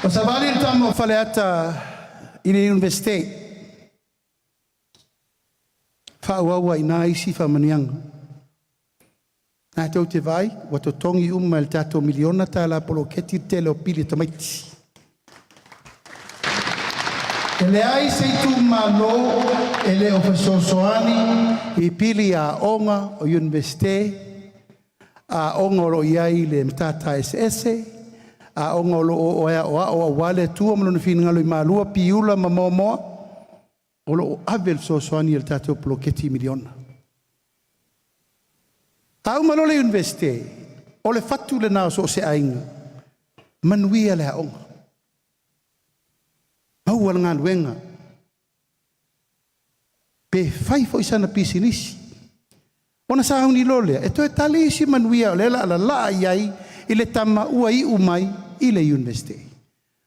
O Savali le tama o Faleata i le Iunivesite, faaauau ai i ina isi faamanuiaga. Tatou te vaai ua totogi uma e le tatou $1 miliona poloketi le tele o pili a tamaiti. E leai se itumalo e le o fesoasoani i pili aoga o Iunivesite, aoga o lo o i ai le Matata Eseese, aoga o lo o o e aoao aua le Atua ma Lona finagalo i Malua, Piula ma Moamoa, o lo o ave le fesoasoani a le tatou poloketi miliona. A uma loa le Iunivesite, o le fatu lena o so o se aiga, manuia le aoga, maua le galuega, pe fai foi sana pisinisi. Ona sauni loa lea e toe tali isi manuia o lea o le a lalaa i ai i le tama ua iu mai i le Iunivesite.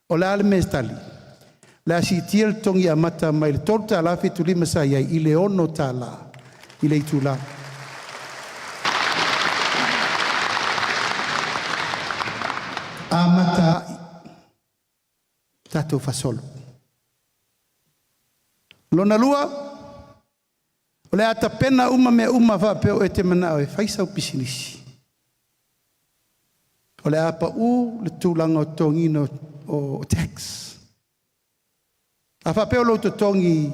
O le a le mea e tali? O le a siitia le totogi amata mai le $3.75 sa i ai i le $6 i le itula. Amata ai tatou fasolo. Lona lua, o le a tapena uma mea uma faapea o e te manao e fai sau pisinisi. O le a pau le tulaga o totogiina o tax. A faapea o lou totogi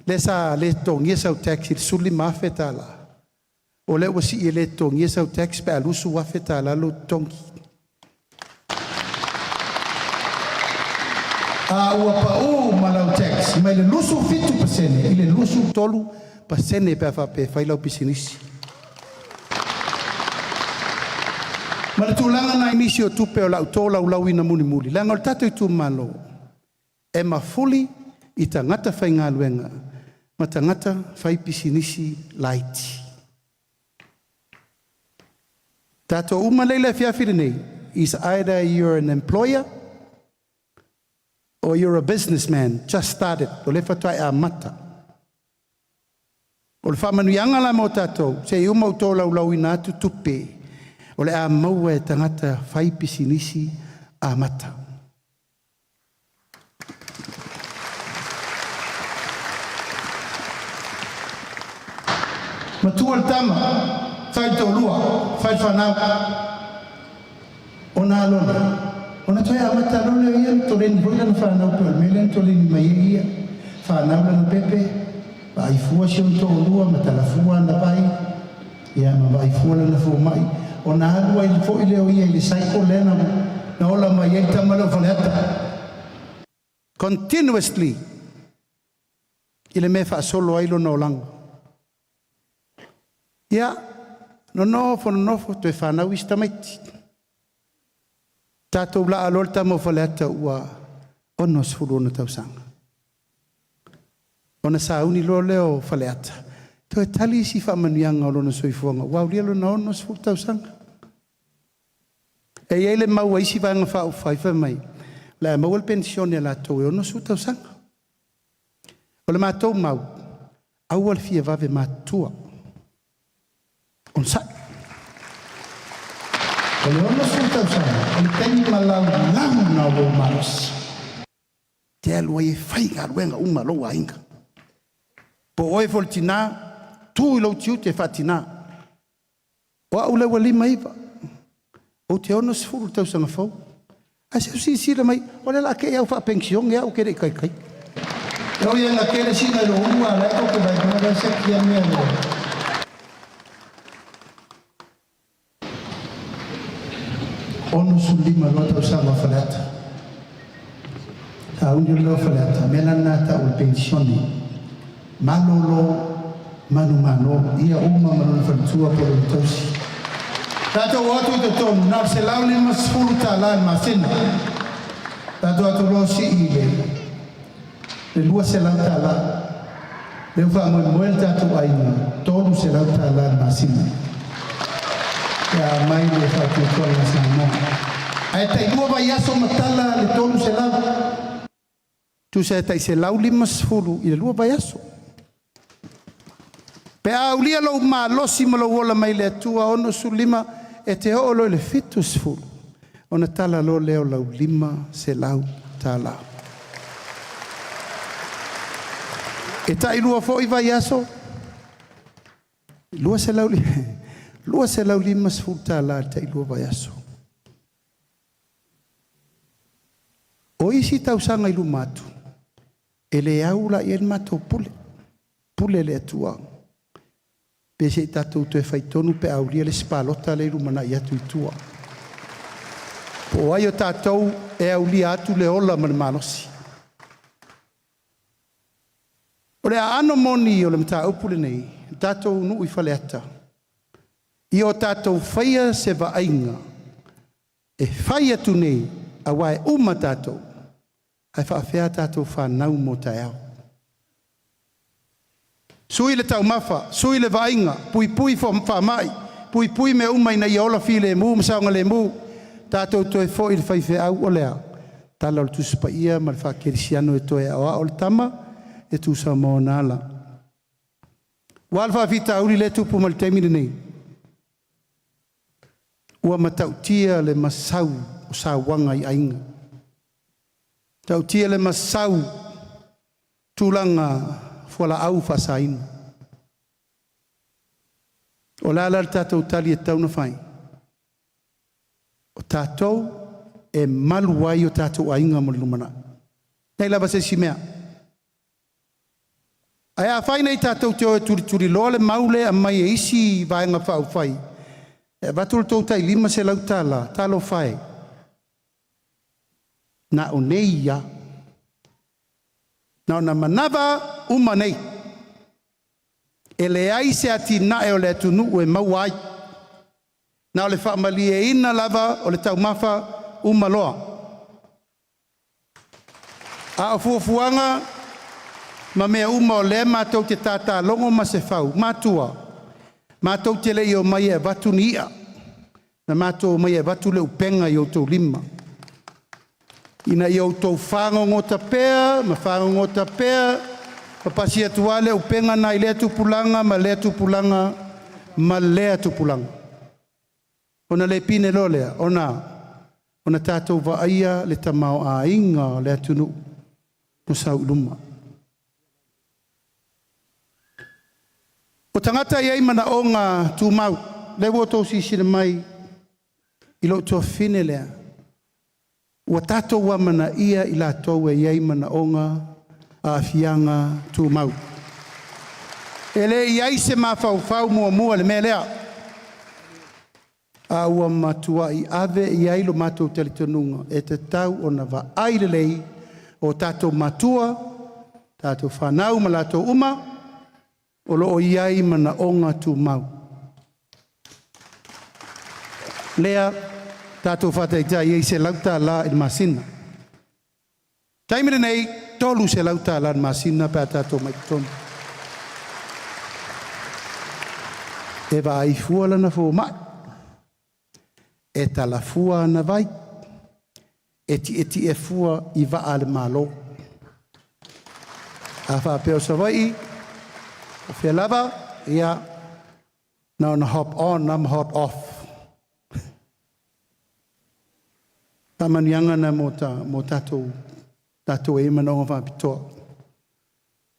lea sa le totogia sau tax i le $15,000, o lea ua sii e le totogia sau tax pe a $20,000 lou totogi. A ua pau ma lau tax mai le 27% i le 23% pe a faapea e fai lau pisinisi. Ma le tulaga na i nisi o tupe o le a ou tolaulauina mulimuli, leaga o le tatou itumalo, e mafuli i tagata faigaluega ma tagata faipisinisi laiti. Tatou uma nei i le afiafi lenei, is either you're an employer or you're a businessman just started, o lea faatoa e amata. O le faamanuiaga la mo tatou, se i uma ou tolaulauina atu tupe o le a maua e tagata faipisinisi amata. Matua le tama, fai le toalua, fai le fanau, ona alo lea, ona toe amata loa lea o ia ona koleni foi lana fanau pei o le mea lea na koleni mai ai ia. Fanau lana pepe, vaai fua si ona toalua, matala fua ana vai, ia ma vaai fua lana fomai, ona alu ai foi lea o ia i le cycle lea na ola mai ai le tama lea o Faleata. Continuously i le mea e faasolo ai lona olaga. Ia, nonofo nonofo toe fanau isi tamaiti. Tatou laa loa le tama o Faleata ua 66 tausaga. Ona sauni loa lea o Faleata, toe tali isi faamanuiaga o lona soifuaga ua aulia lona 60 tausaga. E i ai le mau a isi vaega faaupufai fai mai, o le a maua le penisione a latou e 60 tausaga. O le matou mau, aua le fia vave matutua, onosai. O le 60 tausaga, o le taimi malaulau lena o lou malosi. Te alu ai e fai galuega uma a lou aiga. Po o oe foi o le tina, tu i lou tiute faatina. O au lea ua 59, ou te 60 i le tausaga fou. Ae se i silasila mai, o lea o le a te i lava ua faapenisione au ou te le i taitai. E ui ina tele sina i lou ulu a o la e tou te vaai mai o la e sekia mea e 65 loa tausaga o Faleata. Sauni loa Faleata, o le mea la lena e tau o le penisione. Malolo manumalo, ia uma ma lona faletua po o lona tausi. Tatou o atu i totonu, na o le $150 i le masina. Tatou o atu loa sii i le $200. Lea ua faamoemoe le tatou aiga, $300 i le masina. Pe a aumai le faatuatuaga Samoa. Ae tailua vaiaso ma tala le 300. Tusa e tai $150 i le 2 vaiaso. Pe a aulia lou malosi ma lou ola mai le Atua 65, e te oo loa i le 70, ona tala loa lea o lau $500. E tailua foi vaiaso, $250 i le tailua vaiaso. O isi tausaga i luma atu, e le au la i ai le matou pule, pule le Atua. Pe se i tatou toe faitonu pe aulia le isi palota lea e lumanai atu i tua. Po o ai o tatou e aulia atu le ola ma le malosi. O le aano moni o le mataupu lenei, le tatou nuu i Faleata, ia o tatou faia se vaaiga e fai atu nei, aua e uma tatou, ae faafefea a tatou fanau mo taeao. Sui le taumafa, sui le vaaiga, puipui faamai, puipui mea uma ina ia ola filemu ma saogalemu. Tatou toe foi i le faifeau o le a? Tala o le Tusi Paia ma le Faakerisiano e toe aoao le tama e tusa ma ona ala. Ua a le faafitauli lea e tupu mai le taimi lenei? Ua matautia le masau o sauaga i aiga. Matautia le masau tulaga fualaau faasaina. O le a la le tatou tali e tatau ona fai? O tatou e malu ai o tatou aiga mo le lumanai. Nei lava se isi mea. Ae afai nei tatou te o e tulituliloa le mau lea e aumai e isi vaega faaupufai, e avatu le tou tai $500, talofa e, na o nei lava. Na ona manava uma nei. E leai se atinae o le atunuu e maua ai. Na o le faamalieina lava o le taumafa uma loa. A o fuafuaga ma mea uma o lea matou te tatalogo ma se fau, matua, matou te le i omai e avatu ni i'a, na matou omai e avatu le upega i outou lima, ina ia outou fagogota pea ma fagogota pea Papasi atu lava le upega na i lea tupulaga ma lea tupulaga ma lea tupulaga. Ona le pine loa lea, ona ona tatou vaaia le tamaoaiga o le atunuu ua sau i luma. O tagata e i ai manaoga tumau, lea ua outou silasila mai i lou tuafafine lea, ua tatou amanaia i latou e i ai manaoga aafiaga tumau. E le i i ai se mafaufau muamua i le mea lea, a ua matuai ave i ai lo matou talitonuga e tatau ona vaai lelei o tatou matua, tatou fanau ma latou uma o lo o i ai manaoga tumau. Lea tatou faataitai i ai $100 i le masina. Taimi lenei, $300 i le masina pe a tatou omai i totonu. E vaai fua lana fomai, e talafua ana vai, e tietie fua i vaa a le Malo. A faapea o Savaii, o fea lava, ia, na ona hop on lava ma hop off. Faamanuiaga na mo, ta, mo tatou, tatou e i ai manaoga faapitoa.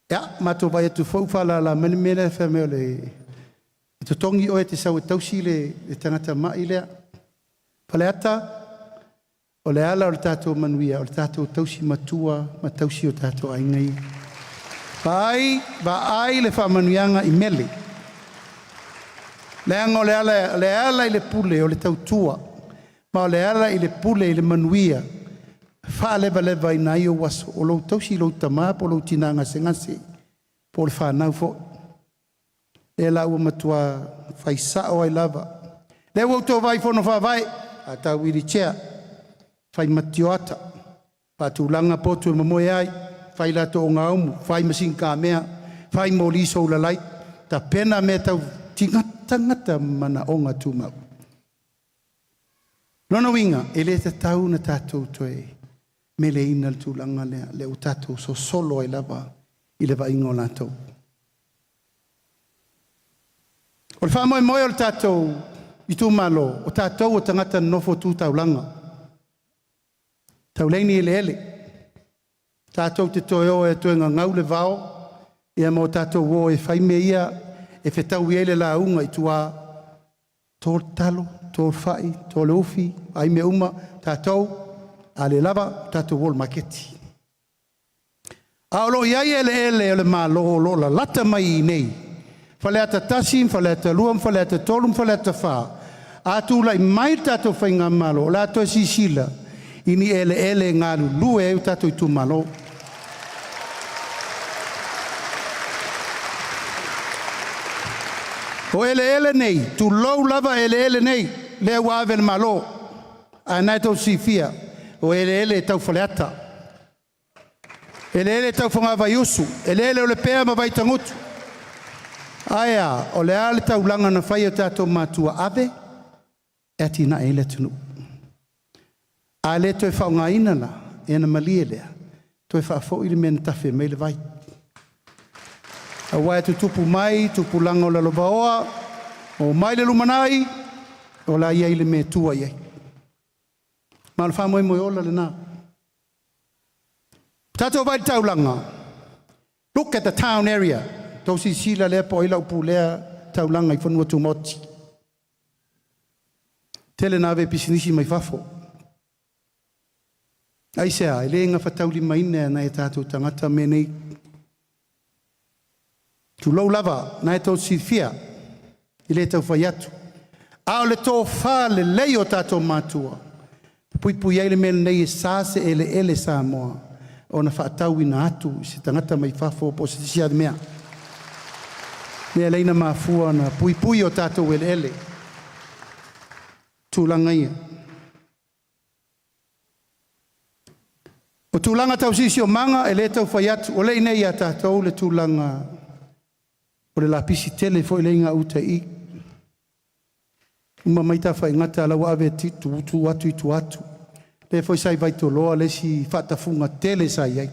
Ia, matou vaai atu foi ua faalala mai le mea lea fai mai o le e totogi oe e te sau e tausi le tagata mai lea. Faleata, o le ala o le tatou manuia, o le tatou tausi matua ma tausi o tatou aiga ia. Vaai, vaai le faamanuiaga i mele. Leaga o le ala, le ala i le pule o le tautua, ma o le ala i le pule i le manuia, faalevalevaina ai ou aso, o lou tausi i lou tama po o lou tina gasegase, po o le fanau foi. Lea la ua matua fai sao ai lava. Lea ua outou vaai i Fono Faavae, faatau wheelchair, fai matioata, faatulaga potu e momoe ai, fai latou ogaumu, fai masini kamea, fai moli solar light, tapena mea tau tagata manaoga tumau. Lona uiga, e le tatau ona tatou toe meleina le tulaga lea, lea ua tatou sosolo ai lava i le vaaiga o latou. O le faamoemoe o le tatou itumalo, o tatou o tagata nonofo tu taulaga, taulagi eleele, tatou te toe o e toe gagau le vao, ia ma o tatou o e fai mea ia e fetaui ai le lauga i tua, to le talo, to le fai, to le ufi, ai mea uma, tatou, a le lava, tatou o i le maketi. A o lo o i ai eleele o le Malo o lo o lalata mai i inei, Faleata 1, Faleata 2, Faleata 3, Faleata 4, a tulai mai le tatou faigamalo, o le a toe silasila i ni eleele e galulue ai o tatou itumalo. O eleele nei, tulou lava eleele nei, lea ua ave e le Malo, ae na tou te silafia, o eleele tau Faleata, eleele tau Fogavaiusu, eleele o Lepea ma Vaitagutu. Ae a? O le a le taulaga na fai e o tatou matua ave e atinae ai le atunuu. A le toe faaaogaina la, ia ona malie lea, toe faafoi le mea na tafe mai ai le vai. Aua e tutupu mai tupulaga o lalovaoa, o mai le lumanai, o la e i ai le mea e tua i ai. Ma o le faamoemoe ola lena. Tatou vaai i le taulaga, look at the town area. Tou silasila lea po o ai lau pulea taulaga i fanua tumaoti. Tele na ave pisinisi mai fafo. Aisea, e le gafataulimaina e nai o tatou tagata mea nei. Tulou lava, na e tou silafia, e le tau fai atu. A o le tofa lelei o tatou matua, puipui ai le mea lenei e sa se eleele Samoa ona faatauina atu i se tagata mai fafo po o se isi lava mea. Lea la na mafua ona puipui o tatou eleele, tulaga ia. O tulaga tau siosiomaga e le tau fai atu, o lea e i inei ia tatou le tulaga o le lapisi tele foi lea e i gauta i i. Uma mai Tafaigata la ua ave e tuutuu atu i tua atu. Lea foi sa i Vaitoloa le isi faatafuga tele sa i ai.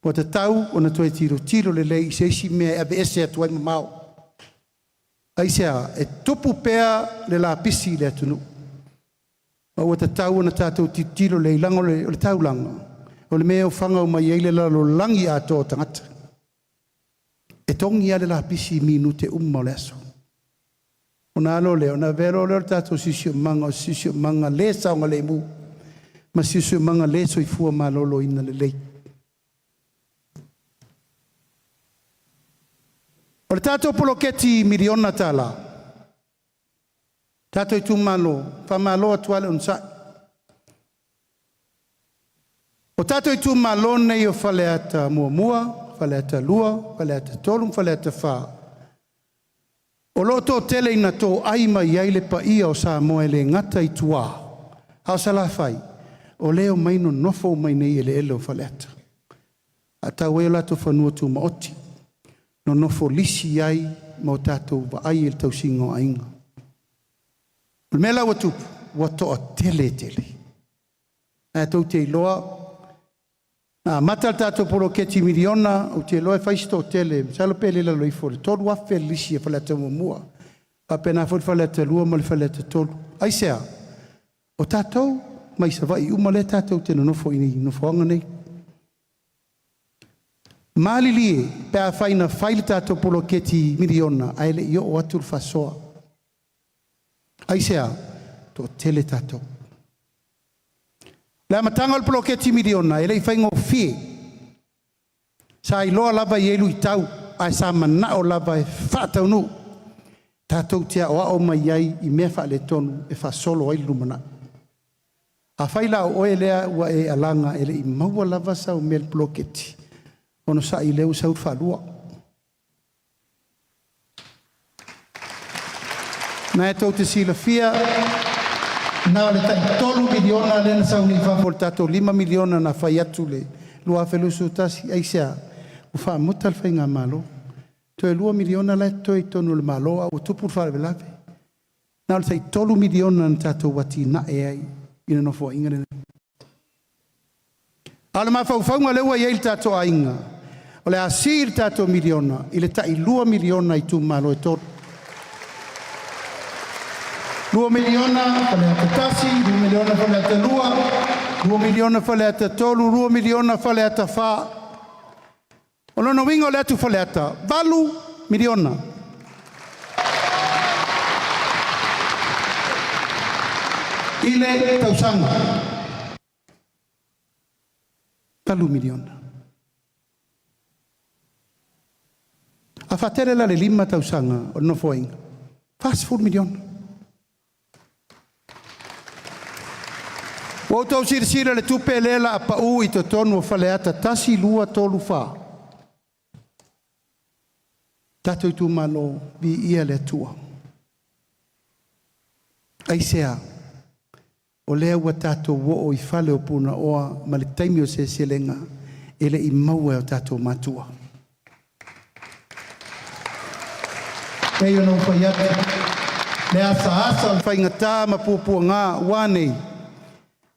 Ua tatau ona toe tilotilo lelei i se isi mea e aveese atu ai mamao. Aisea? E tupu pea le lapisi i le atunuu, ma ua tatau ona tatou tilotilo lelei, leaga o le taulaga o le mea e ofaga uma i ai le lalolagi atoa o tagata. E togi lava le lapisi i minute uma o le aso. Ona a loa lea, ona avea loa lea o le tatou siosiomaga o se siosiomaga le saogalemu ma se siosiomaga le soifua maloloina lelei. O le tatou poloketi miliona tala, tatou itumalo, faamalo atu lava le onosai. O tatou itumalo nei o Faleata 1, Faleata 2, Faleata 3 ma Faleata 4, o lo o toatele ina toai mai ai le paia o Samoa e le gata i tua, a o Salafai, o lea e omai nonofo uma i inei i eleele o Faleata. Faatau ai o latou fanua tumaoti, nonofo lisi ai ma o tatou vaai i le tausiga o aiga. O le mea la ua tupu, ua toatele tele. Ae tou te iloa, na amata le tatou poloketi miliona, ou te iloa e fai si toatele, masalo pe le i lalo ifo o le 3,000 le lisi a Faleata 1, faapena foi le Faleata 2 ma le Faleata 3. Aisea? O tatou mai Savaii uma lea tatou te nonofo i inei i nofoaga nei. Malilie pe afai na fai le tatou poloketi miliona ae le i oo atu le faasoa. Aisea? Toatele tatou. Le amataga o le poloketi miliona e le i faigofie. Sa iloa lava e i ai luitau, ae sa manao lava e faataunuu. Tatou te aoao mai ai i mea faaletonu e faasolo ai le lumanai. Afai la o oe lea ua e alaga e le i maua lava sau mea i le poloketi, onosai lea ua sau le faalua. Na e tou te silafia, na o le tai $3 miliona lea na sau nei i fafo i le tatou $5 miliona na fai atu le 2021. Aisea? Ua faamuta le faigamalo. Toe $2 miliona la e totoe i totonu o le Malo a ua tupu le faalavelave. Na o le tai $3 miliona na tatou atinae ai i le Nofoaiga lenei. A o le mafaufauga lea ua i ai le tatou aiga, o le a sii le tatou miliona i le tai $2 miliona i itumalo e 3. $2 miliona Faleata 1, $2 miliona Faleata 2, $2 miliona Faleata 3, $2 miliona Faleata 4. O lona uiga o le atu Faleata, $8 miliona. I le tausaga. $8 miliona. A faatele la i le 5 tausaga o le Nofoaiga, $40 miliona. Ua outou silasila i le tupe lea o le a pau i totonu o Faleata 1, 2, 3, 4. Tatou itumalo, viia le Atua. Aisea? O lea ua tatou oo i fale o Punaoa ma le taimi o seleselega e le i maua e o tatou matua. Pei ona ou fai atu, le asaasa o le faigata ma puapuaga, ua a nei?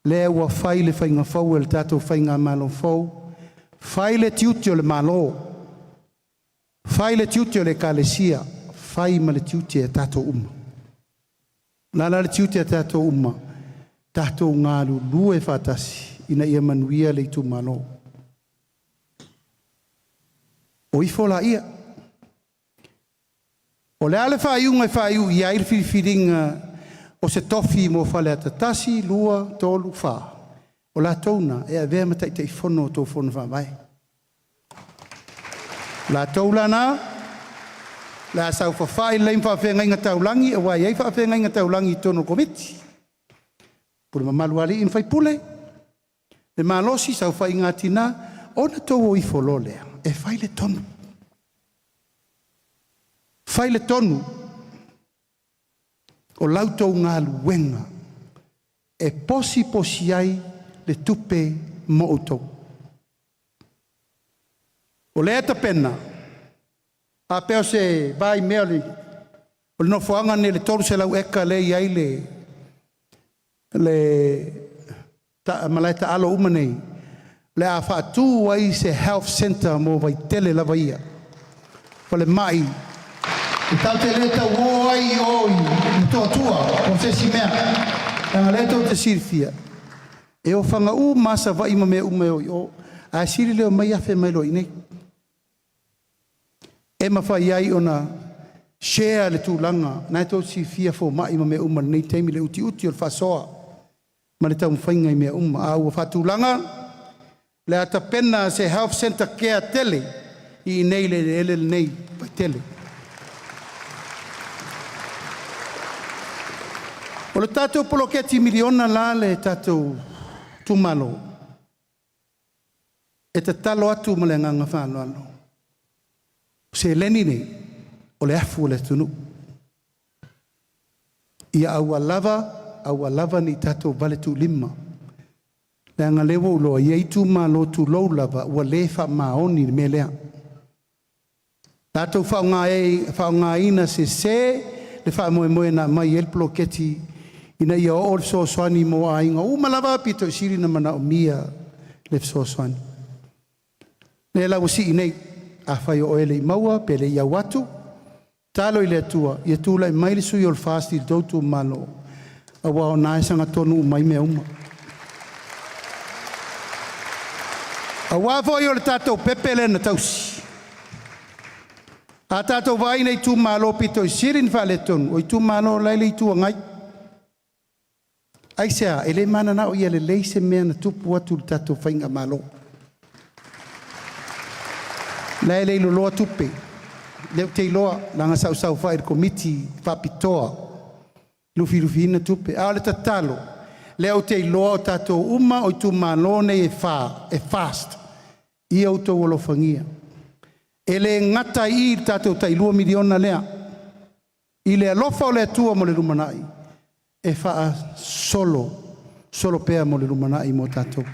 Lea ua fai le faiga fou e le tatou faigamalo fou, fai le tiute o le Malo, fai le tiute o le Ekalesia, fai ma le tiute o tatou uma. O le a la le tiute o tatou uma? Tatou galulue faatasi ina ia manuia le itumalo. O ifo laia. O le a le faaiuga e faaiu i ai le filifiliga o se tofi mo Faleata 1, 2, 3, 4, o latou na e avea ma Taitaifono o tou Fono Faavae. O latou la na, o le a saofafai lelei ma faafeagaiga taulagi, aua e i ai faafeagaiga taulagi i totonu o Komiti, pule mamalu a alii ma faipule, le malosi, saofaiga a tina, ona outou o ifo loa lea e fai le tonu. Fai le tonu o la outou galuega e posiposi ai le tupe mo outou. O lea e tapena, a pei o se vaimea o le nofoaga lenei i le 300 eka lea e i ai le malae taalo uma nei, Le a faatu ai se health centre mo Vaitele lava ia. Falemai e tatou te le tau o ai i o i Motootua po o se isi mea. Leaga o lea tou te silafia, e ofaga uma lava Savaii ma mea uma e o i o, ae sili le omai afe mai loa i inei. E mafai ai ona share le tulaga lena e tou te silafia fomai ma mea uma i lenei taimi, le utiuti o le faasoa ma le taumafaiga i mea uma. A ua faatulaga, o le a tapena se health centre care tele i inei i le eleele lenei i Vaitele. O le tatou poloketi miliona la le tatou itumalo, e tatalo atu ma le agaga faaaloalo, o seleni nei o le afu o le atunuu. Ia aua lava, aua lava ne i tatou valetuulima, leaga o lea ua ou iloa e i ai itumalo, tulou lava, ua le faamaoni i le mea lea. Latou faaaogaina sese le faamoemoe na aumai ai le poloketi ina ia oo le fesoasoani mo aiga uma lava, aupito sili ona manaomia le fesoasoani. O lea la ua sii nei, afai o oe e le i maua pe le i au atu, tatalo i le Atua ia tulai mai le sui o le FAST i le tou itumalo, aua o lena e sagatonu uma ai mea uma. Aua foi o le tatou pepe lea na tausi. A tatou vaai i le itumalo aupito sili ona faaletonu, o itumalo la e i le Itu Agai. Aisea? E le mananao ia lelei se mea na tupu atu i le tatou faigamalo. La e le i loloa tupe, lea ou te iloa leaga sa ou saofai i le Komiti Faapitoa e lufilufiina tupe. A o le tatalo, lea ou te iloa o tatou uma o itumalo nei e fa e FAST, ia outou alofagia. E le gata ai i i le tatou tai $2 miliona lea. I le alofa o le Atua mo le lumanai, e faasolo solo pea mo le lumanai mo tatou.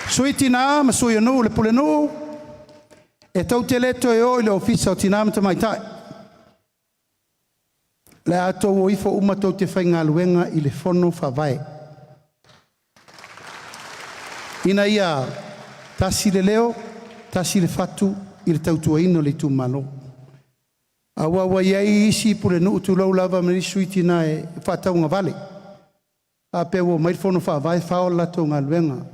Sui tina ma sui o nuu le pulenuu, e tou te le toe o i le Ofisa o Tina ma Tamaitai. O le a outou o ifo uma tou te faigaluega i le Fono Faavae, ina ia tasi le leo, tasi le fatu i le tautuaina o le itumalo. Aua ua i ai isi pulenuu tulou lava ma isi sui tina e faatauagavale, faapea ua omai le Fono Faavae fao le latou galuega.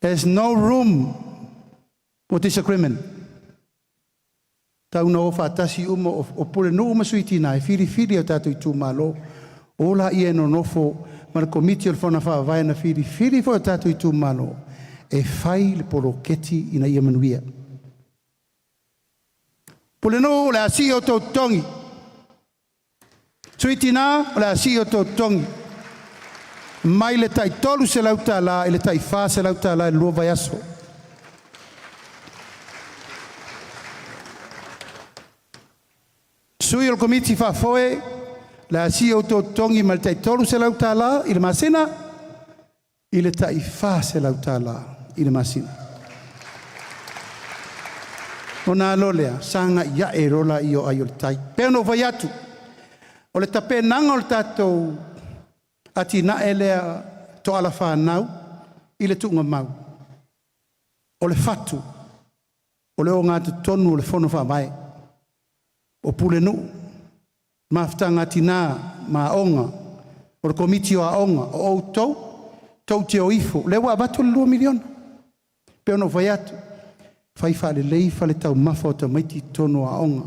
There's no room for disagreement. Tau ina o faatasi uma o pulenuu ma sui tina e filifili e o tatou itumalo. O laia e nonofo ma le Komiti o le Fono Faavae na filifili foi e o tatou itumalo e fai le poloketi ina ia manuia. Pulenuu, o le a sii outou totogi. Sui tina, o le a sii outou totogi mai le tai $300 i le tai $400 i le lua vaiaso. Sui o le Komiti Faafoe, o le a sii outou totogi mai le tai $300 i le masina i le tai $400 i le masina. Ona a loa lea sagai ae loa lea o ai o le tai. E pei ona ou fai atu, o le tapenaga o le tatou atinae lea Tooala Fanau i le tuugamau, o le fatu, o le ogatotonu o le Fono Faavae, o Pulenuu, Mafutaga a Tina ma Aoga, o le Komiti o Aoga, o outou tou te o ifo. O lea ua avatu le $2 miliona. E pei ona ou fai atu, fai faalelei fale taumafa o tamaiti i totonu o aoga,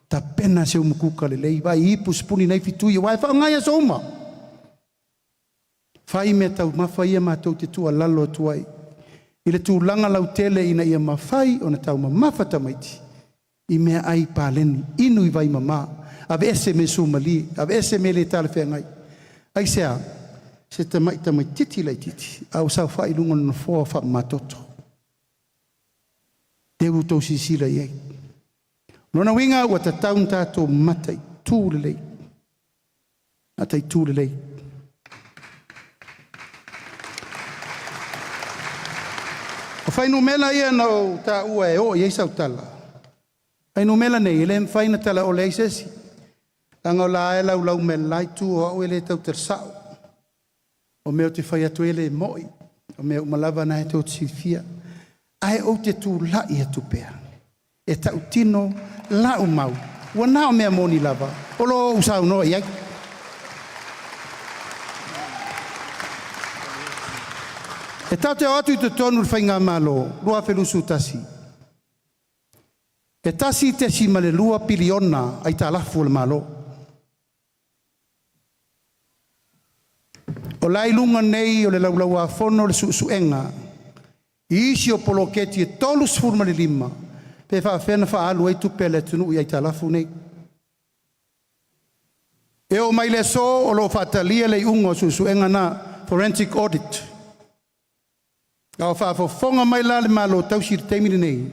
tapena se umukuka lelei, vaai ipu, sipuni na e fetui aua e faaaoga i aso uma. Fai mea taumafa ia matou te tuualalo atu ai i le tulaga lautele ina ia mafai ona taumamafa tamaiti i meaai paleni, inu i vai mama, aveese mea suamalie, aveese mea le talafeagai. Aisea? Se tamai tamaitiiti laitiiti a ua saofai i luga o le nofoa faamamatoto. Lea ua outou silasila i ai. O lona uiga ua tatau ona tatou mataitu lelei, mataitu lelei. O fuainumera ia na ou taua e oo i ai sau tala, o fuainumera nei e le mafai ona talaole ai se isi, leaga o la e laulau mai e le la itu o au e le tautala sao. O mea ou te fai atu ai e le mo'i, o mea uma lava na e tou te silafia, ae ou te tula'i atu pea e ta'utino la'u mau ua na o mea moni lava o lo o ou saunoa i ai. E tatou te o atu i totonu o le Faigamalo 2021, e $1.2 piliona aitalafu a le Malo. O la e i luga nei o le Laulau-a-Fono le suesuega i isi o poloketi e 35 pe faapefea ona faaalu ai tupe a le atunuu i aitalafu nei. E oo mai i le aso o lo o faatalia le iuga o suesuega na, forensic audit. A o faafofoga mai la le Malo tausi i le taimi lenei,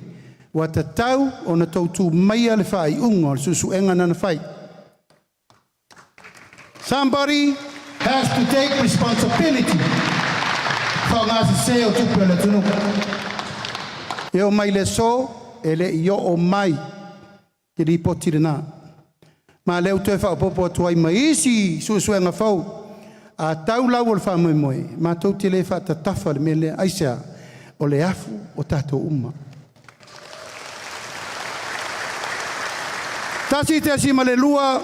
ua tatau ona outou tu maia le faaiuga o le suesuega lena na fai. Somebody has to take responsibility faaaoga sese o tupe a le atunuu. E oo mai i le aso e le i oo mai le lipoti lena, ma o lea ua toe faaopoopo atu ai ma isi suesuega fou. A tau lau o le faamoemoe, matou te le faatatafa i le mea lea. Aisea? O le afu o tatou uma. $1.2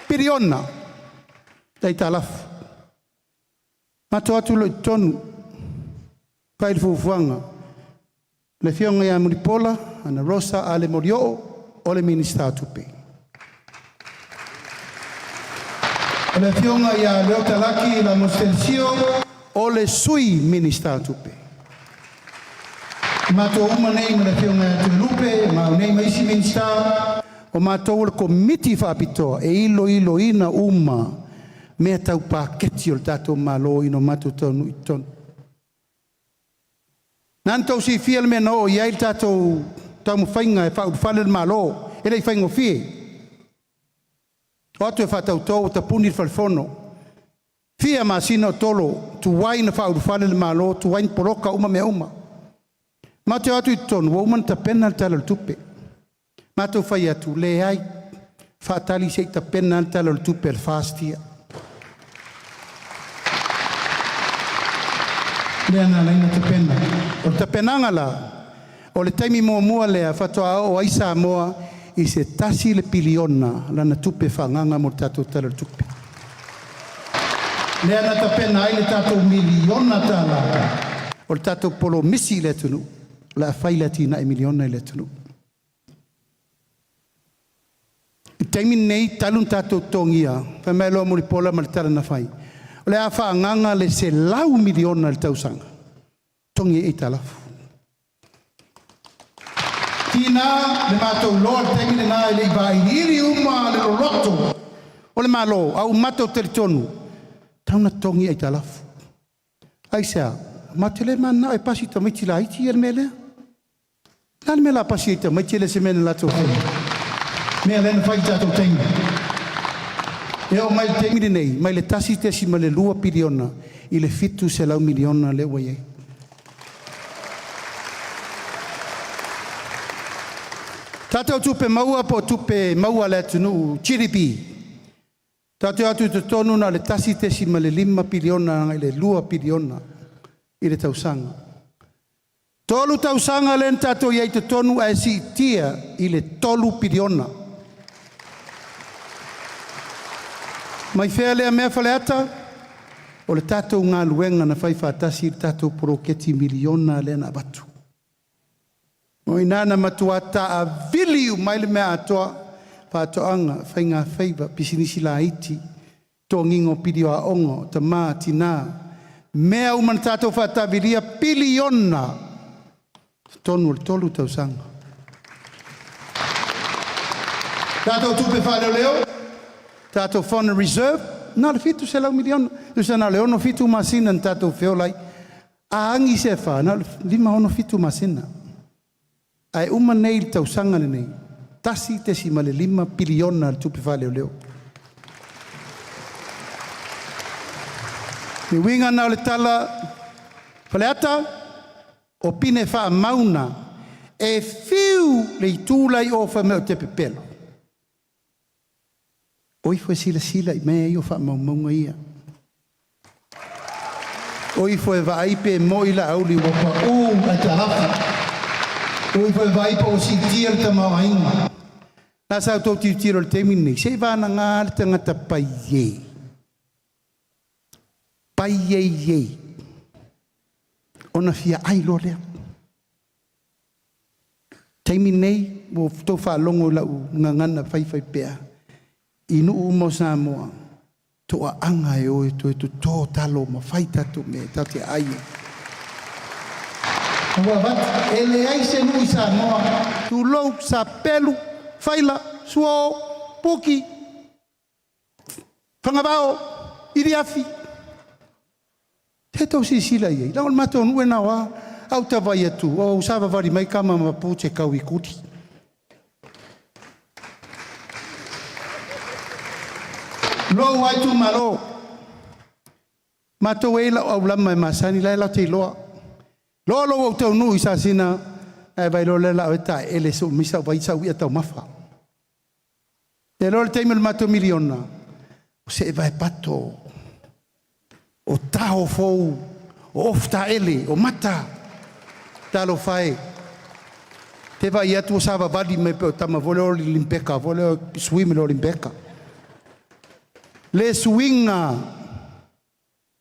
piliona le aitalafu. Matou o atu loa i totonu fai le fuafuaga, le afioga ia Mulipola Anarosa Ale Molioo o le Minisita o Tupe. O le afioga ia Leota Laki Lamositele Sio o le Sui Minisita o Tupe. O matou uma nei ma le afioga ia Toelupe Maunei nei ma isi Minisita, o matou o le Komiti Faapitoa e iloiloina uma mea tau paketi o le tatou Malo ina ua matou taunuu i totonu. Na ona tou silafia le mea na oo i ai le tatou taumafaiga e faaulufale le Malo, e le i faigofie. O atu e faatauto ua tapuni le fale fono, fia masina o tolo, tuai ona faaulufale le Malo, tuai ona poloka uma mea uma. Matou te o atu i totonu ua uma ona tapena le Tala o le Tupe. Matou fai atu, leai, faatali se i tapena le Tala o le Tupe a le FAST ia. Lea na ala ai ona tapena. O le tapenaga la, o le taimi muamua lea faatoa oo ai Samoa i se $1 piliona lana tupe faaagaaga mo le tatou Tala o le Tupe. Lea na tapena ai le tatou $1 miliona o le tatou polomisi i le atunuu, o le a fai le atinae miliona i le atunuu. I le taimi lenei talu ona tatou totogia, fai mai loa Mulipola ma le tala na fai, o le a faaagaaga le $100 miliona i le tausaga e totogi ai aitalafu. Tiga le matou iloa i le taimi lena e le i vailiili uma le loloto o le Malo, ae ua matou talitonu e tatau ona totogi aitalafu. Aisea? Matou te le mananao e pasi i tamaiti laiti ia le mea lea. O le a le mea o le a pasi ai i tamaiti e le o se mea na latou faia? Mea lea na fai i le tatou taimi. E oo mai i le taimi lenei, mai le $1.2 piliona i le $700 miliona lea ua i ai. Tatou tupe maua po o tupe maua a le atunuu GDP, tatou te o atu i totonu na o le $1.5 piliona agai i le $2 piliona i le tausaga. 3 tausaga lea na tatou i ai i totonu ae siitia i le $3 piliona. Mai fea lea mea Faleata? O le tatou galuega na fai faatasi le tatou poloketi miliona lea na avatu. O i ina na matua taavili uma ai le mea atoa, faatoaga, faigafaiva, pisinisi laiti, totogiina o pili o aoga, o tama tina, mea uma na tatou faataamilia piliona totonu o le 3 tausaga. Tatou tupe faaleoleo, tatou foreign reserve, na o le $700 miliona, tusa na o le 6-7 masina na tatou feola ai. A agi se afa, na o le 5, 6, 7 masina. Ae uma nei i le tausaga lenei, $1.5 piliona le tupe faaleoleo. Le uiga lena o le tala, Faleata, o pine faamauna e fiu le itu la i o fai mai ou te pepelo. O ifo e silasila i mea ia o faamaumauga ia. O ifo e vaai pe mo'i Laauli ua pa'ū aitalafu. O ifo e vaai po o siitia le tamaoaiga. La sa outou tilotilo i le taimi lenei, se i vagana le tagata paiē, paiēiē, ona fia ai loa lea. Taimi nei, ua outou faalogo i lau gagana faifaipea, i nuu uma o Samoa, toaaga e o e toe totō talo ma fai tatou mea tatou te aai ai. Ua avatu, e leai se nuu i Samoa, tulou, Sapelu, Faila, Suo, Puki, Fagavao, Iliafi. Se tou silasila i ai, leaga o le matou nuu e na o a, a ou tavai atu, ua ou savavali mai kama ma puti e kau i kuli. Lou lava itumalo, matou e i ai lau aulama e masani, la e latou te iloa. Loa lou ou taunuu i Sasina, ae vaai loa lea o le a e taeele se i uma sau vai sau i'a taumafa. E iloa le taimi o le matou miliona, o see vaepato, o taho fou, o ofu taele, o mata. Talofa e, te vaai atu ua savavali mai pei o tama foi lea o le Olimpeka foi lea swim i le Olimpeka. Le suiga,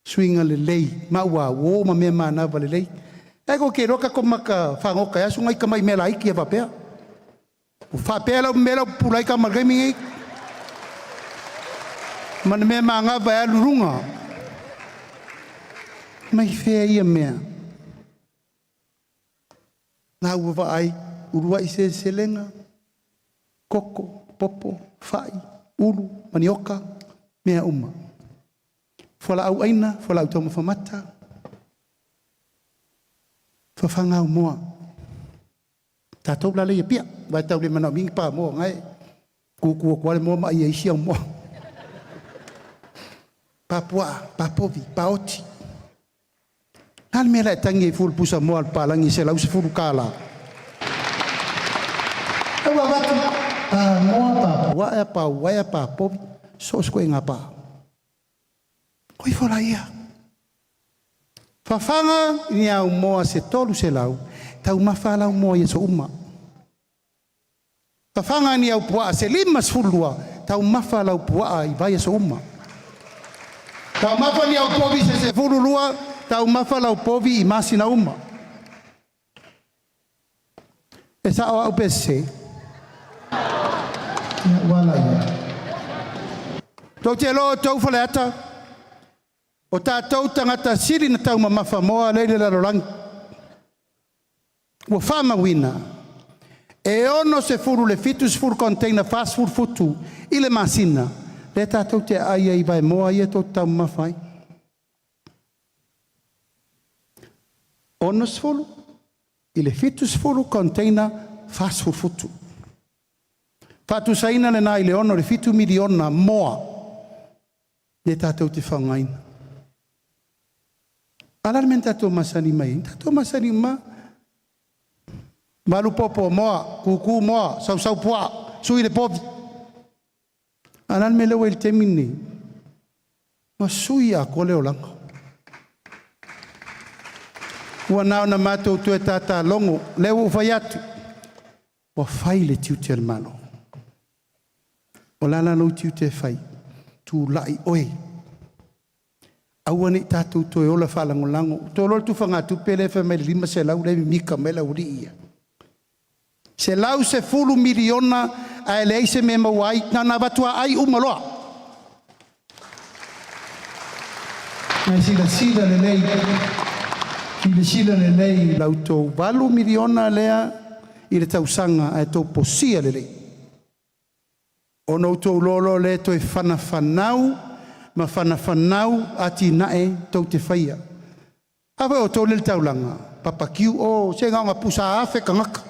suiga lelei, ma ua uo ma mea manava lelei. Ae kou te iloa tatou maka fagota e asu nai tamai mea laiti ia faapea. Ua faapea lau mea la e pupula ai tama i le taimi lenei. Ma le mea manava e alu i luga. Mai fea ia mea? Na ua vaai, uluai seleselega, koko, popo, fai, ulu, manioka, mea uma. Fualaau aina, fualaau taumafa mata, fafaga au moa. Tatou la lea i Apia, aua e tau le manaomia ni pamoa o na e tutu atu lava le moa ma ai e isi au moa. Pa puaa, pa povi, pa oti. O le a le mea o le a e tagi ai fua i le pusamoa a le papalagi e $110? E ua avatu pa moa, pa puaa, pa uaea, pa povi, so o se ituaiga pa. O ifo laia. Fafaga ni au moa se 300, taumafa lau moa i aso uma. Fafaga ni au puaa se 52, taumafa lau puaa i vaiaso uma. Taumafa ni au povi se 12, taumafa lau povi i masina uma. E sao au pe sese? Ia, ua ala ia. Tou te iloa outou Faleata, o tatou tagata sili na taumamafa moa lea i le lalolagi. Ua faamauina, e 60 i le 70 container 40 futu i le masina lea tatou te aai ai i vaemoa ia tou te taumamafa ai. 60 i le 70 container 40 futu. Faatusaina lena i le 6 i le 7 miliona moa lea tatou te faaaogaina. A o le a le mea na tatou masani mai ai? Na tatou masani uma malu popo moa, kuku moa, sausau puaa, sui le povi. A o le a le mea lea ua i ai i le taimi lenei? Ua sui atoa le olaga. Ua na ona matou toe tatalogo, lea ua ou fai atu, ua fai le tiute o le Malo. O le a la lou tiute e fai? Tulai oe. Aua ne i tatou toe ola faalagolago. Ua toe iloa le tufagatupe lea e fai mai le 500 lea e mimita mai le aualii ia. $110 miliona ae leai se mea e maua ai, na ona avatu lava ai uma loa. Ae silasila lelei, silasila lelei i la outou $8 miliona lea i le tausaga ae tou posia lelei. Ona outou iloa loa lea toe fanafanau ma fanafanau atinae tou te faia. A foi o outou lea e i le taulaga, papakiu o, se na ona pusa afe tagata.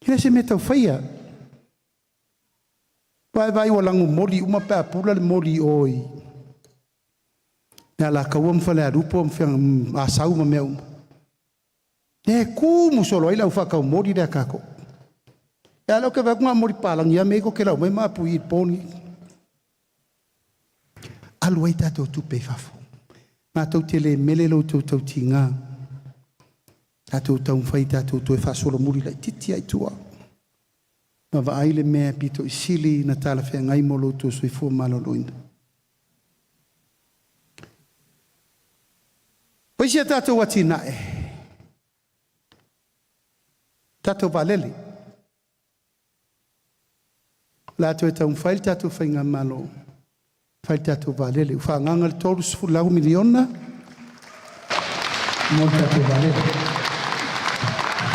E le o se mea tau faia. Vaai vaai ua lagomoli uma pe a pula le moli i o i Alataua ma Falealupo ma Asau ma mea uma. E tumu solo ai le au faatau moli lea a tatou. E a lea ou te vaai atu na o moli papalagi lava mea ia tou te lau mai ma apui i le po lenei. Alu ai tatou tupe i fafo. Matou te le mele lo outou tautiga, tatou taumafai tatou toe faasolomuli laitiiti lava i tua ma vaai le mea e pito i sili ona talafeagai mo lo outou soifua maloloina. O isi a tatou atinae, tatou vaalele, o le a toe taumafai le tatou faigamalo e fai le tatou vaalele. Ua faaagaaga le $30 miliona mo le tatou vaalele.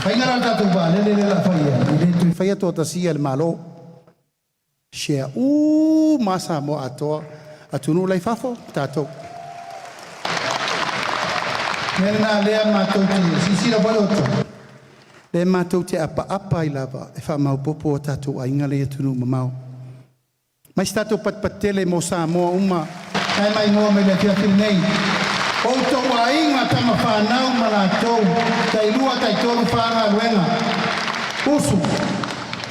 Faiga la o le tatou vaalele lea o le a fai ai, e le toe faia toatasia e le Malo, share uma lava Samoa atoa, atunuu la i fafo, tatou. O le mea lena lea matou te silasila foi outou, lea matou te apaapa ai lava e faamaopoopo o tatou aiga la e i atunuu mamao. Mai se tatou patupatu tele mo Samoa uma na e maimoa mai le afiafi lenei. O outou aiga, tama fanau ma latou, tailua, taitolu, fa galuega. Usu,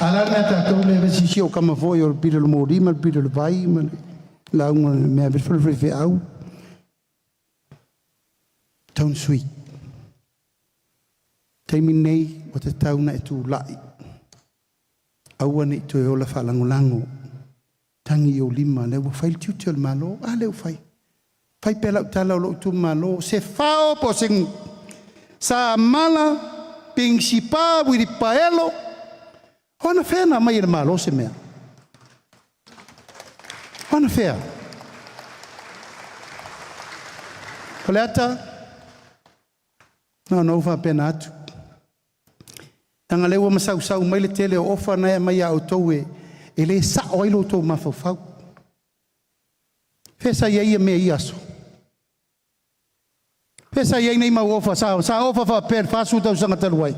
a la le mea tatou le sisi o kama foi o le pili o le moli ma le pili o le vai ma le lauga o le mea vele feau. Taun sui. Taimi nei o te tau na e tūlai. Aua ne i toe ola faalagolago. Tagi i ou lima, lea ua fai le tiute o le Malo. A lea ua fai. Fai pea lau tala o lou itumalo, se fao po o se gu. Samala, Pingsipa, Uilipaelo, o anafea na aumai e le Malo se mea? O anafea? Faleata, na ona ou faapena atu. Leaga o lea ua masausau mai le tele o ofa na e aumai ia outou e le sao ai lo outou mafaufau. Fea sa i ai ia mea i ia aso? Fea sa i ai nei mau ofa sa ofa faapea i le 40 tausaga talu ai?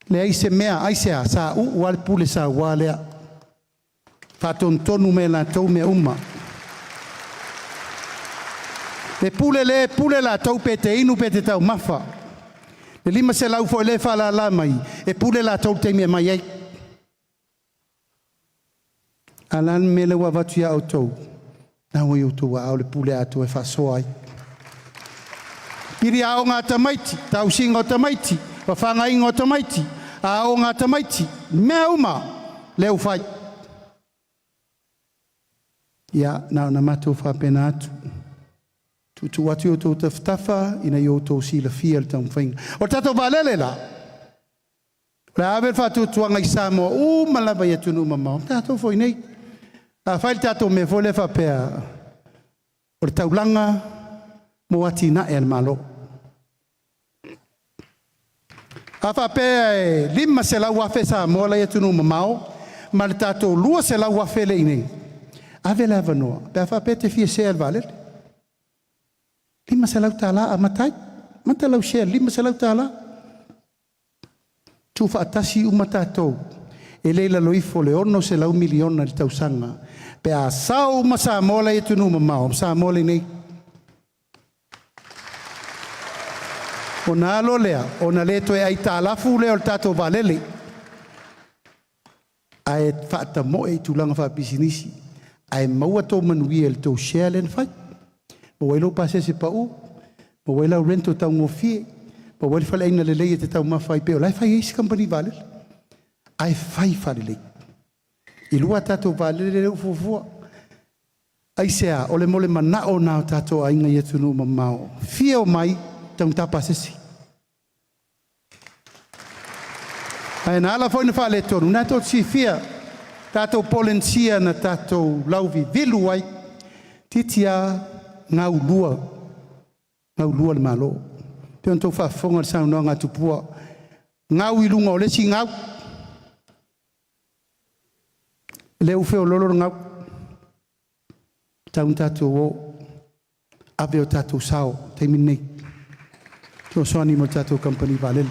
Leai se mea, aisea? Sa uu lava le pule saua lea. Faatonutonu mai e latou mea uma. Le pule lea e pule latou pe te inu pe te taumafa. Le 500 foi lea e faalala mai, e pule latou i le taimi e aumai ai. A o le a le mea lea ua avatu ia outou? Na ua i outou aao le pule atoa e faasoa ai. Pili aoga a tamaiti, tausiga o tamaiti, faafagaina o tamaiti, aoga a tamaiti, mea uma lea ua fai. Ia, na ona matou faapena atu. Tuutuu atu i outou tafatafa ina ia outou silafia le taumafaiga. O le tatou vaalele la, o le a ave le faatuatuaga i Samoa uma lava i atunuu mamao, tatou foi nei. A fai le tatou mea foi lea faapea o le taulaga mo atinae a le Malo. A faapea e 500,000 Samoa la e i atunuu mamao ma le tatou 200,000 lea e i inei, ave le avanoa pe a faapea e te fia sea i le vaalele. $500 amata ai. Amata lau share i le $500. Tuufaatasi uma tatou, e le i lalo ifo o le $600 miliona i le tausaga pe a sao uma Samoa la e i atunuu mamao ma Samoa la e i inei. Ona alo lea, ona le toe aitalafu lea o le tatou vaalele, ae faatamoe i tulaga faapisinisi, ae maua tou manuia i le tou share lea na fai. Maua ai lou pasese pau, maua ai lau rental taugofie, maua ai le faleaiga lelei e te taumafa ai pei o la e fai e isi kamupani vaalele. Ae fai faalelei. E lua a tatou vaalele lea ua fuafua. Aisea? O le mole manao lena o tatou aiga i atunuu mamao, fia omai, taugata pasese. Ae na ala foi ona faaletonu, na tou te silafia, tatou Polenisia na tatou lauvivilu ai, toeitiiti lava gaulua, gaulua le Malo. E pei ona outou faafofoga i le saunoaga a Tupua, gau i luga o le isi gau, lea ua feoloolo le gau, tau ina tatou o, ave o tatou sao i le taimi lenei, fesoasoani mo le tatou kamupani vaalele.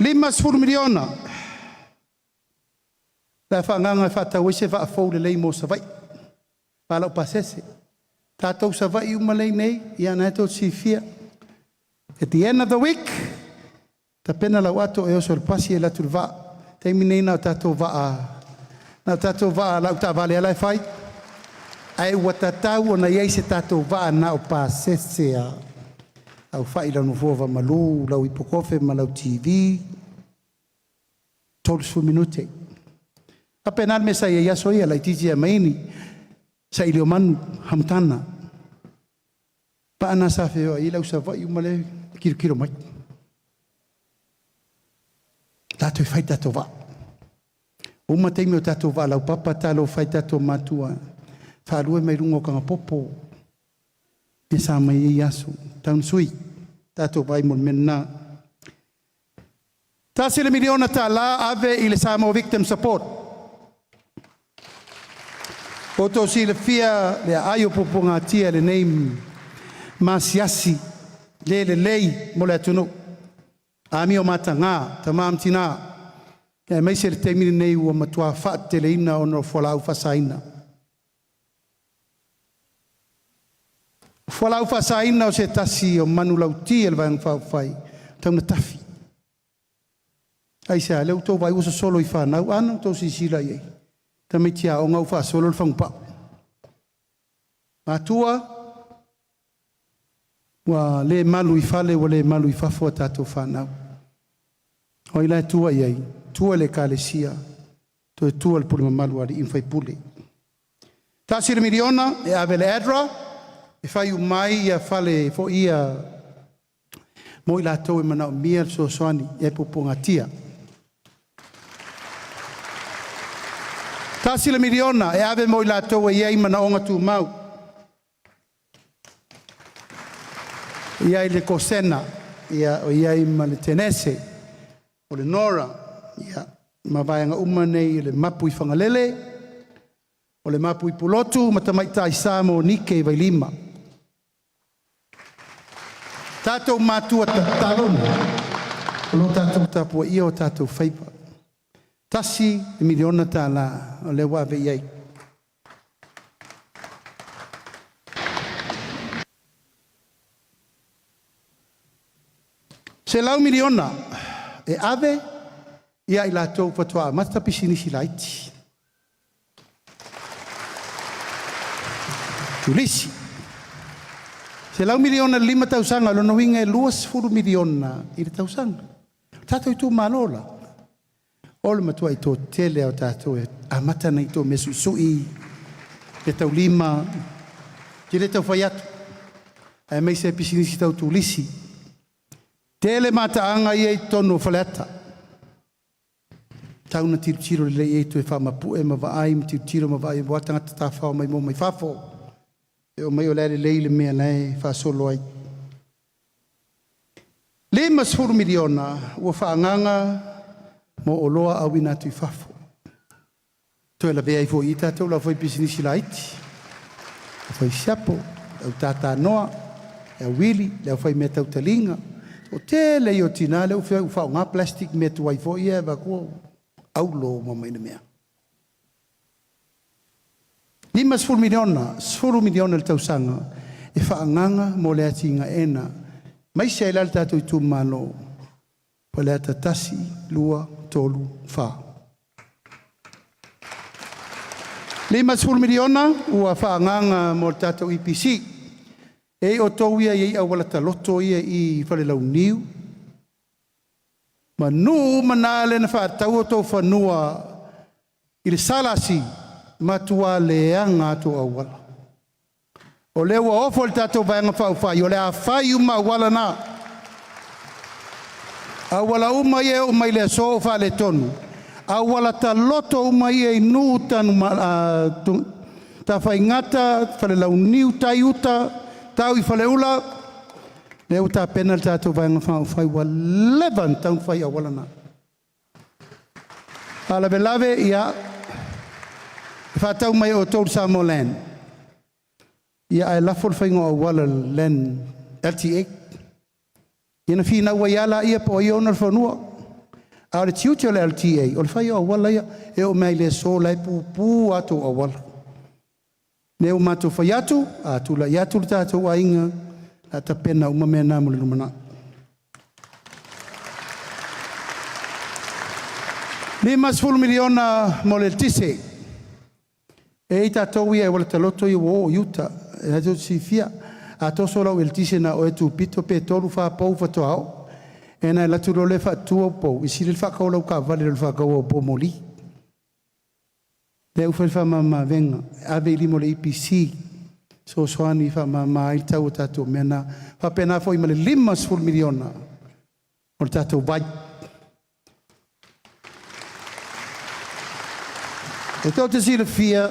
$50 miliona le a faaagaaga e faatau ai se vaa fou lelei mo Savaii, va laupasese. Tatou Savaii uma lea e i inei, ia o lena tou te silafia, at the end of the week, tapena lau ato e oso i le pasi e alu atu i le vaa. O le taimi lenei na o tatou vaa, na o tatou vaa lau taavale lava la e fai. Ae ua tatau ona i ai se tatou vaa na o pasese a aufai i lau nofoa faamalu, lau ipukofe ma lau TV, 30 minute. Faapena le mea sa i ai i aso ia, laitiiti ia maini, saili o manu, hamutana. Vaa na sa feoai ai le au Savaii uma lea e tilotilo mai. Tatou fai tatou vaa. Uma taimi o tatou vaa laupapa, talofa e i tatou matua, faalue mai luga o Kagapopo, ia sa mai ai aso, tau ina sui, tatou vaai mo le mea lena. $1 miliona ave i le Samoa Victim Support. Ua outou silafia le aai o puapuagatia i lenei masiasi le lelei mo le atunuu, amio mataga tama ma tina, aemaise le taimi lenei ua matua faateteleina ona o fualaau faasaina. O fualaau faasaina o se tasi o manulauti a le Vaega Faaupufai e tatau ona tafi. Aisea? Lea ua outou vaai ua sosolo i fanau. A na outou silasila i ai, tamaiti aoga ua faasolo le fagupau. Matua, ua le malu i fale ua le malu i fafo a tatou fanau. O ai la e tua i ai? Tua i le Ekalesia, toe tua i le pule mamalu a alii ma faipule. $1 miliona e ave i le ADRA e fai uma ai fale foi ia mo i latou e manaomia le fesoasoani i puapuagatia. $1 miliona e ave mo i latou e i ai manaoga tumau, e i ai le Kosena, o i ai ma le Tenese, o le Nora, ia, ma vaega uma nei o le mapu i Fagalele, o le mapu i Pulotu ma Tamaitai Sa Monike i Vailima. Tatou matua tatalo o lo o tatou tapuaia o tatou faiva. $1 miliona o lea ua ave i ai. $100 miliona e ave ia i latou faatoa amata pisinisi laiti. Turisi. $100 miliona i le 5 tausaga, o lona uiga e $20 miliona i le tausaga. O tatou itumalo la, o le matuai toatele lava o tatou e amata nai a outou mea suisui, meataulima, ou te le tau fai atu, aemaise pisinisi tau turisi. Tele mataaga ia e i totonu o Faleata, tau ina tilotilo lelei i ai toe faamapue ma vaai ma tilotilo ma vaai aua tagata tafafao maimoa mai fafo. E omai o la e lelei le mea la e faasolo ai. $50 miliona ua faaagaaga mo oloa auina atu i fafo. Toe lavea ai foi i i tatou le aufaipisinisi laiti, le aufai siapo, le au tatanoa, le auili, le aufaimea tautaliga. O le tele ia o tina lea ua faaaoga plastic mea tuai foi ia e avatu aulo uma mai le mea. $50 miliona, $10 miliona i le tausaga e faaagaaga mo le atinaeina, aemaise ai la le tatou itumalo Faleata 1, 2, 3, 4. $50 miliona ua faaagaaga mo le tatou EPC. E i ai outou ia e i ai auala taloto ia i Falelauniu ma nuu uma na lea na faatau o outou fanua i le SLC, matua leaga lava tou auala. O lea ua ofo le tatou Vaega Faaupufai o le a fai uma auala na. Auala uma ia e oo mai le aso o faaletonu, auala taloto uma ia i nuu, Tafaigata, Falelauniu tai uta, tau i Faleula, lea ua tapena le tatou Vaega Faaupufai ua leva ona tatau ona fai auala na. Faalavelave, ia, e faatau mai e outou le Samoa Land, ia ae lafo le faiga o auala i le Land LTA. Ia ona finau ai lava lea po o ai e ona le fanua. A o le tiute o le LTA, o le fai o auala ia. E oo mai lava i le aso o la e pupu lava tou auala. O lea ua matou fai atu, a tulai atu le tatou aiga, o le a tapena uma mea na mo le lumanai. $50 miliona mo le eletise. E i ai tatou ia e uala taloto ia ua oo i uta, e na tou te silafia, a toso lau eletise na o oe e tupito pe 3, 4 pou faatoa oo. E na e alu atu loa lea faatu au pou, e sili ai le faatau o lau taavale i lo le faatau o au pou moli. Lea ua fai le faamamaavega e ave i lima o le EPC e fesoasoani e faamama ai le tau o tatou mea na. E faapena foi ma le $50 miliona o le tatou vai. E tou te silafia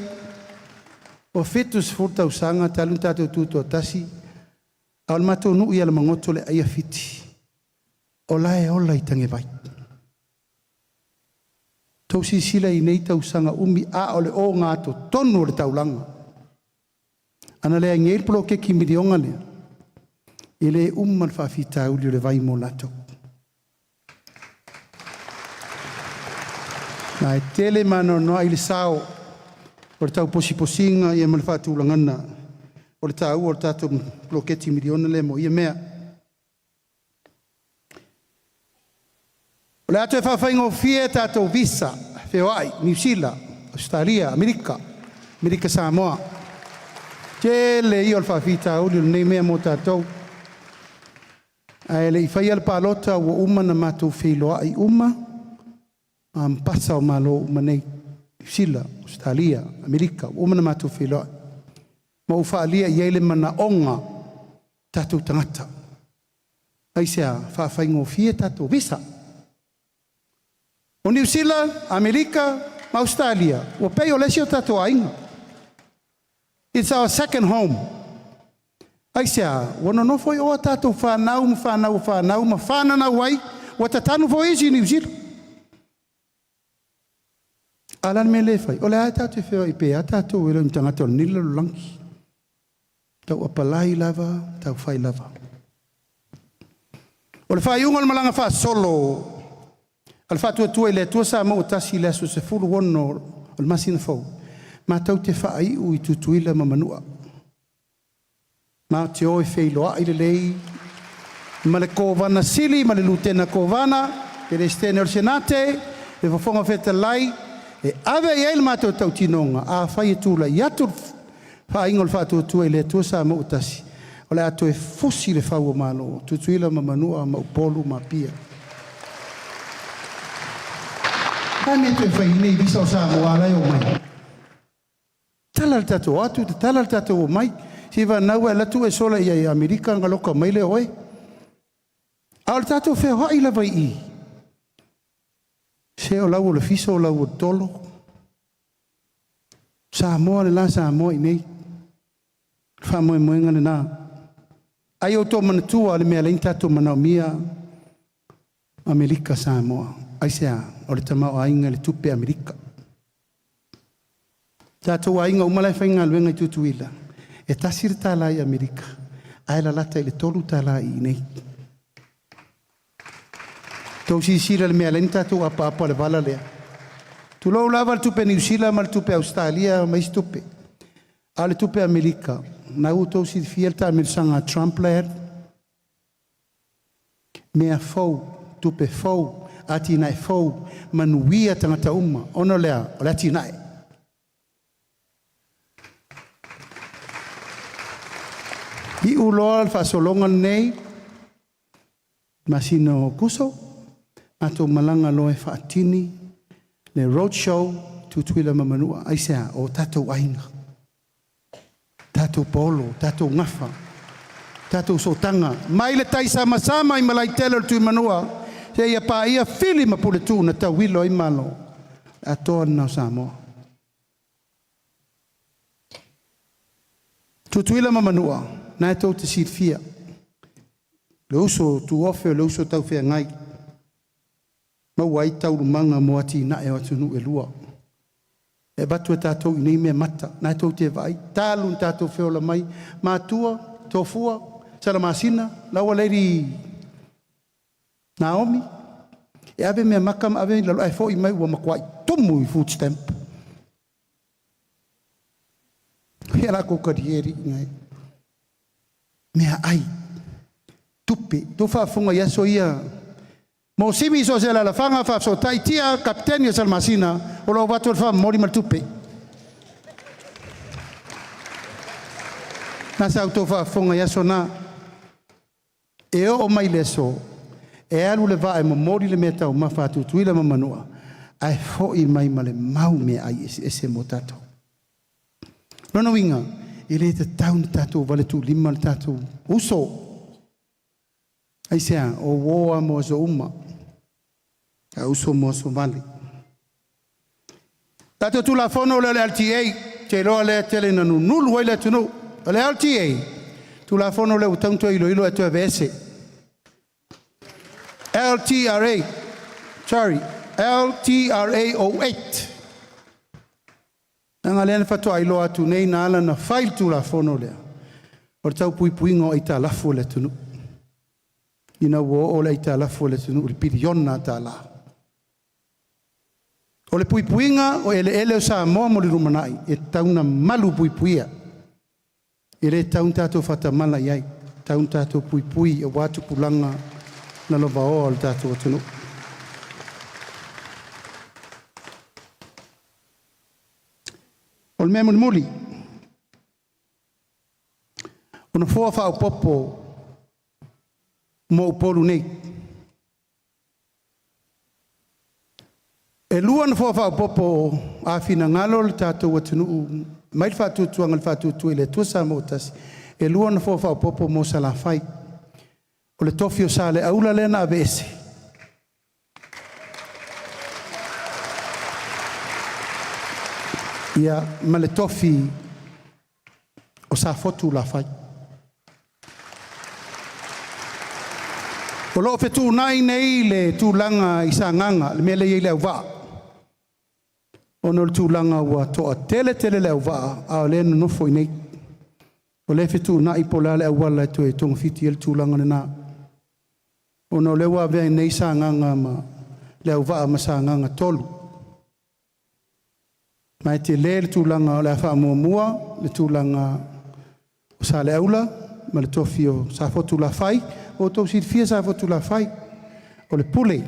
ua 70 tausaga talu ona tatou tutoatasi, a o le matou nuu i Alamagoto i le Aia Fiti, o la e ola i tagevai. Tou silasila i nei tausaga umi a o le ogatotonu o le taulaga. A na leai nei le poloketi miliona lea, e le uma le faafitauli o le vai mo latou. Ma e tele ma anoanoai le sao o le tau posiposiga ma le faatulagaga o le taua o le tatou poloketi miliona lea mo ia mea. O le a toe faafaigofie tatou visa feoai Niu Sila, Ausetalia, Amerika, Amerika Samoa. Tele ia o le faafitauli o lenei mea mo tatou. Ae le i faia le palota ua uma ona matou feiloai uma ma Ambasa o Malo uma nei, Niu Sila, Ausetalia, Amerika, ua uma ona matou feiloai ma ou faaalia i ai le manaoga o tatou tagata. Aisea? Faafaigofie tatou visa. O Niu Sila, Amerika ma Ausetalia ua pei o le isi o tatou aiga. It's our second home. Aisea? Ua nonofo i o a tatou fanau ma fanau a fanau ma fananau ai, ua tatanu foi isi i Niu Sila. A o le a le mea lea e fai? O lea lava tatou te feoai pea lava tatou e le o ni tagata o lenei lalolagi. Tau apalai lava, tau fai lava. O le faaiuga o le malaga faasolo a le Faatuatua i le Atua Samoa ua Tasi i le aso 16 o le masina fou, matou te faaiu i Tutuila ma Manua. Matou te o e feiloai lelei ma le Kovana Sili ma le Lutena Kovana, Peresetene o le Senate, le Fofoga Fetalai, e ave i ai le matou tautinoga. Afai e tulai atu le faaaiga o le Faatuatua i le Atua Samoa ua Tasi, o le a toe fusi le fau o Malo, Tutuila ma Manua ma Upolu ma Apia. O le a le mea e toe fai ai nei visa o Samoa la e omai? Tatala le tatou o atu, tatala le tatou omai. Seiavagana ua e alu atu e sola i Amerika ona loka mai lea o oe. A o le tatou feoai lava i i, se o lau o le fiso o lau o le tolo. Samoa le la Samoa i inei. O le faamoemoega lena. Ae ia outou manatua le mea e ala ai ona tatou manaomia Amerika Samoa. Aisea? O le tamaoaiga i le tupe Amerika. O tatou aiga uma la e faigaluega i Tutuila, e $1 i Amerika ae lalata i le $3 i inei. Tou silasila i le mea e ala ai ona tatou apaapa i le vala lea. Tulou lava le tupe Niu Sila ma le tupe Ausetalia ma isi tupe, a o le tupe Amerika, lena ua outou silafia le taamilosaga a Trump la e alu, mea fou, tupe fou, atinae fou, manuia tagata uma. Ona o le a? O le atinae. Iu loa le faasologa lenei, masina o Aokuso, matou malaga loa e faatini le road show Tutuila ma Manua. Aisea? O tatou aiga, tatou paolo, tatou gafa, tatou sootaga mai le taisamasama i Malaetele o le Tuimanua seia paia Fili ma Puletuu na tauilo ai Malo. Le atoa lena o Samoa. Tutuila ma Manua, na e tou te silafia, le uso tuofe o le uso taufeagai, maua ai taualumaga mo atinae o atunuu e lua. E avatu e tatou i nei mea mata, na tou te vaai, talu ona tatou feola mai, matua, Tofua, Salamasina, laua Lady Naomi, e ave mea maka ma ave i lalo, ae foi mai ua matuai tumu i food stamp. Ia latou talie alii nai. Mea ai, tupe, tou faafofoga i aso ia. Mosimi so o se alaalafaga faafesootai tia Kapeteni o Salamasina o lo o avatu le faamomoli ma le tupe. Na sa outou faafofoga i aso na, e oo mai le aso, e alu le vaa e momoli le meataumafa a Tutuila ma Manua, ae fo'i mai ma le mau meaai eseese mo tatou. Lona uiga, e le tatau ona tatou valetuulima le tatou uso. Aisea? O uo lava mo aso uma, a o uso mo aso vale. Tatou Tulafono lea o le LTA, ou te iloa lea e tele ina nunulu ai le atunuu. O le LTA, Tulafono lea ua tatau ona toe iloilo ae toe aveese. LTRA, sorry, LTRA 08. Leaga lea na faatoa iloa atu nei na ala ona fai le Tulafono lea, o le tau puipuiga o aitalafu a le atunuu, ina ua oo le aitalafu a le atunuu i le piliona tala. O le puipuiga o eleele o Samoa mo le lumanai, e tatau ona malu puipuia. E le tatau ona tatou faatamala i ai, e tatau ona tatou puipui aua tupulaga lalovaoa o le tatou atunuu. O le mea mulimuli, o nofoa faaopoopo mo Upolu nei. E 2 nofoa faaopoopo a finagalo le tatou atunuu mai le faatuatuaga i le Faatuatua i le Atua Samoa ua Tasi, e 2 nofoa faaopoopo mo Salafai. O le tofi o Saleaula lea na aveese, ia ma le tofi o Safotu-lafai. O lo o fetuunai nei le tulaga i Sagaga, le mea lea e i ai Leauvaa, ona o le tulaga ua toatele tele le auvaa a o lea e nonofo i inei. O lea e fetuunai po o le a le auala e toe togafiti ai le tulaga lena, ona o lea ua avea nei Sagaga ma Leauvaa ma Sagaga 3. Ma e tele le tulaga o le a faamuamua le tulaga o Saleaula ma le tofi o Safotu-lafai. Ua outou silafia Safotu-lafai, o le Pule,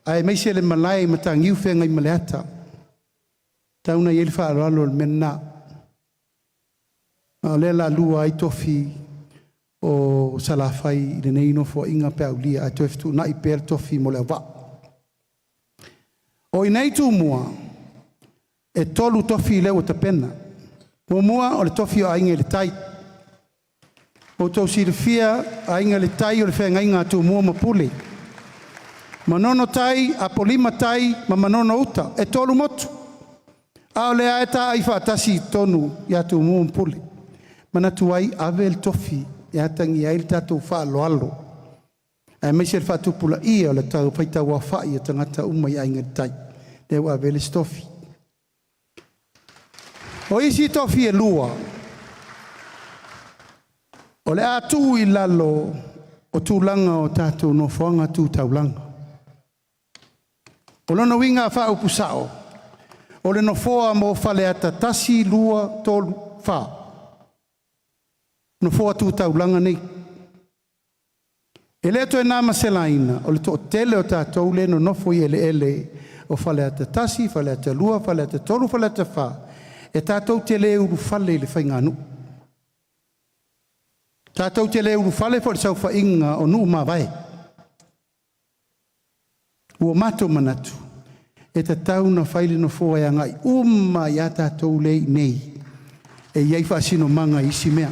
aemaise le malae i Mataniu Feagaimaleata. E tatau ona i ai le faaaloalo i le mea lena. A o lea o le a lua ai tofi o Salafai i lenei Nofoaiga pe a aulia, ae toe fetuunai pea le tofi mo Leauvaa. O i inei i Tumua, e 3 tofi lea ua tapena. Muamua, o le tofi o Aiga i le Tai. Ua outou silafia Aiga i le Tai o le feagaiga a Tumua ma Pule, Manono Tai, Apolima Tai ma Manono Uta, e 3 motu, a o lea e taai faatasi i totonu ia Tumua ma Pule. Manatu ai, ave le tofi e atagia ai le tatou faaaloalo, aemaise le faatupulaia o le faitauaofai o tagata uma i Aiga i le Tai, lea ua ave ai le isi tofi. O isi tofi e 2, o le a tuu i lalo o tulaga o tatou nofoaga tu taulaga. O lona uiga a faaupu sao, o le nofoa mo Faleata 1, 2, 3, 4, nofoa tu taulaga nei. E le toe na ma se laina, o le toatele o tatou lea e nonofo i eleele o Faleata 1, Faleata 2, Faleata 3, Faleata 4, e tatou te le ulufale i le faiganuu. Tatou te le ulufale foi i le saofaiga o nuu mavae. Ua matou manatu, e tatau ona fai le nofoa e agai uma ia tatou lea e i inei, e i ai faasinomaga i isi mea,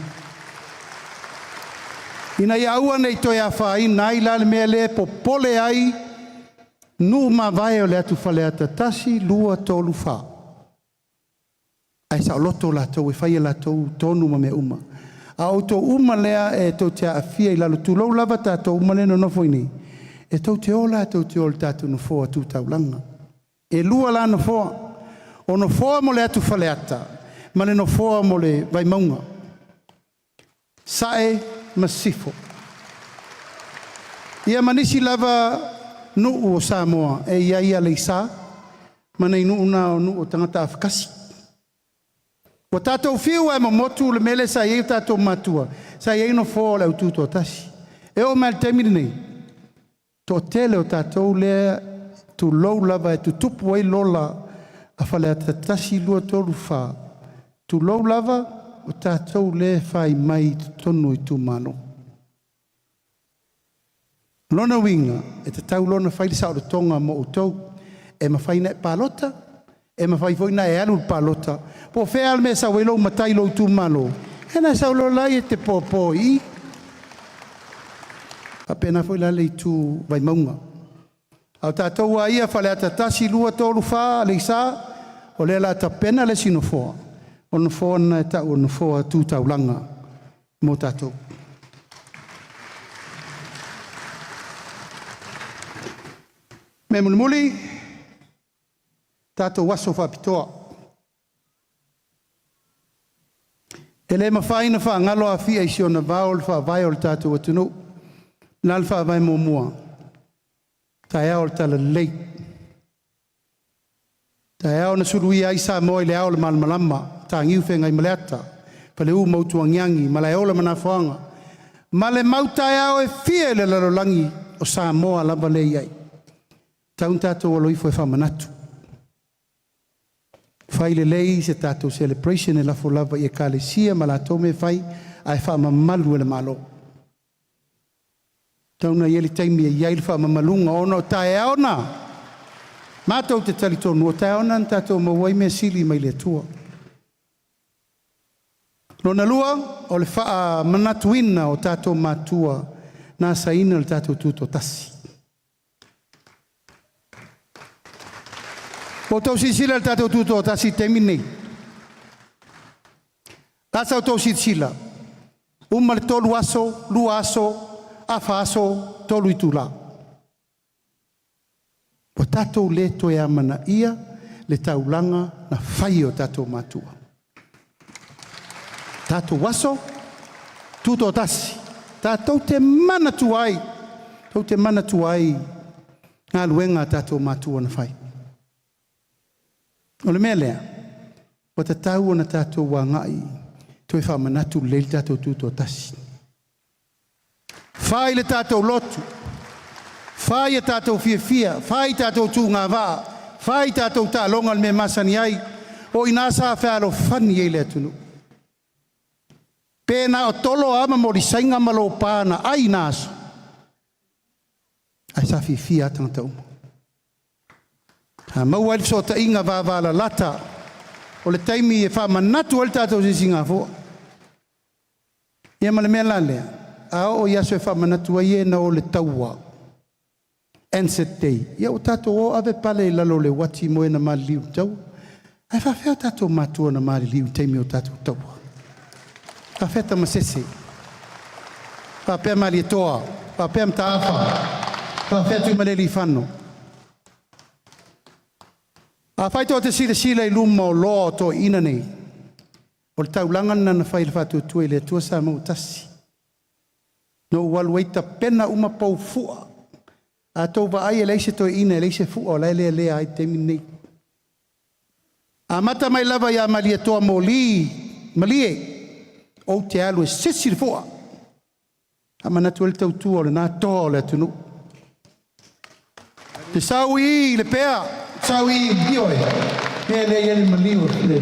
ina ia aua ne i toe afaina ai la le mea lea e popole ai nuu mavae o le atu Faleata 1, 2, 3, 4, ae saoloto latou e fai a latou tonu ma mea uma. A o outou uma lea e tou te aafia i lalo, tulou lava tatou uma lea e nonofo i inei, e tou te o la e tou te o i le tatou nofoa tu taulaga. E 2 la nofoa, o nofoa mo le atu Faleata ma le nofoa mo le Vaimauga, Sae ma Sisifo. Ia ma nisi lava nuu o Samoa e i ai Aleisa ma nai nuu na o nuu o tagata afakasi. Ua tatou fiu e momotu le mea lea sa i ai o tatou matua, sa i ai nofoa o le aututoatasi. E oo mai i le taimi lenei, toatele o tatou lea tulou lava e tutupu ai lola a Faleata 1, 2, 3, 4, tulou lava. o tatou lea e fai mai i totonu o itumalo. O lona uiga, e tatau loa ona fai le saolotoga mo outou, e mafai ona e palota, e mafai foi ona e alu i le palota, po o fea lava le mea e sau ai lou matai i lou itumalo, ia ona e sau loa lea e te popo i i. E faapena foi la le itu Vaimauga. A o tatou lava ia Faleata 1, 2, 3, 4, Aleisa, o lea o le a tapena le isi nofoa, o le nofoa lena e tau o le Nofoa Tu Taulaga mo tatou. O le mea mulimuli, tatou aso faapitoa. E le mafai ona faagalo Afia i si ona vao i le faavae o le tatou atunuu. O le a le faavae muamua? Taeao o le Talalelei, taeao na suluia ai Samoa i le ao o le malamalama, Mataniu Feagaimaleata, Faleu ma Utuagiagi, Malaeola ma Nafoaga, ma le mau taeao e fia i le lalolagi o Samoa lava lea e i ai. E tatau ona tatou alo ifo e faamanatu. Fai lelei se tatou celebration e lafo lava i Ekalesia ma latou mea e fai, ae faamamalu e le Malo. E tatau ona i ai le taimi e i ai le faamamaluga ona o taeao na, matou te talitonu o taeao na na tatou maua ai mea sili mai le Atua. Lona lua, o le faamanatuina o tatou matua na asaina le tatou Tutoatasi. Ua outou silasila i le tatou Tutoatasi i le taimi lenei? O le a sa outou silasila? Uma le 3 aso, 2 aso, afa aso, 3 itula. Ua tatou le toe amanaia le taulaga na fai e o tatou matua. Tatou aso tutoatasi, tatou te manatua ai, tou te manatua ai galuega a tatou matua na fai. O le mea lea, ua tatau ona tatou agai toe faamanatu lelei le tatou Tutoatasi. Fai le tatou lotu, fai a tatou fiafia, fai tatou tuugavaa, fai tatou taaloga i le mea e masani ai, o i ina sa fealofani ai le atunuu. Pe na o tolo lava ma molisaiga ma lopa na ai i na aso, ae sa fiafia lava tagata uma. Sa maua ai le fesootaiga vavalalata, o le taimi e faamanatu ai le tatou Sisigafua. Ia ma le mea la lea, a oo i aso e faamanatu ai e na o i le taua, Anzac Day, ia ua tatou o ave pale i lalo o le uati mo e na maliliu i le taua. Ae faafefea o tatou matua na maliliu i taimi o tatou taua? Faafefea Tamasese? Faapea Malietoa? Faapea Mataafa? Faafefea Tuimalealiifano? Afai tou te silasila i luma o loa o toeaiina nei, o le taulaga lena na fai e le Faatuatua i le Atua Samoa ua Tasi, na ou alu ai tapena uma pou fua. A outou vaai e leai se toeaina e leai se fua o la e lealea ai i le taimi lenei. Amata mai lava ia Malietoa moli, malie, ou te alu e sisi le fua. Faamanatu ai le tautua o lena toa o le atunuu. Te sau i i Lepea, sau i i ioe, mea lea e i ai le maliu o le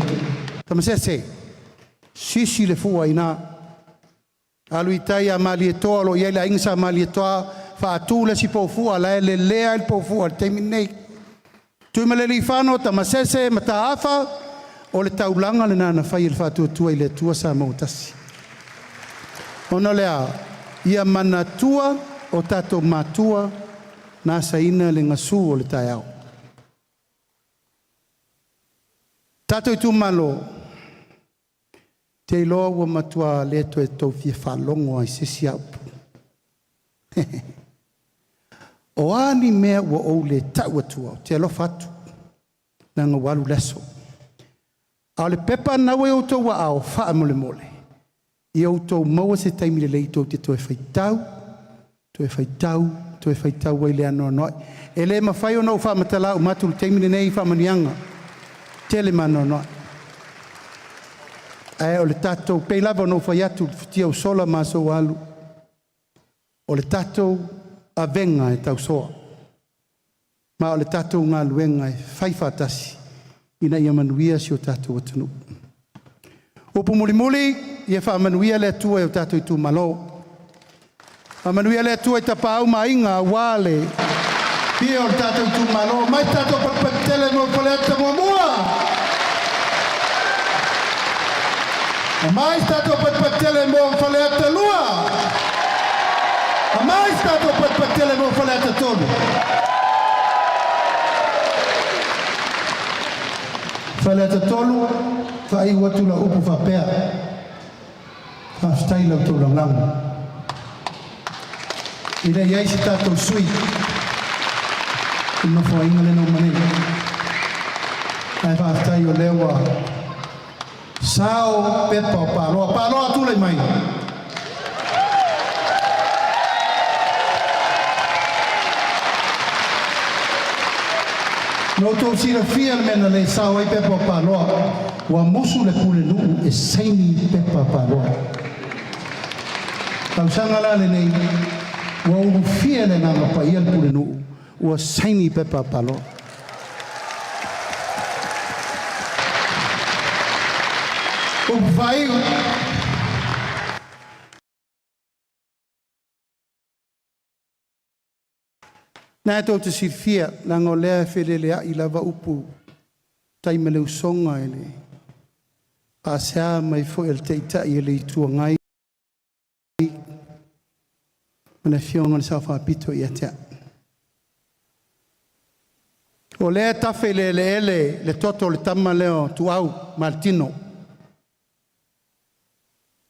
Tamasese, sisi le fua i ina. Alu i tai ia Malietoa o lo o i ai le aiga Sa Malietoa, faatu le isi poufua, la e lelea ai le poufua i le taimi lenei. Tuimalealiifano, Tamasese, Mataafa, o le taulaga lena na fai e le Faatuatua i le Atua Samoa ua Tasi. Ona o le a? Ia manatua o tatou matua na asaina le gasu o le taeao. Tatou itumalo, ou te iloa ua matua le toe tou fia faalogo lava i se isi upu. O a ni mea ua ou le tau atua, ou te alofa atu, leaga ua alu le aso. A o le pepa lena ua i outou aao, faamolemole, ia outou maua se taimi lelei tou te toe faitau, toe faitau, toe faitau ai i le anoanoai. E le mafai ona ou faamatala uma atu i le taimi lenei faamanuiaga, e tele ma anoanoai. Ae o le tatou, pei lava ona ou fai atu i le futia ua sola ma aso ua alu, o le tatou avega e tausoa, ma o le tatou galuega e fai faatasi ina ia manuia si o tatou atunuu. Upu mulimuli, ia faamanuia le Atua i o tatou itumalo. Faamanuia le Atua i Tapaau ma Aiga aua le paia o le tatou itumalo. Mai tatou patupatu tele mo Faleata muamua. Aumai se tatou patupatu tele mo Faleata 2. Aumai se tatou patupatu tele mo Faleata 3. Faleata 3, faaiu atu lau upu faapea, faafetai i la outou lagolago. E le i i ai se tatou sui i le Nofoaiga lea na uma nei, ae faafetai o lea ua sao pepa o Paloa. Paloa tulai mai! Na outou silafia le mea na le sao ai pepa o Paloa, ua musu le Pulenuu e saini pepa o Paloa. Tausaga la lenei, ua ulufia i le Agaga Paia le Pulenuu, ua saini pepa o Paloa. Upu faaiu, na tou te silafia, leaga o lea e feleleai lava upu tai ma le usoga i le faasea mai foi a le Taitai o le Itu Agai ma le Afioga i le Sao Faapito ia te au. O lea e tafe i le eleele le toto o le tama lea o Tuau Maletino.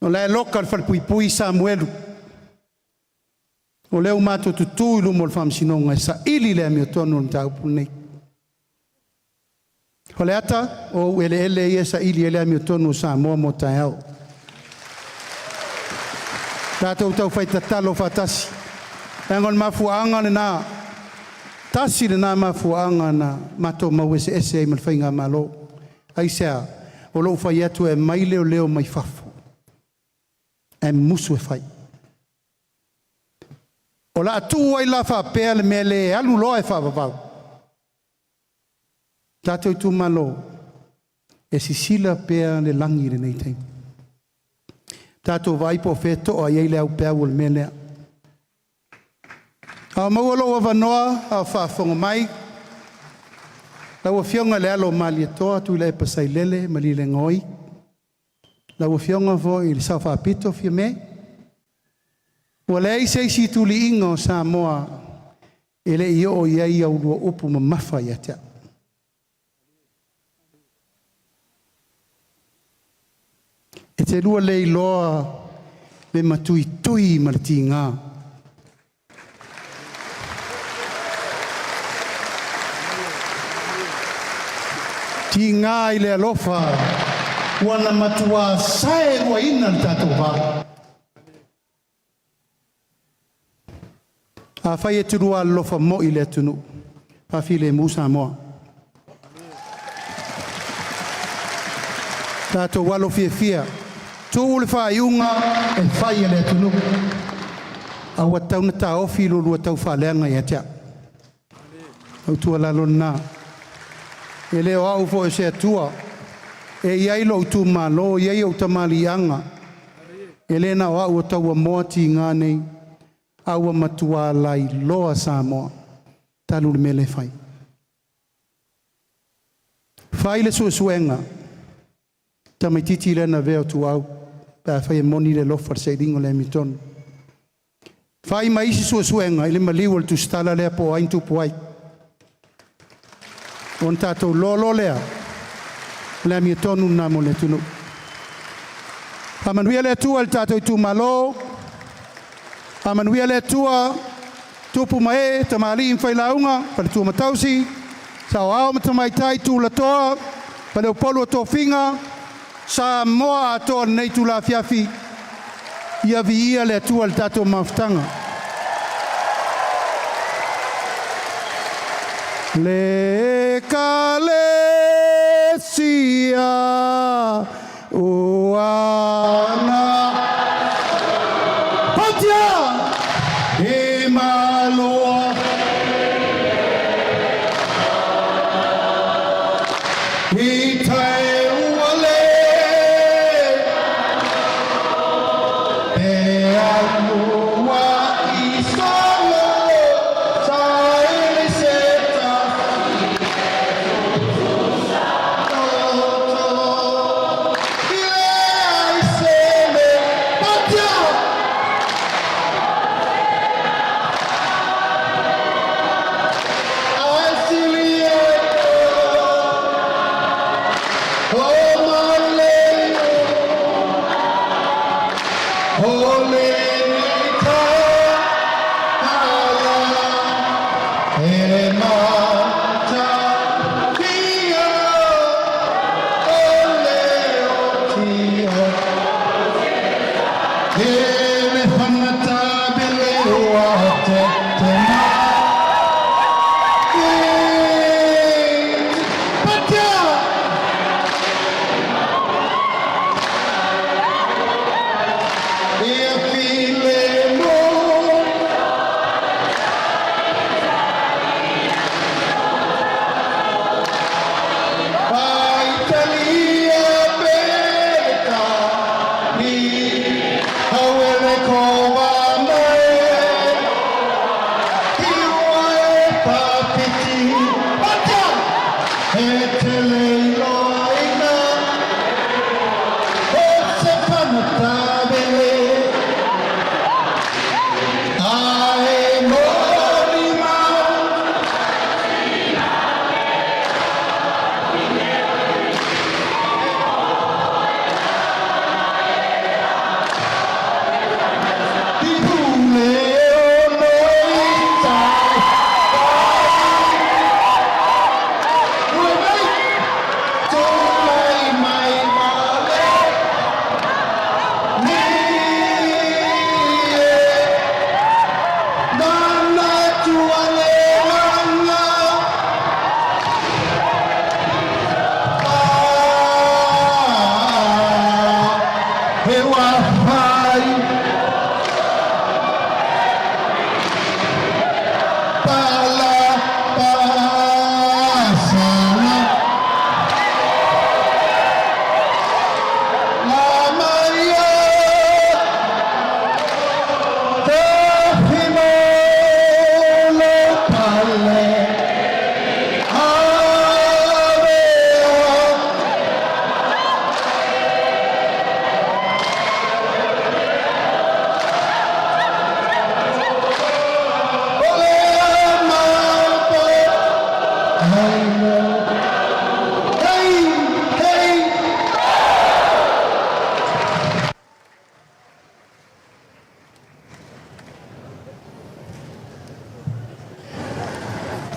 O la e loka le falepuipui Samuelu. O lea ua matou tutu i luma o le faamasinoga e saili le amiotonu o le mataupu lenei. Faleata, o ou eleele ia e saili ai le amiotonu o Samoa mo taeao. Tatou taufai tatalo faatasi. Leaga o le mafuaaga lena, tasi lena mafuaaga na matou mau eseese ai ma le Faigamalo. Aisea? O lou fai atu e aumai leoleo mai fafo, ae musu e fai. O le a tuu ai la faapea le mea le alu loa e faavavau. Tatou itumalo, e sisila pea le lagi i lenei taimi. Tatou vaai po o fea e to'a i ai le aupeau o le mea lea. A o maua lou avanoa a o faafofoga mai lau Afioga i le alo o Malietoa Tuilaepa Sailele Malielegaoi, lau Afioga foi i le Sao Faapito Fiame, ua leai se isi tuliiga o Samoa e le i oo i ai a ulua upu mamafa ia te au. E te lua le iloa le matuitui ma le tiga. Tiga i le alofa ua na matua saeluaina le tatou va. Afai e te lua alolofa moi i le atunuu, faafilemu Samoa. Tatou alo fiafia, tuu le faaiuga e fai e le atunuu. A ua tatau ona taofi lo oulua taufaaleaga ia te au. O tuualalo lena. E le o au foi o se Atua. E i ai lou itumalo, e i ai ou tamaliiaga. E le na o au o tauamoa tiga nei, a ua matua lailoa Samoa talu le mea lea e fai. Fai le suesuega, tamaitiiti lea na avea o Tuau, pe a fai e moni le alofa i le sailiga o le amiotonu. Fai ma isi suesuega i le maliu o le tusitala lea po o ai na tupu ai. Ona tatou iloa loa lea, o le amiotonu lena mo le atunuu. Faamanuia le Atua i le tatou itumalo, faamanuia le Atua, tupu ma ee, tamalii ma failauga, faletua ma tausi, saoao ma tamaitai, tulatoa, faleupolu o tofiga, Samoa atoa i lenei itula afiafi, ia viia le Atua i le tatou mafutaga. Le Ekalesia ua Pautia i Malua i tai ua le.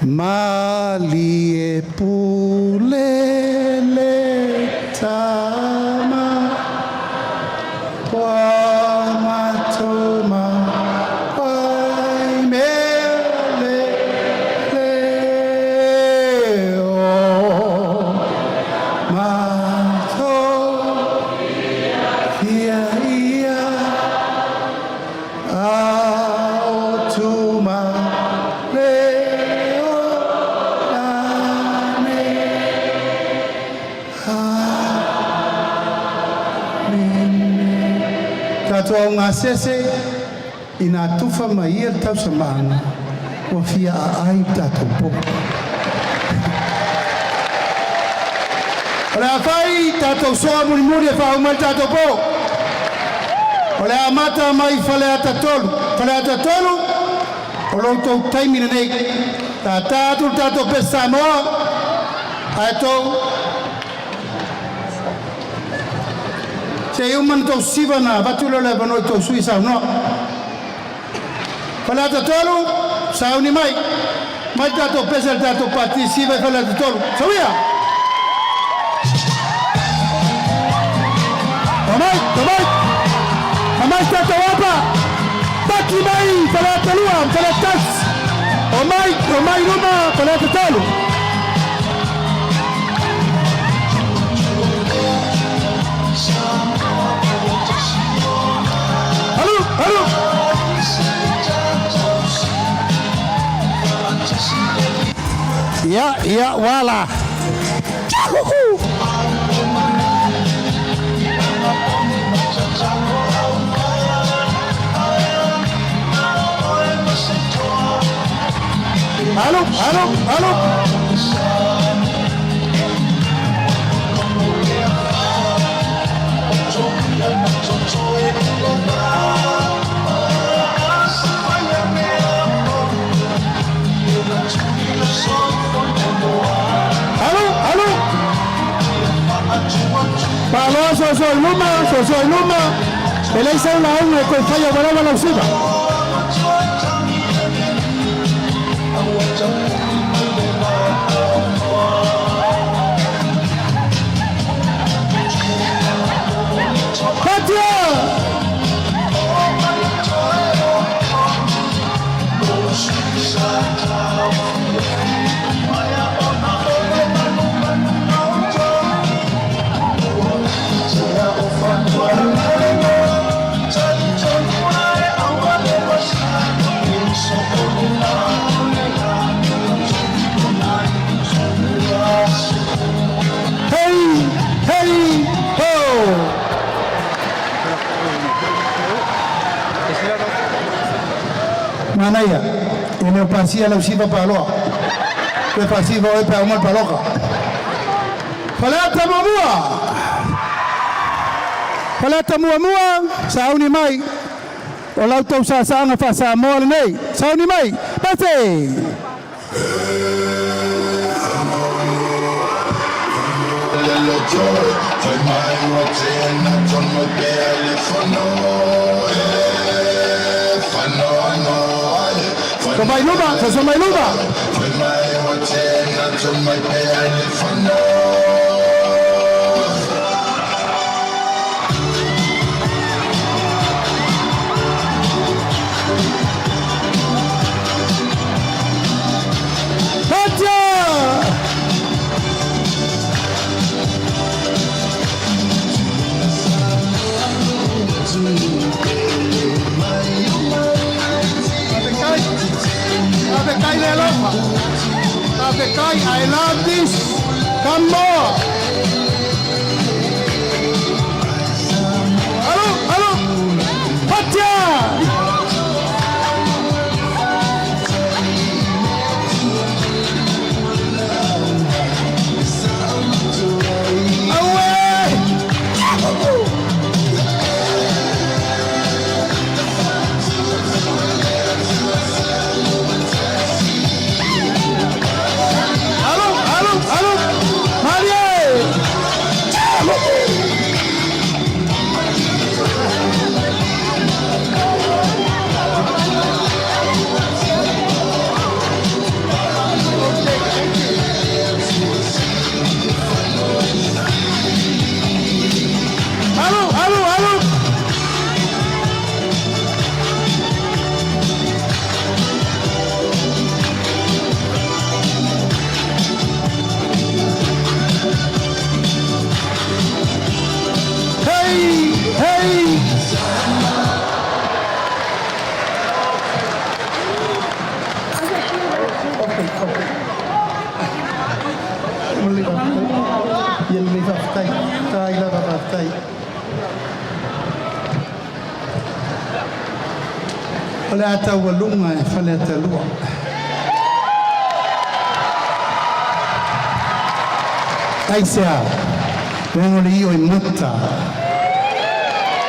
Malie pule le tama ua matou mai mea le leo matou fia ia a o tuma leo lane. Amen. Tatou au gasese ina tufa mai ia le tausamaga ua fia aai le tatou popo. O le a fai tatou soa mulimuli e faauma ai le tatou po. O le a amata mai Faleata 3. Faleata 3, o lo outou taimi lenei. Tātā atu le tatou pese Samoa, ae tou se i uma ona tou siva ona avatu lea o le avanoa i tou sui usufono e saunoa. Faleata 3, sauni mai. Mai le tatou pese a le tatou Pati, siva i Faleata 3. Sauia! Tomai, tomai! Omai tatou apa! Paki mai Faleata 2 ma Faleata 1! Omai, omai i luma Faleata 3! Alu, alu! Ia, ia, uala! Tchahuhu! Alu, alu, alu! Alu, alu! Paloa soso i luma, soso i luma. E leai sau lauga e toe faia ua lava lau siva. Fatia! Hei! Hei! Ho! Manaia, e le o pasia lau siva paloa. Toe faasiva oe pe a uma le paloka. Faleata muamua! Faleata muamua, sauni mai. O la outou saasaaga faa-Samoa lenei. Sauni mai! Pese! Soso mai luma, soso mai luma. Fatia! Faafetai, faafetai le alofa. Faafetai, I love this. Come more. Alu, alu. Fatia! Aue! Alu, alu, alu. Malie! O le a taualuga e Faleata 2. Aisea? Leaga o le ioimata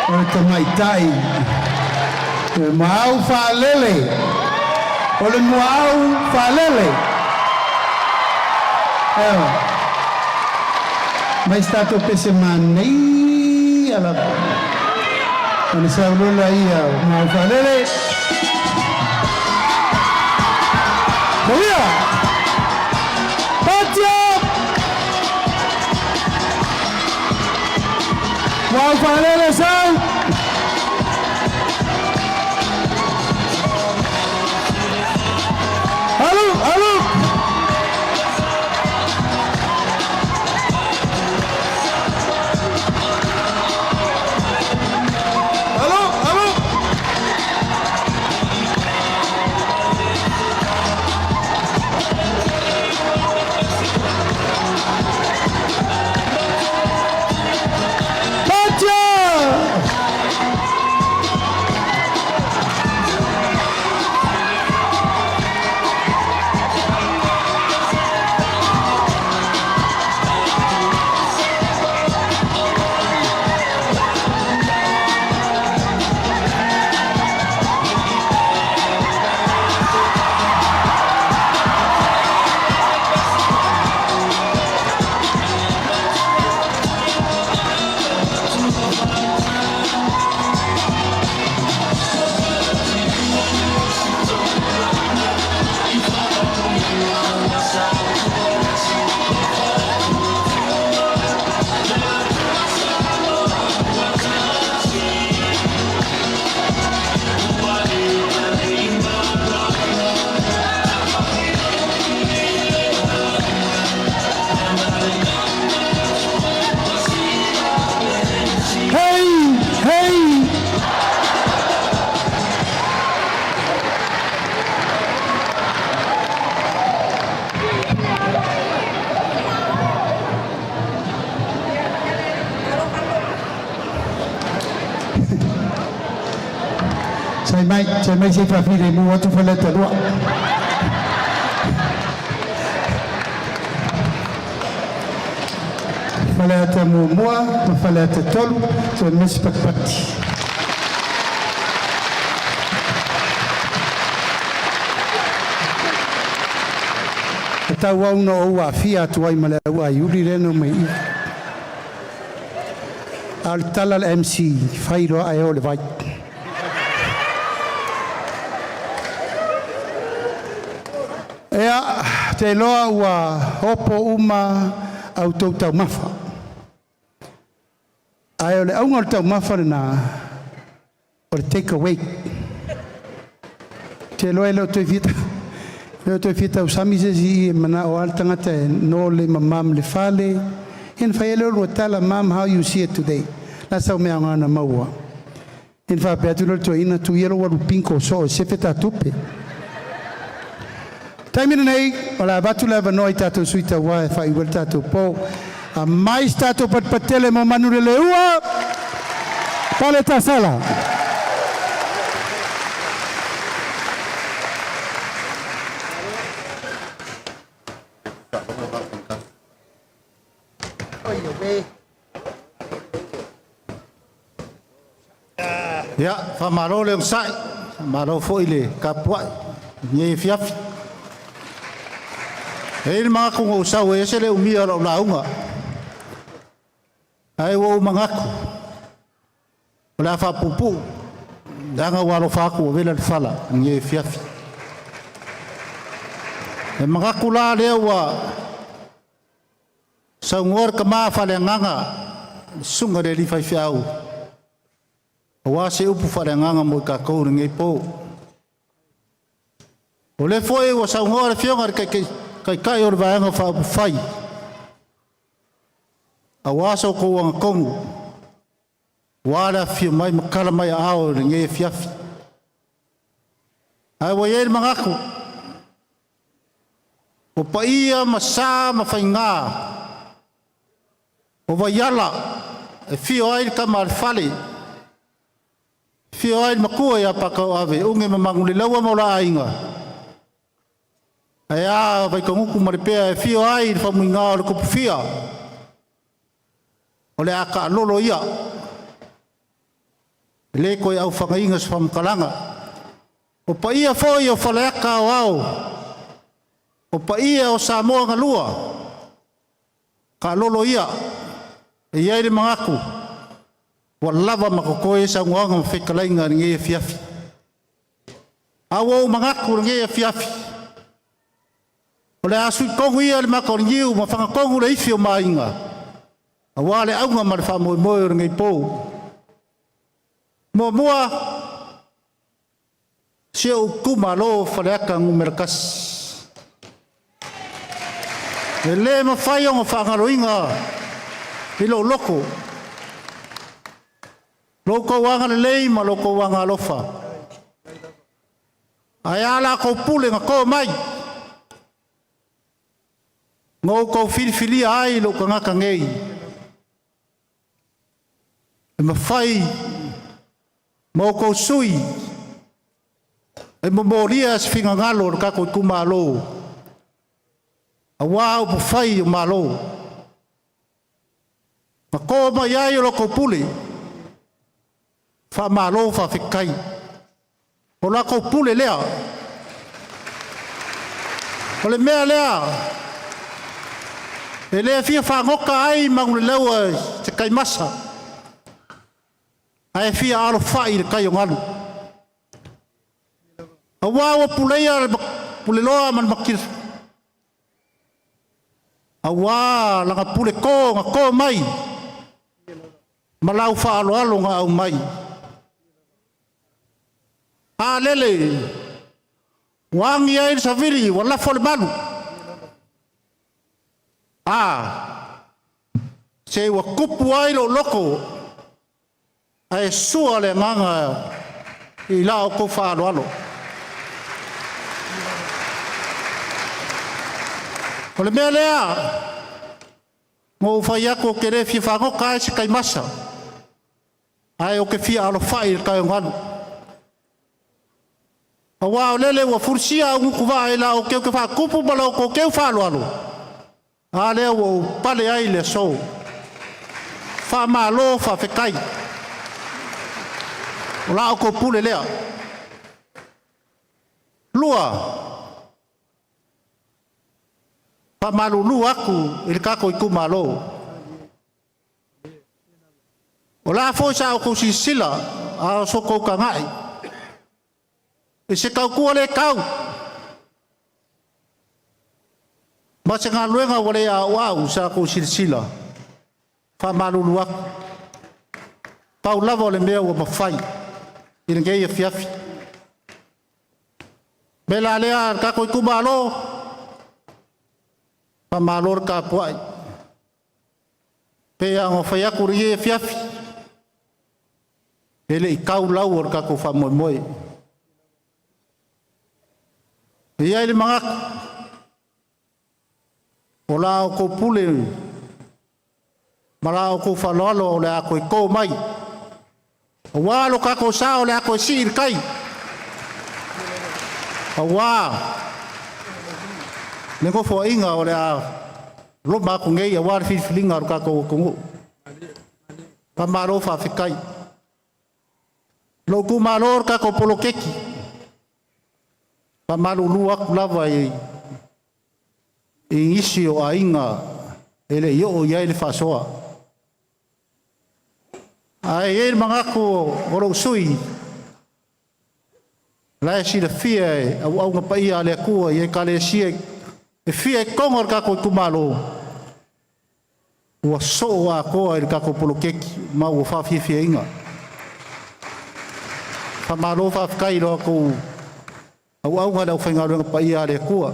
o le tamaitai e maau faalele, o le muaau faalele. Ewa. Mai se tatou pese manaia lava. Ona saulola ia o muaau faalele. Maria! Patia! Muaau faalele sau! Alu, alu! Alu, alu! Patia! Hey! Hey! Sai mai, sai mai se faafilemu atu Faleata 2. Faleata 1 ma Faleata 3, toe mesi patipati. E tauau ona ou aafia atu ai ma le auaiuli lea na omai i i. A o le tala a le MC, fai loa ae o le vai. Ia, te iloa ua opo uma a outou taumafa. Ae o le auga o le taumafa lena, o le take away. Te iloa e le o toe fia le o toe fia tausami se isi i e manao lava le tagata e no le mamā ma le fale. Ia na fai ai lea o lua tala, "Mom, how you see it today?" La sau mea aoga na maua. Ia na faapea atu lea o le toeaina, tuu ia lou alu bingo soo e sefe ta tupe. Taimi lenei, o le a avatu le avanoa i tatou sui tauva e faaiu ai le tatou po. Aumai se tatou patupatele mo Manuleleua, Pale Tasala. Ia, faamalo le onosai, faamalo foi le tapuai i lenei afiafi. E i ai le manatu na ou sau e ese le umia o lau lauga, ae ua ou manatu o le a faapuupuu, leaga ua alofa atu ua vela le fala i lenei afiafi. E manatu la lea ua saunoa le tama faaleagaga, le susuga i le alii faifeau, aua se upu faaleagaga mo i tatou i lenei po. O lea foi ua saunoa le Afioga i le Taitai o le Vaega Faaupufai, aua sa outou agatonu, aua le afifio mai ma tala mai aao i lenei afiafi. Ae ua i ai le manatu, o paia ma sa ma faiga o vaiala e fio ai le tama a le fale. Fio ai le matua ia Pakauave, Uge ma Manuleleua ma o la aiga, ae a Vaitogutu ma Lepea e afio ai le faumuina o le Tupufia, o le a taalolo ia, e le toe aufanaina se faamatalaga. O paia foi o Faleata Aoao, o paia o Samoa na lua, taalolo ia, e i ai le manatu ua lava ma totoe saunoaga ma fetalaiga i lenei afiafi. A ua ou manatu i lenei afiafi, o le a sui tonu ia le mata o le niu ma fagatonu le ifi o Maina, aua le auga ma le faamoemoe o lenei po. Muamua, si ou itumalo o Faleata Nu.1. E le mafai ona faagaloina i lou loto lo outou agalelei ma lo outou agaalofa, ae a la outou pule na to mai, na outou filifilia ai lou tagata nei e mafai ma outou sui e momolia se finagalo o le tatou itumalo aua upufai o Malo. Na to mai ai o la outou pule, faamalo faafetai. O la outou pule lea. O le mea lea e le fia fagota ai Manuleleua i se taimasa, ae fia alofai i le tai o galu. Aua ua puleia le Puleloa ma le Matifa, aua lana puleto na to mai ma lau faaaloalo na aumai. A lele ua agi ai le savili ua lafo le malu, a se ua tupu ai lou loto ae sua le agaga i la outou faaaloalo. O le mea lea na ou fai atu ou te le fia fagota ai se taimasa, ae ou te fia alofai i le tai o galu. Aua o lele ua fulisia auutuvaa i la outou faatupu ma la outou faaaloalo, a lea ua ou pale ai i le aso. Faamalo faafetai. O la outou pule lea. Lua, faamalulu atu i le tatou itumalo. O le a foi sa outou silasila a o so outou tagai i se tautua le tau ma se galuega ua le auau sa outou silasila, faamalulu atu. Pau lava o le mea ua mafai i lenei afiafi. Me la lea le tatou itumalo, faamalo le tapuai. Pei lava ona fai atu i lenei afiafi, e le i tau lau o le tatou faamoemoe. E i ai le manatu, o la outou pule ma la outou faaaloalo o le a toe to mai, aua lo tatou sa o le a toe sii i le tai, aua le nofoaiga o le a loma atu nei aua le filifiliga a lo tatou atunuu. Faamalo faafetai. Lou itumalo le tatou poloketi, faamalulu atu lava i nisi o aiga e le i oo i ai le faasoa. Ae i ai le manatu o lou sui usufono, la e silafia e auauna paia a le Atua i Ekalesia e fia i totonu o le tatou itumalo, ua soo atoa i le tatou poloketi ma ua faafiafiaina. Faamalo faafetai i lo outou auauga i le aufaigaluega paia a le Atua.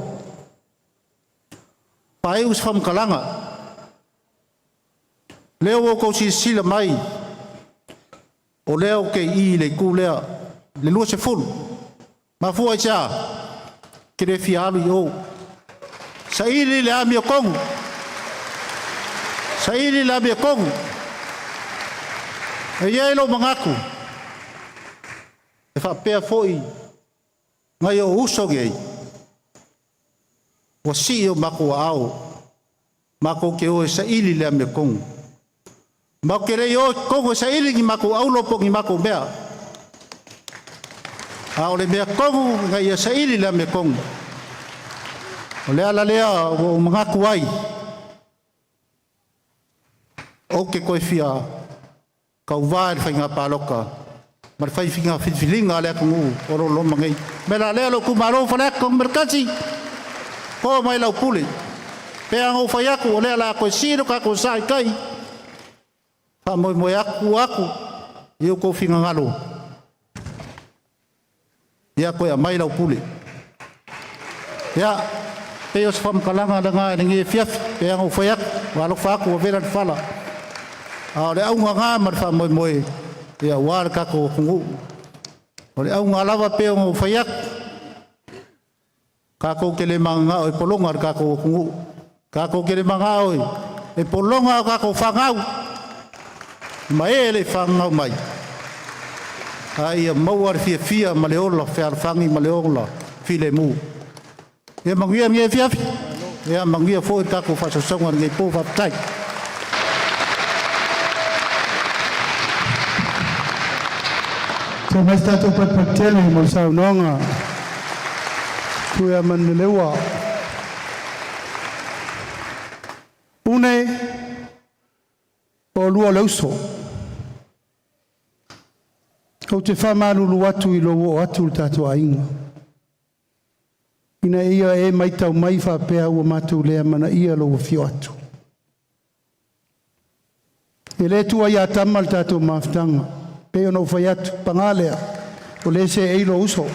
Faaiu se faamatalaga, lea ua outou silasila mai, o lea ou te i i le itu lea, le 20. Mafua i se a? Te le fia alu i o. Saili le amiotonu. Saili le amiotonu. E i ai lou manatu, E faapea fo'i nai o'u uso nei, ua sii o matou aao matou te o e saili le amiotonu. Matou te le o i totonu e saili ni matou aulo po o ni matou mea, a o le mea tonu ina ia saili le amiotonu. O le ala lea ua ou manatu ai ou te toe fia tauva i le faiga palota ma le fai filifiliga a le atunuu o lo o loma nei. O le mea la lea lou itumalo o Faleata 1, to mai lau pule. E pei lava ona ou fai atu, o lea o le a toe sii lo tatou sa i tai, faamoemoe atu atu i outou finagalo, ia toe aumai lau pule. Ia, pei o se faamatalaga lena i lenei afiafi. E pei lava ona ou fai atu, ua alofa atu ua vela le fala, a o le auga lena ma le faamoemoe aua le tatou atunuu. O le auga lava e pei ona ou fai atu, tatou te le mananao e pologa le tatou atunuu, tatou te le mananao e pologa a tatou fanau ma e e le i fananau mai, a ia maua le fiafia ma le ola fealofani ma le ola filemu. Ia manuia lenei afiafi, ia manuia foi le tatou faasausauga i lenei po. Faafetai. Se mai se tatou patupatu tele mo le saunoaga Tuiamanuleleua. Pune, oulua o le uso. Ou te faamalulu atu i lou oo atu i le tatou aiga, ina ia e matau mai faapea ua matou le amanaia lou afio atu. E le tuuaiatama le tatou mafutaga, pei ona ou fai atu, paga lea, o lea e seei lou uso.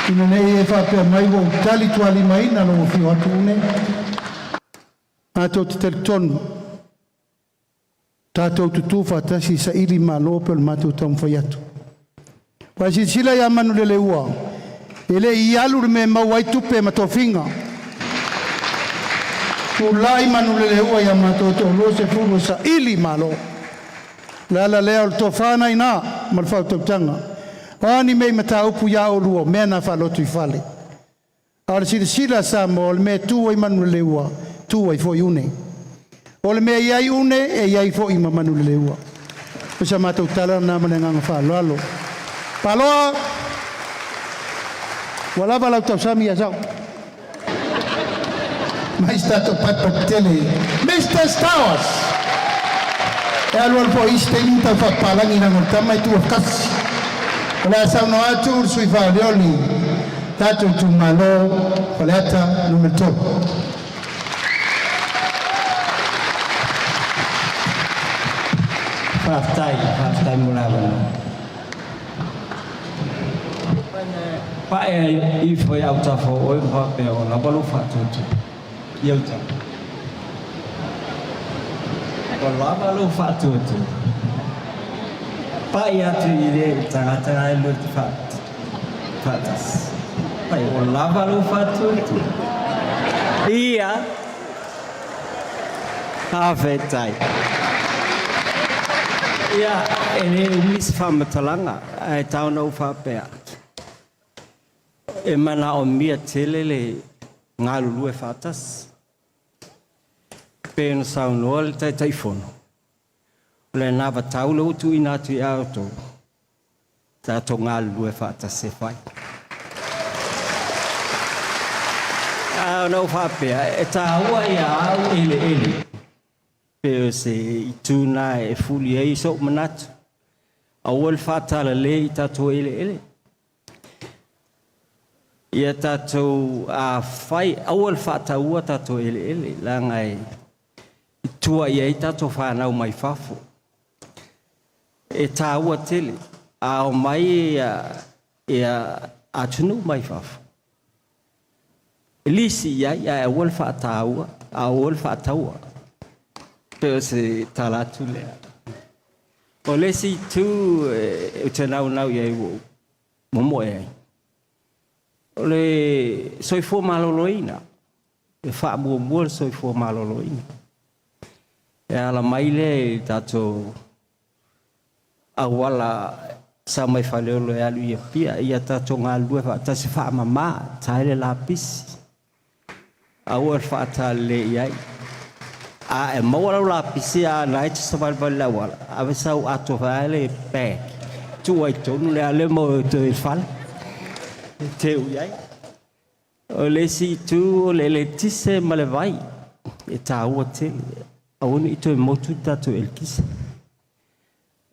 Ina ne i e faapea mai ua ou talitualimaina lou afio atu une. Matou te talitonu, tatou tutu faatasi saili malo pe o le matou taumafai atu. Ua e silasila ia Manuleleua, e le i alu le mea e maua ai tupe ma tofiga. Tulai Manuleleua ia matou toalua sefulu e saili malo. O le ala lea o le tofa na ina ma le faautautaga. O a ni mea i mataupu ia oulua, o mea na faalotoifale. A o le silasila a Samoa, o le mea e tu ai Manuleleua, tu ai foi une. O le mea e i ai une, e i ai foi ma Manuleleua. O sa matou tala lena ma le agaga faaaloalo. Paloa, ua lava lau tausami ia sau. Mai se tatou patupatu tele. Mr. Stowers! E alu alu foi isi taimi tau faapapalagi leaga o le tama e tu kasi. O le a saunoa atu le sui faolioli tatou itumalo Faleata Nu.3. Faafetai, faafetai mo le avanoa. Pae ifo i autafa o oe ma faapea ua lava lou faatuatua. I autafa. Ua lava lou faatuatua. Pai atu i le tagata e lua te faatasi. Pai, ua lava lou faatuatua. Ia. Faafetai. Ia, e le umi se faamatalaga, ae tau ona ou faapea atu, e manaomia tele le galulue faatasi. Pei ona saunoa le Taitaifono, o le anavatau lea ua tuuina atu ia outou, tatou galulue faatasi e fai. A ona ou faapea, e taua ia au eleele, pe o se itu na e fuli ai sou manatu. Aua le faatalale i tatou eleele. Ia tatou fai, aua le faataua tatou eleele, leaga e tua i ai tatou fanau mai fafo. E taua tele, a omai ia atunuu mai fafo, e lisi i ai, ae aua le faataua, aua le faataua. Pe o se tala atu lea. O le isi itu ou te naunau i ai ua ou momoe ai, o le soifua maloloina, e faamuamua le soifua maloloina. E ala mai lea i tatou auala Sa mai Faleolo e alu i Apia, ia tatou galulue faatasi, faamama, ta ai le lapisi. Aua le faatalale i ai. A e maua lau lapisi a o lena e te savalivali i le auala, ave sau ato foi lea bag, tuu ai i totonu le a le maua e toe i le fale e teu i ai. O le isi itu o le eletise ma le vai, e taua tele. Aua ne i toe motu le tatou eletise.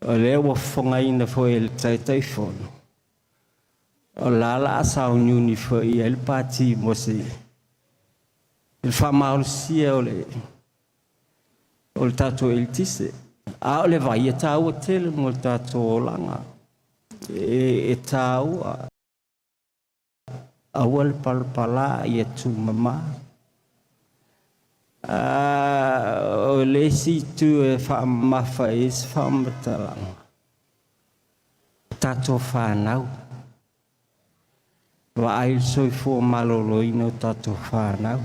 O lea ua fofogaina foi e le Taitaifono, o la o le a sauniuni foi i ai le Pati mo se i le faamalosia o le tatou eletise. A o le vai, e taua tele mo le tatou olaga. E taua, aua le palapala, ia tumama. O le isi itu e faamamafa i ai se faamatalaga, tatou fanau, vaai le soifua maloloina o tatou fanau,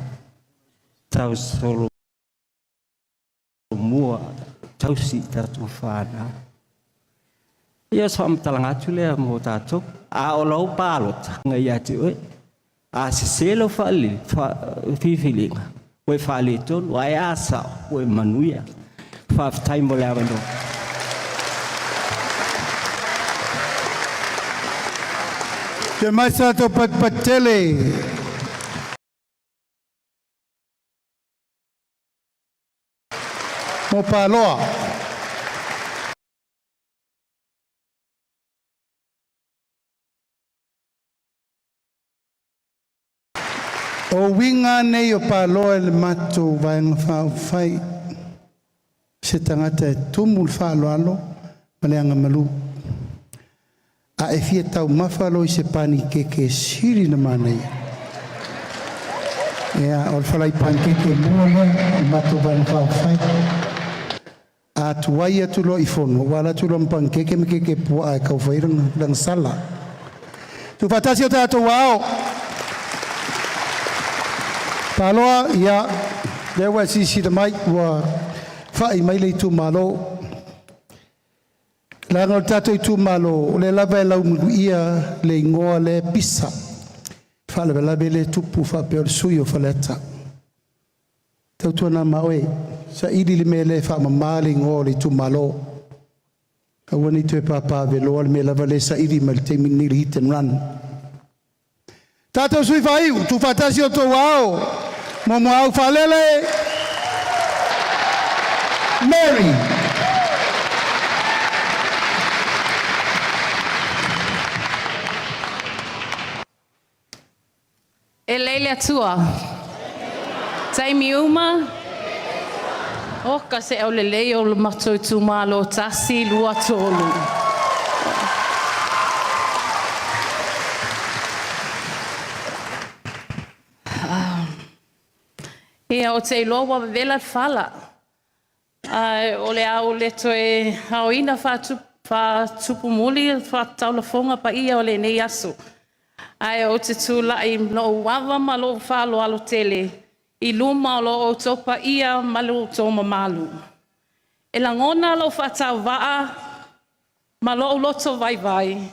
tausolomua, tausi i tatou fanau. Ia o se faamatalaga atu lea mo tatou. A o lau palota ia te oe, a sese lau filifiliga, ua e faaletonu, ae a sao, ua e manuia. Faafetai mo le avanoa. Te mai sa tatou patipati tele. Mo paloa. O uiga nei o paloa i le matou Vaega Faaupufai, se tagata e tumu le faaaloalo ma le agamalu. A e fia taumafa loa i se panikeke e sili ona manaia, ia o le falai panikeke mua lea o le matou Vaega Faaupufai. A tuai atu loa i fono, ua alu atu loa ma panikeke ma keke puaa e tau fai ai lana sala. Tuufaatasi o tatou ao. Paloa, ia, lea ua e silasila mai ua fa'i mai le itumalo. Leaga o le tatou itumalo, o lea lava e laumuliuia le igoa lea e pisa. Faalavelave lea e tupu faapea o le sui usufono o Faleata. Tautuana ma oe, saili le mea lea e faamama le igoa o le itumalo. Aua ne i toe papaaveloa le mea lava lea e saili mai le taimi lenei i le hit and run. Tatou sui faaiu, tuufaatasi o outou ao, Momoau Faalele, Mary. E lelei le Atua. Taimi uma. Oka se aulelei o lo matou itumalo 1, 2, 3. Ia, ou te iloa ua vevela le fala, ae o le a ou le toe aoina faatupumuli le faataulafoga paia o lenei aso, ae ou te tulai i lou ava ma lou faaaloalo tele i luma o lo outou paia ma lo outou mamalu. E lagona lou faatauvaa ma lou loto vaivai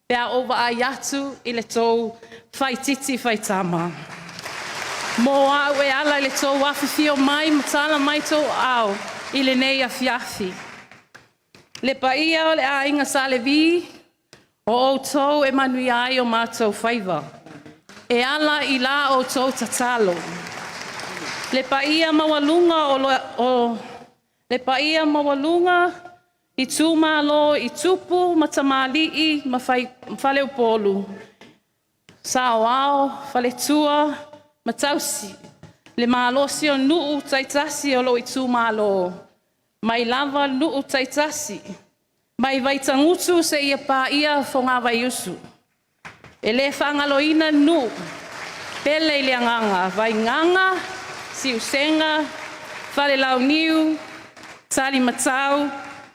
pe a ou vaai atu i le tou faititi faitama. Mo au e ala i le tou afifio mai ma tala mai outou aao i lenei afiafi. Le paia o le Aiga Sa Levi, o outou e manuia ai o matou faiva, e ala i la outou tatalo. Le paia maualuga i itumalo i tupu ma tamalii ma faleupolu, saoao, faletua ma tausi, le malosi o nuu taitasi o lou itumalo, mai lava nuu taitasi, mai Vaitagutu seia paia Fogavaiusu. E le faagaloina nuu pele i le agaga, Vaigaga, Siusega, Falelauniu, Talimatau,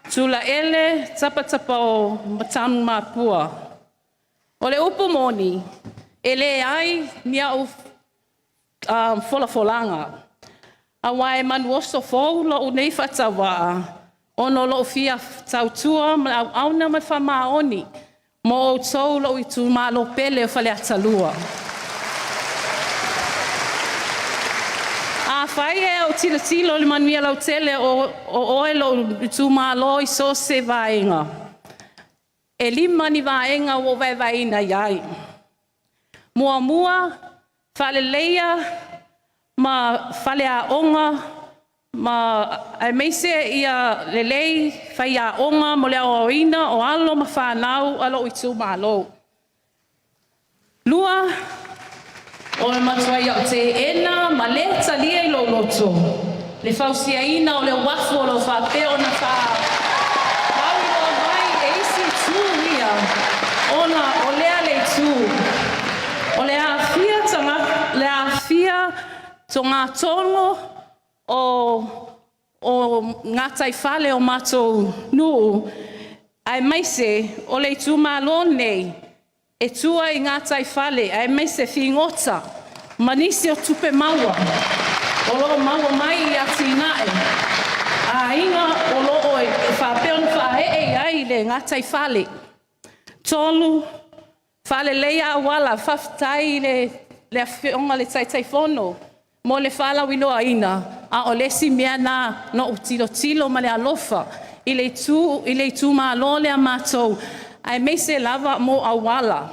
Tulaele, Tapatapao ma Tanumapua. O le upu moni, e leai ni au folafolaga, aua e manuoso fou lou nei faatauvaa Ona o lo'u fia tautua ma le auauna ma le faamaoni mo outou lo'u itumalo pele o Faleata 2. Afai e ou tilotilo i le manuia lautele o oe lou itumalo i so o se vaega, e 5 ni vaega ua ou vaevaeina i ai. Muamua, faaleleia ma faleaoga aemaise ia lelei faiaoga mo le aoaoina o alo ma fanau a lou itumalo. Lua, o le matuai ou teena ma le talia i lou loto le fausiaina o le uafu o lo o faapea ona faamauiloa mai e isi itu ia, ona o lea le itu, o le aafia togatogo o gataifale o matou nuu, aemaise o le itumalo lenei e tua i gataifale aemaise figota ma nisi o tupe maua o lo o maua mai i atinae a aiga o lo o faapea ona faaee i ai le gataifale. Tolu, faaleleia auala. Faafetai i le Afioga i le Taitaifono mo le faalauiloaina, a o le isi mea lena na ou tilotilo ma le alofa i le itumalo lea o matou, aemaise lava mo auala,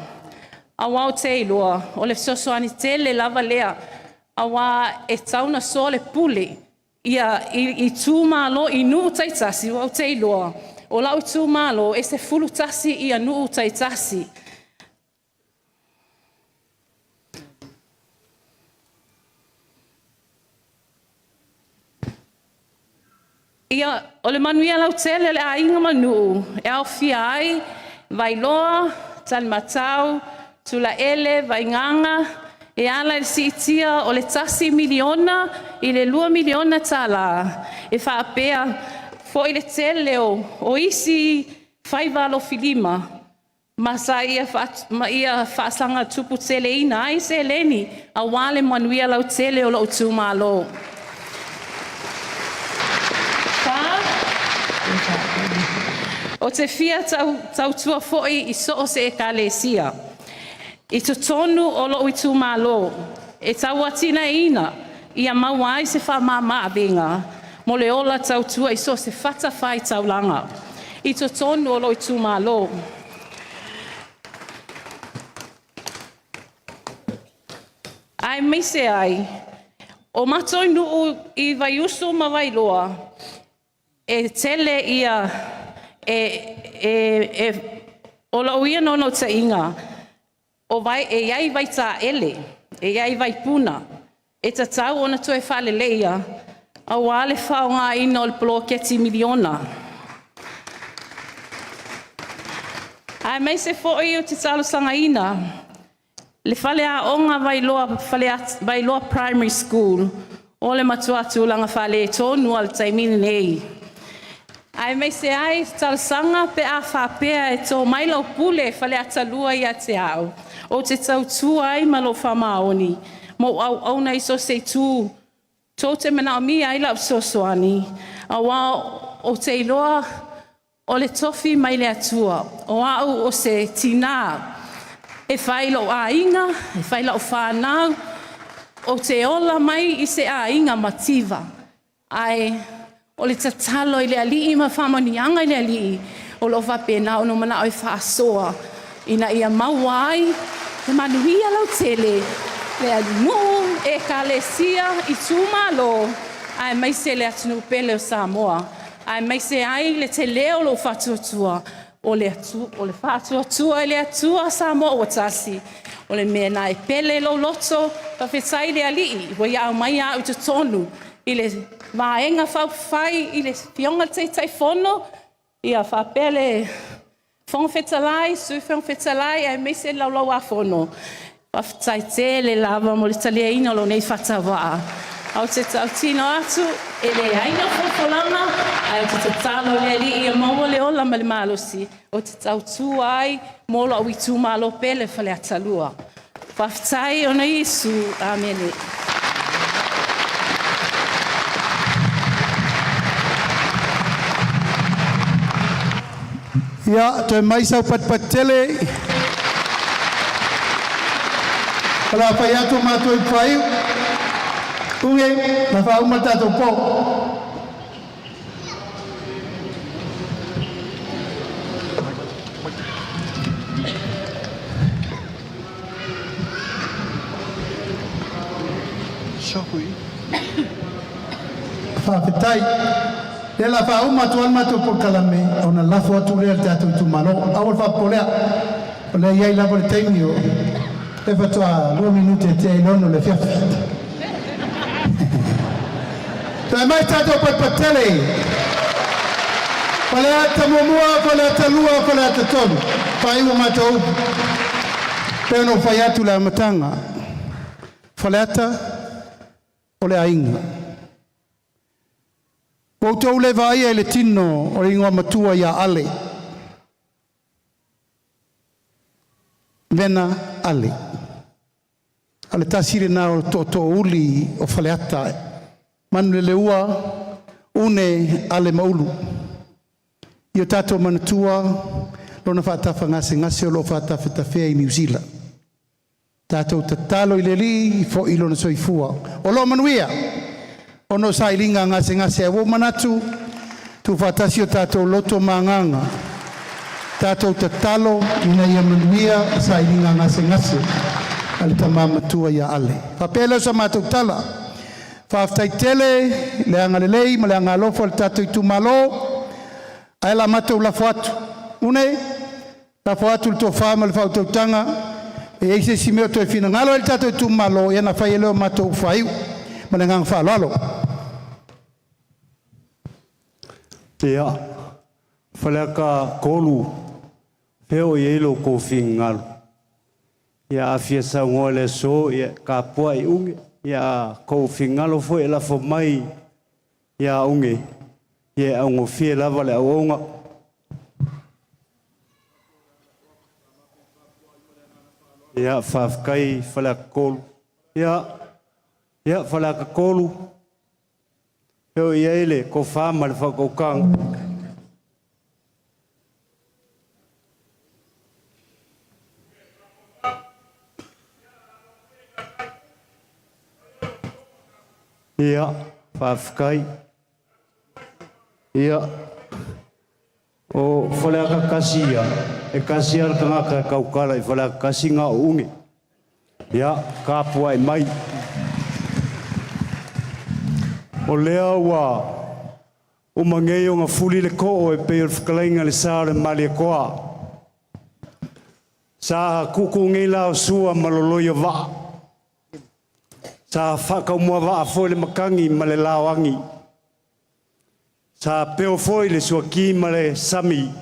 aua ou te iloa o le fesoasoani tele lava lea, aua e tatau ona soalepule itumalo i nuu taitasi, aua ou te iloa o lou itumalo e 11 nuu taitasi. Ia, o le manuia lautele o le aiga ma nuu e aofia ai Vailoa, Salumatau, Tulaele, Vaigaga, e ala i le siitia o le $1 miliona i le $2 miliona e faapea foi le tele o isi faiva alofilima ma sa ia faasaga tuputeleina ai seleni aua le manuia lautele o lou itumalo. Fā, ou te fia tautua foi i so o se Ekalesia i totonu o lou itumalo e tauatiaeina ia maua ai se faamama-avega mo le ola tautua i so o se fatafaitaulaga i totonu o lou itumalo. Aemaise ai o matou nuu i Vaiusu ma Vailoa, e tele ia… O lou ia naunautaiga, e i ai vaitaele, e i ai vaipuna, e tatau ona toe faaleleia aua le faaaogaina o le poloketi miliona. Aemaise foi ou te talosagaina le faleaoga Vailoa Primary School, o le matua tulaga faaletonu lava i le taimi lenei, aemaise ai talosaga pe a faapea e to mai lau pule Faleata 2 ia te au, ou te tautua ai ma lou faamaoni ma ou auauna i so o se itu tou te manaomia ai lau fesoasoani, aua ou te iloa o le tofi mai le Atua, o au o se tina e fai i lou aiga, e fai i lau fanau, ou te ola mai i se aiga mativa. Ae o le tatalo i le Alii ma faamanuiaga i le Alii o lo o faapena ona ou manao e faasoa ina ia maua ai le manuia lautele i nuu, ekalesia, itumalo, aemaise le atunuu pele o Samoa, aemaise ai le tele o lou faatuatua, o le Faatuatua i le Atua Samoa ua Tasi, o le mea lena e pele i lou loto, faafetai i le Alii ua ia aumaia au i totonu i le Vaega Faaupufai i le Afioga i le Taitaifono faapea le Fofoga Fetalai, Sui Fofoga Fetalai aemaise le Laulau-a-Fono. Faafetai tele lava mo le taliaina o lou nei faatauvaa. Ae ou te tautino atu, e leai ni folafolaga, ae ou te tatalo i le Alii ia maua le ola ma le malosi ou te tautua ai mo lou itumalo pele Faleata 2. Faafetai ona o Iesu. Amene. Ia, toe mai sau patipati tele. O le a fai atu matou i faiu. Uge, na faauma le tatou po. Faafetai. Lea la faauma atu ai le matou polokalame ona lafo atu lea i le tatou itumalo. Aua le faapopole'a, o lea e i ai lava le taimi o lea faatoa 2 minute e tea i le 6 o le afiafi. Toe mai tatou patipati tele. Faleata 1, Faleata 2, Faleata 3. Faaiu o matou upu. Pei ona ou fai atu i le amataga, Faleata o le aiga. Ua outou le vaaia i le tino o le igoa matua ia Ale, Vena Ale. O le tasi lena o tootoouli o Faleata. Manuleleua, Une, Ale ma Ulu. Ia tatou manatua lona faatafagasegase o lo o faatafetafea i Niu Sila. Tatou tatalo i le Alii foi lona soifua. O lo o manuia ona o sailiga gasegase. Ae ua ou manatu, tuufaatasi o tatou loto ma agaga, tatou tatalo ina ia manuia sailiga gasegase a le tama matua ia Ale. Faapea lea o sa matou tala, faafetai tele le agalelei ma le agaalofa i le tatou itumalo, ae la matou lafo atu. Une, lafo atu le tofa ma le faautautaga, e i ai se isi mea o toe finagalo ai le tatou itumalo, ia ona fai ai lea o matou upu faaiu. Ma le agaga faaaloalo. Ia, Faleata 3, fea o i ai lo outou finagalo? Ia a fia saunoa i le aso, ia tapuai Uge. Ia a tou finagalo foi e lafo mai ia Uge, ia e augofie lava le auauna. Ia faafetai Faleata 3. Ia Faleata 3, fea o i ai le tofa ma le faautautaga? Ia, faafetai. Ia, o Faleata 1 ia, e tasi lava le tagata e tautala i Faleata 1 na o Uge. Ia, tapuai mai. O lea ua uma nei ona fuli le too e pei o le fetalaiga i le sa o le Malietoa. Sa tutu nei la o Sua ma loloi o vaa. Sa faataumuaavaa foi le matagi ma le laoagi. Sa peo foi le suati ma le sami,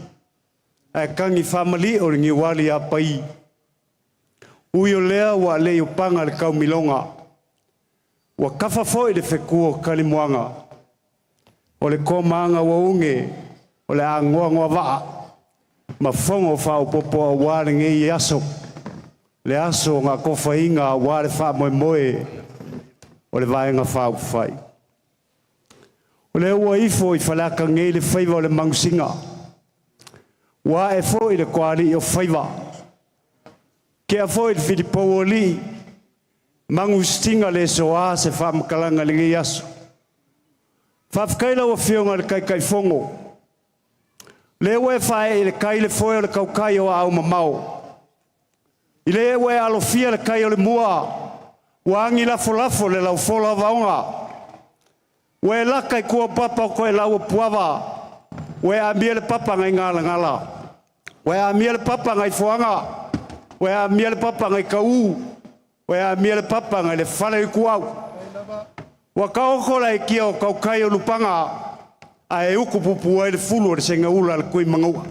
ae tagi faamalio le niuali a pai. Ui o lea ua alei o paga le taumiloga. Ua tafa foi le fetu o Kalimuaga. O le tomaga ua uge, o le a noanoa vaa, ma fono faaopoopo aua lenei aso. Le aso na atofaina aua le faamoemoe o le Vaega Faaupufai. O lea ua ifo i Faleata nei le faiva o le manusina. Ua ae foi le toalii o faiva. Tea foi le filipou o alii, manusina le soa se faamatalaga i lenei aso. Faafetai lau Afioga i le Taitaifono, lea ua e faaee i le tai le foe o le tautai o aao mamao. I le ua e alofia le tai o le mua, ua agi lafolafo le laufola o vaoga. Ua e lata i tua o papa o toelau o Puava, ua e amia le papa nai Galagala, ua e amia le papa nai Foaga, ua e amia le papa nai Tauu, ua e amia le papa nai le fale o Ituau. Ua taoto la aitia o tautai o Lupaga, ae utu puupuu ai le fulu o le segaula a le Tuimanoa.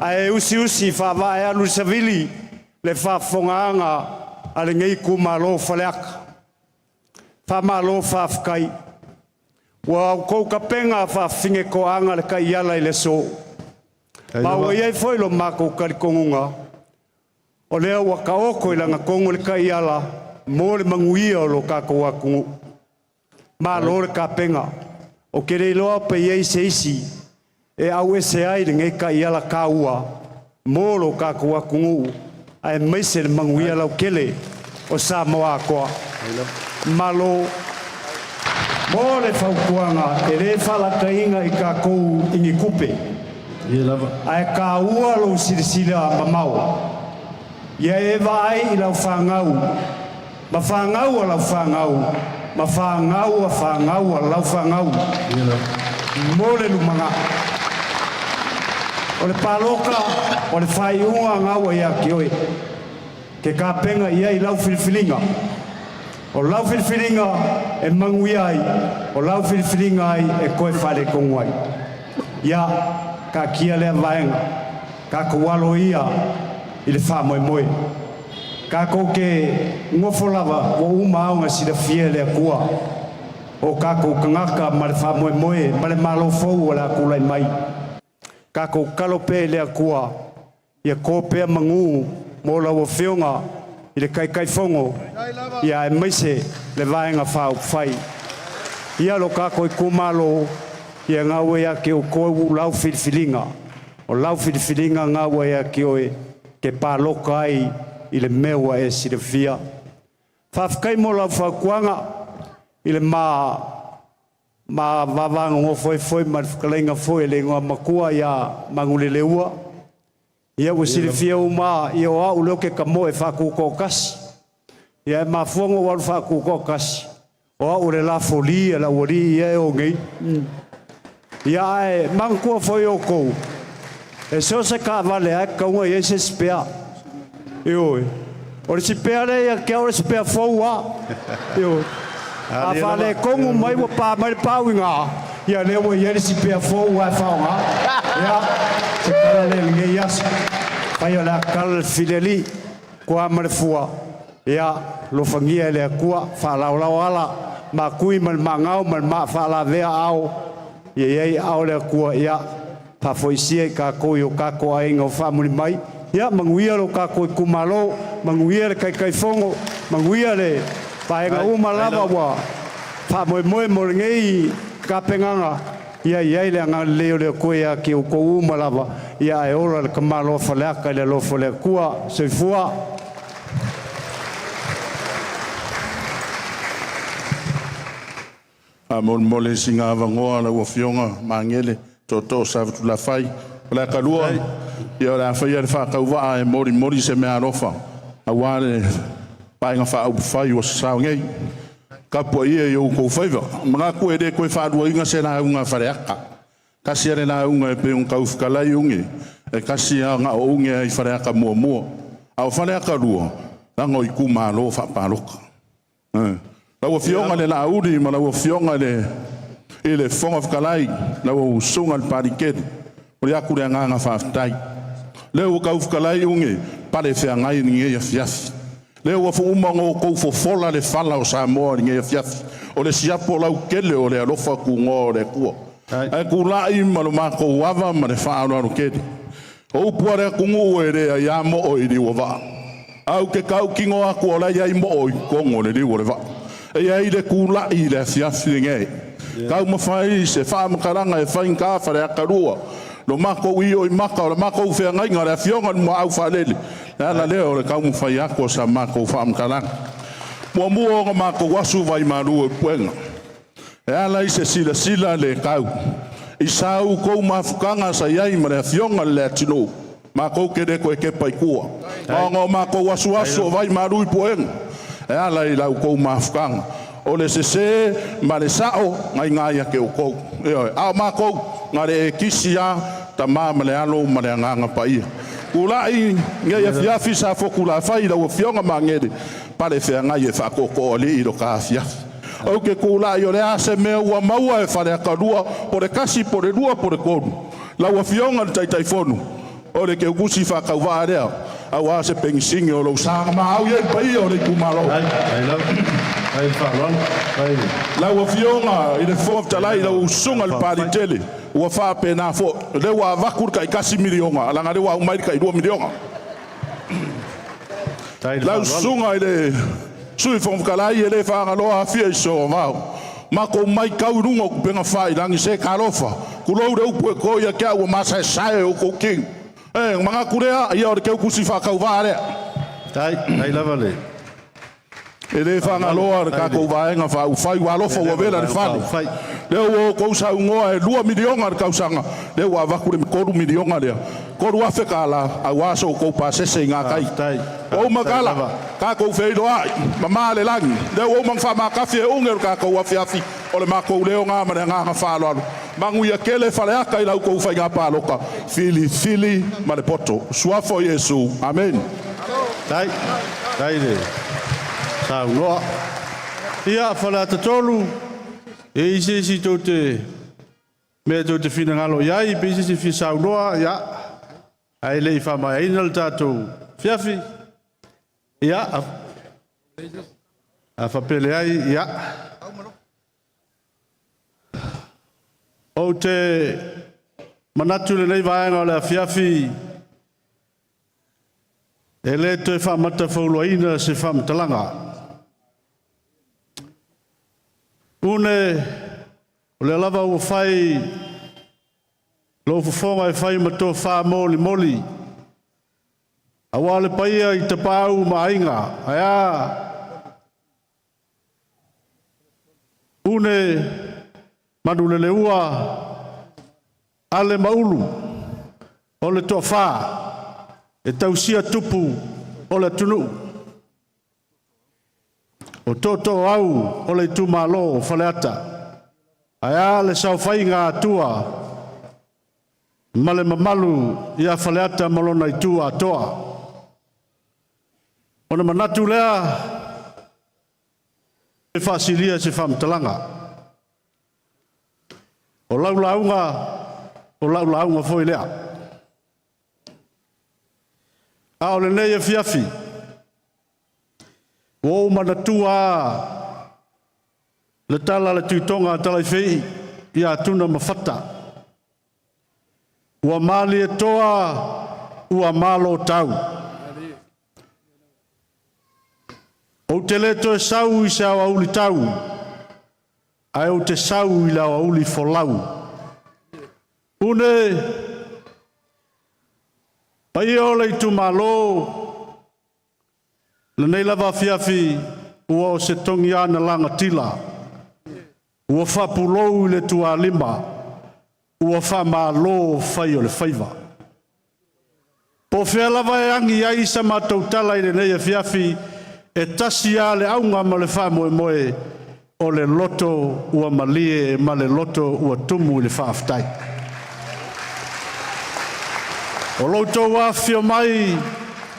Ae usiusi faavaa e alu i le savili le faafofogaaga a lenei itumalo o Faleata. Faamalo faafetai. Ua outou tapena faafafine toaga le taiala i le aso. Ma ua i ai foi lo matou talitonuga, o lea ua taoto i lagatonu le taiala mo le manuia o lo tatou atunuu. Malo le tapena. Ou te le iloa pe i ai se isi E auese ai lenei taiala taua mo lo tatou atunuu aemaise le manuia lautele o Samoa atoa. Malo mo le fautuaga e lē faalataina i tatou i ni tupe, ae tāua lou silasila mamao. Ia e vaai i lau fanau, ma fanau a lau fanau, ma fanau a fanau a lau fanau mo le lumanai. O le paloka o le faaiuga gaua ia te oe ke kapega i ai lau filifiliga. O lau filifiliga e manuia ai, o lau filifiliga ai e toe faaletonu ai. Ia, taatia lea vaega, tatou alo ia i le faamoemoe. Tatou te nofo lava ua uma ona silafia e le Atua o tatou tagata ma le faamoemoe ma le malo fou o le a tulai mai. Tatou tatalo pea i le Atua ia to pea magū mo lau Afioga i le Taitaifono, ia aemaise le Vaega Faaupufai. Ia lo tatou itumalo, ia lena ua ia te outou lau filifiliga. O lau filifiliga lena ua ia te oe e te palota ai i le mea ua e silafia. Faafetai mo lau fautuaga i le ma vaava nonofo ai foi ma le fetalaiga foi e le Igoamatua ia Manuleleua. Ia ua silafia uma lava, ia o au lea ou te tamoe faatutoatasi. Ia e mafua ona ou alu faatutoatasi, o au o le lafoli a le aualii ia e o nei. Ia ae manatua foi e outou, e so o se taavale lava e tatau ona i ai se spare. Ioe. O le sipea lea ia te au o le sipea fou lava. Ioe. A faaletonu mai ua pa mai le pau i ina, ia lea ua i ai le sipea fou lava e faaaoga. Ia, se tala lea i lenei aso. Fai o le a tatala le filialii, tua ma le fua, ia alofagia e le Atua, faalaolao ala, makui ma le maagao ma le maa faalavea aao, ia i ai aao o le Atua, ia faafoisia i tatou i o tatou aiga o faamuli mai. Ia manuia lo tatou itumalo, manuia le Taitaifono, manuia le vaega uma lava ua faamoemoe mo lenei tapenaga. Ia i ai le agalelei o le Atua ia te outou uma lava, ia ae ola le tamaloa Faleata i le alofa o le Atua. Soifua. Faamolemole sina avanoa lau Afioga Magele Toto Safotulafai. O le atalua, ia o le a faia le faatauvaa e molimoli se meaalofa aua le Vaega Faaupufai ua sasao nei. Tapuaia i outou faiva. Manatu e le toe faaluaina se lauga a Faleata. Tasi le lauga e pei ona taufetalai Ugi, e tasi lava na o Ugi ai Faleata 1. A o Faleata 2, leaga o itumalo faapalota. Lau Afioga i le Laauli ma lau Afioga i le Fofoga Fetalai, lau Susuga i le Palikeli, momoli atu le agaga faafetai. Lea ua taufetalai Ugi, pale feagai lenei afiafi. Lea ua uma ona outou fofola le fala o Samoa i lenei afiafi. O le siapo lautele o le alofa tunoa o le Atua. Ae tulai ma lo matou ava ma le faaaloalo tele. O upu a le atunuu e leai a moo i liu o vaa. Ae ou te tautino atu o la e i ai moo i totonu o le liu o le vaa. E i ai le tulai i le afiafi lenei. Taumafai se faamatalaga e faigata Faleata 2. Lo matou io i maka o le matou feagaiga le Afioga i le Muaau Faalele. Le ala lea o le taumafai atu o sa matou faamatalaga. Muamua ona matou asu vai malu e puega. E ala i se silasila le tau. I sa outou mafutaga sa i ai ma le Afioga i le Leatinuu, matou te le toe tepa i tua. Ona o matou asuasu o vai malu i puega, e ala i la outou mafutaga. O le sese ma le sao na i ina ia te outou. Ioe, a o matou, na le e kisi lava, Tama ma le Alo ma le Agaga Paia. Tulai nei afiafi sa fotulafai lau Afioga Magele, pale feagai e faatootooalii i lo ta afiafi. Ou te tulai o le a se mea ua maua e Faleata 2, po le 1, po le 2, po le 3. Lau Afioga i le Taitaifono, o le teutusi faatauvaa lea, aua se penisini o lou sa na maau i ai le paia o le itumalo. Lau Afioga i le Fofoga Fetalai, lau Susuga i le Palitele, ua faapena foi. O lea ua avatu le tai $1 miliona, leaga o lea ua aumai le tai $2 miliona. Lau Susuga i le Sui Fofoga Fetalai, e le faagaloa Afia i so vao. Makou maitau i luga o upega failagi se talofa, tulou le upu e to ia te au ua masaesae o outou tino. E manatu lea, ia o le teutusi faatauvaa lea. Tai, tai lava le. E le faagaloa le tatou Vaega Faaupufai, ua alofa ua vela le fale. Lea ua outou saunoa e $2 miliona le tausaga, lea ua avatu le $3 miliona lea, $3,000 tala aua so outou pasese i gatai. Ua uma tala, tatou feiloai, mama le lagi. Lea ua uma ona faamatafi e uge o le tatou afiafi, o le matou leo lena ma le agaga faaaloalo. Manuia tele Faleata i la outou faiga palota, filifili ma le poto. Suafa o Iesu, amene. Tai, tai le saunoa. Ia, Faleata 3, e i se isi tou te mea tou te finagalo i ai, pe i se isi e fia saunoa, ia, ae le i faamaeaina le tatou afiafi. Ia, a faapea leai, ia. Ou te manatu i lenei vaega o le afiafi, e le toe faamatafauloaina se faamatalaga. Une, o lea lava ua fai lou fofoga e fai ma tofa molimoli, aua le paia i Tapaau ma Aiga, ae a Une, Manuleleua, Ale ma Ulu, o le toafa e tausia tupu o le atunuu. O tootoo au o le itumalo o Faleata, ae a le saofaiga a Atua ma le mamalu ia Faleata ma lona itu atoa. Ona manatu lea e faasilia se faamatalaga. O lau lauga, o lau lauga foi lea. A o lenei afiafi, ua ou manatua le tala a le Tuitoga a Talaifei ia Tuna ma Fata. Ua malie toa, ua malo tau. Ou te le toe sau i se aoauli tau, ae ou te sau i le aoauli folau. Une, paia o le itumalo, lenei lava afiafi ua o se togiana lagatila, ua faapulou i le tualima, ua faamalo fai o le faiva. Po o fea lava e agi ai sa matou tala i lenei afiafi, e tasi lava le auga ma le faamoemoe, o le loto ua malie ma le loto ua tumu i le faafetai. O lo outou afifio mai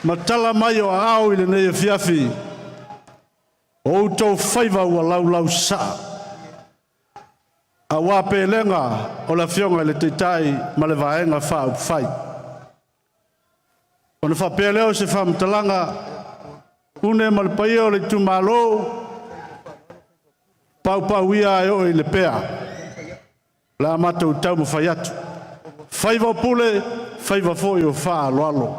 ma tala mai o aao i lenei afiafi, o outou faiva ua laulausasaa, aua pelega o le Afioga i le Taitai ma le Vaega Faaupufai. Ona faapea lea o se faamatalaga, Une ma le paia o le itumalo, paupau ia ae oo i le pea, o le a matou taumafai atu. Faiva o pule, faiva foi o faaaloalo.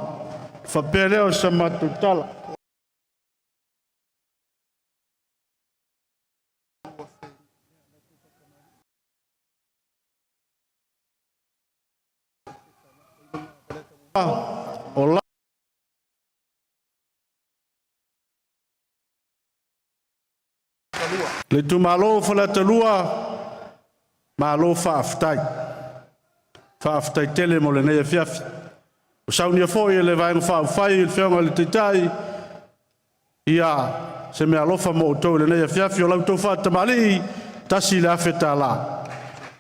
Faapea lea o sa matou tala. O le itumalo o Faleata 2, malo faafetai. Faafetai tele mo lenei afiafi. O saunia foi e le Vaega Faaupufai i le Afioga i le Taitai, ia se meaalofa mo outou i lenei afiafi, o la outou faatamalii, $1,000.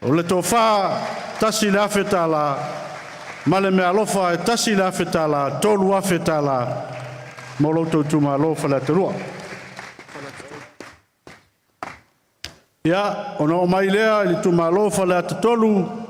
O le tofa, $1,000, ma le meaalofa e $1,000, $3,000 mo lo outou itumalo Faleata 2. Ia, ona oo mai lea i le itumalo Faleata 3,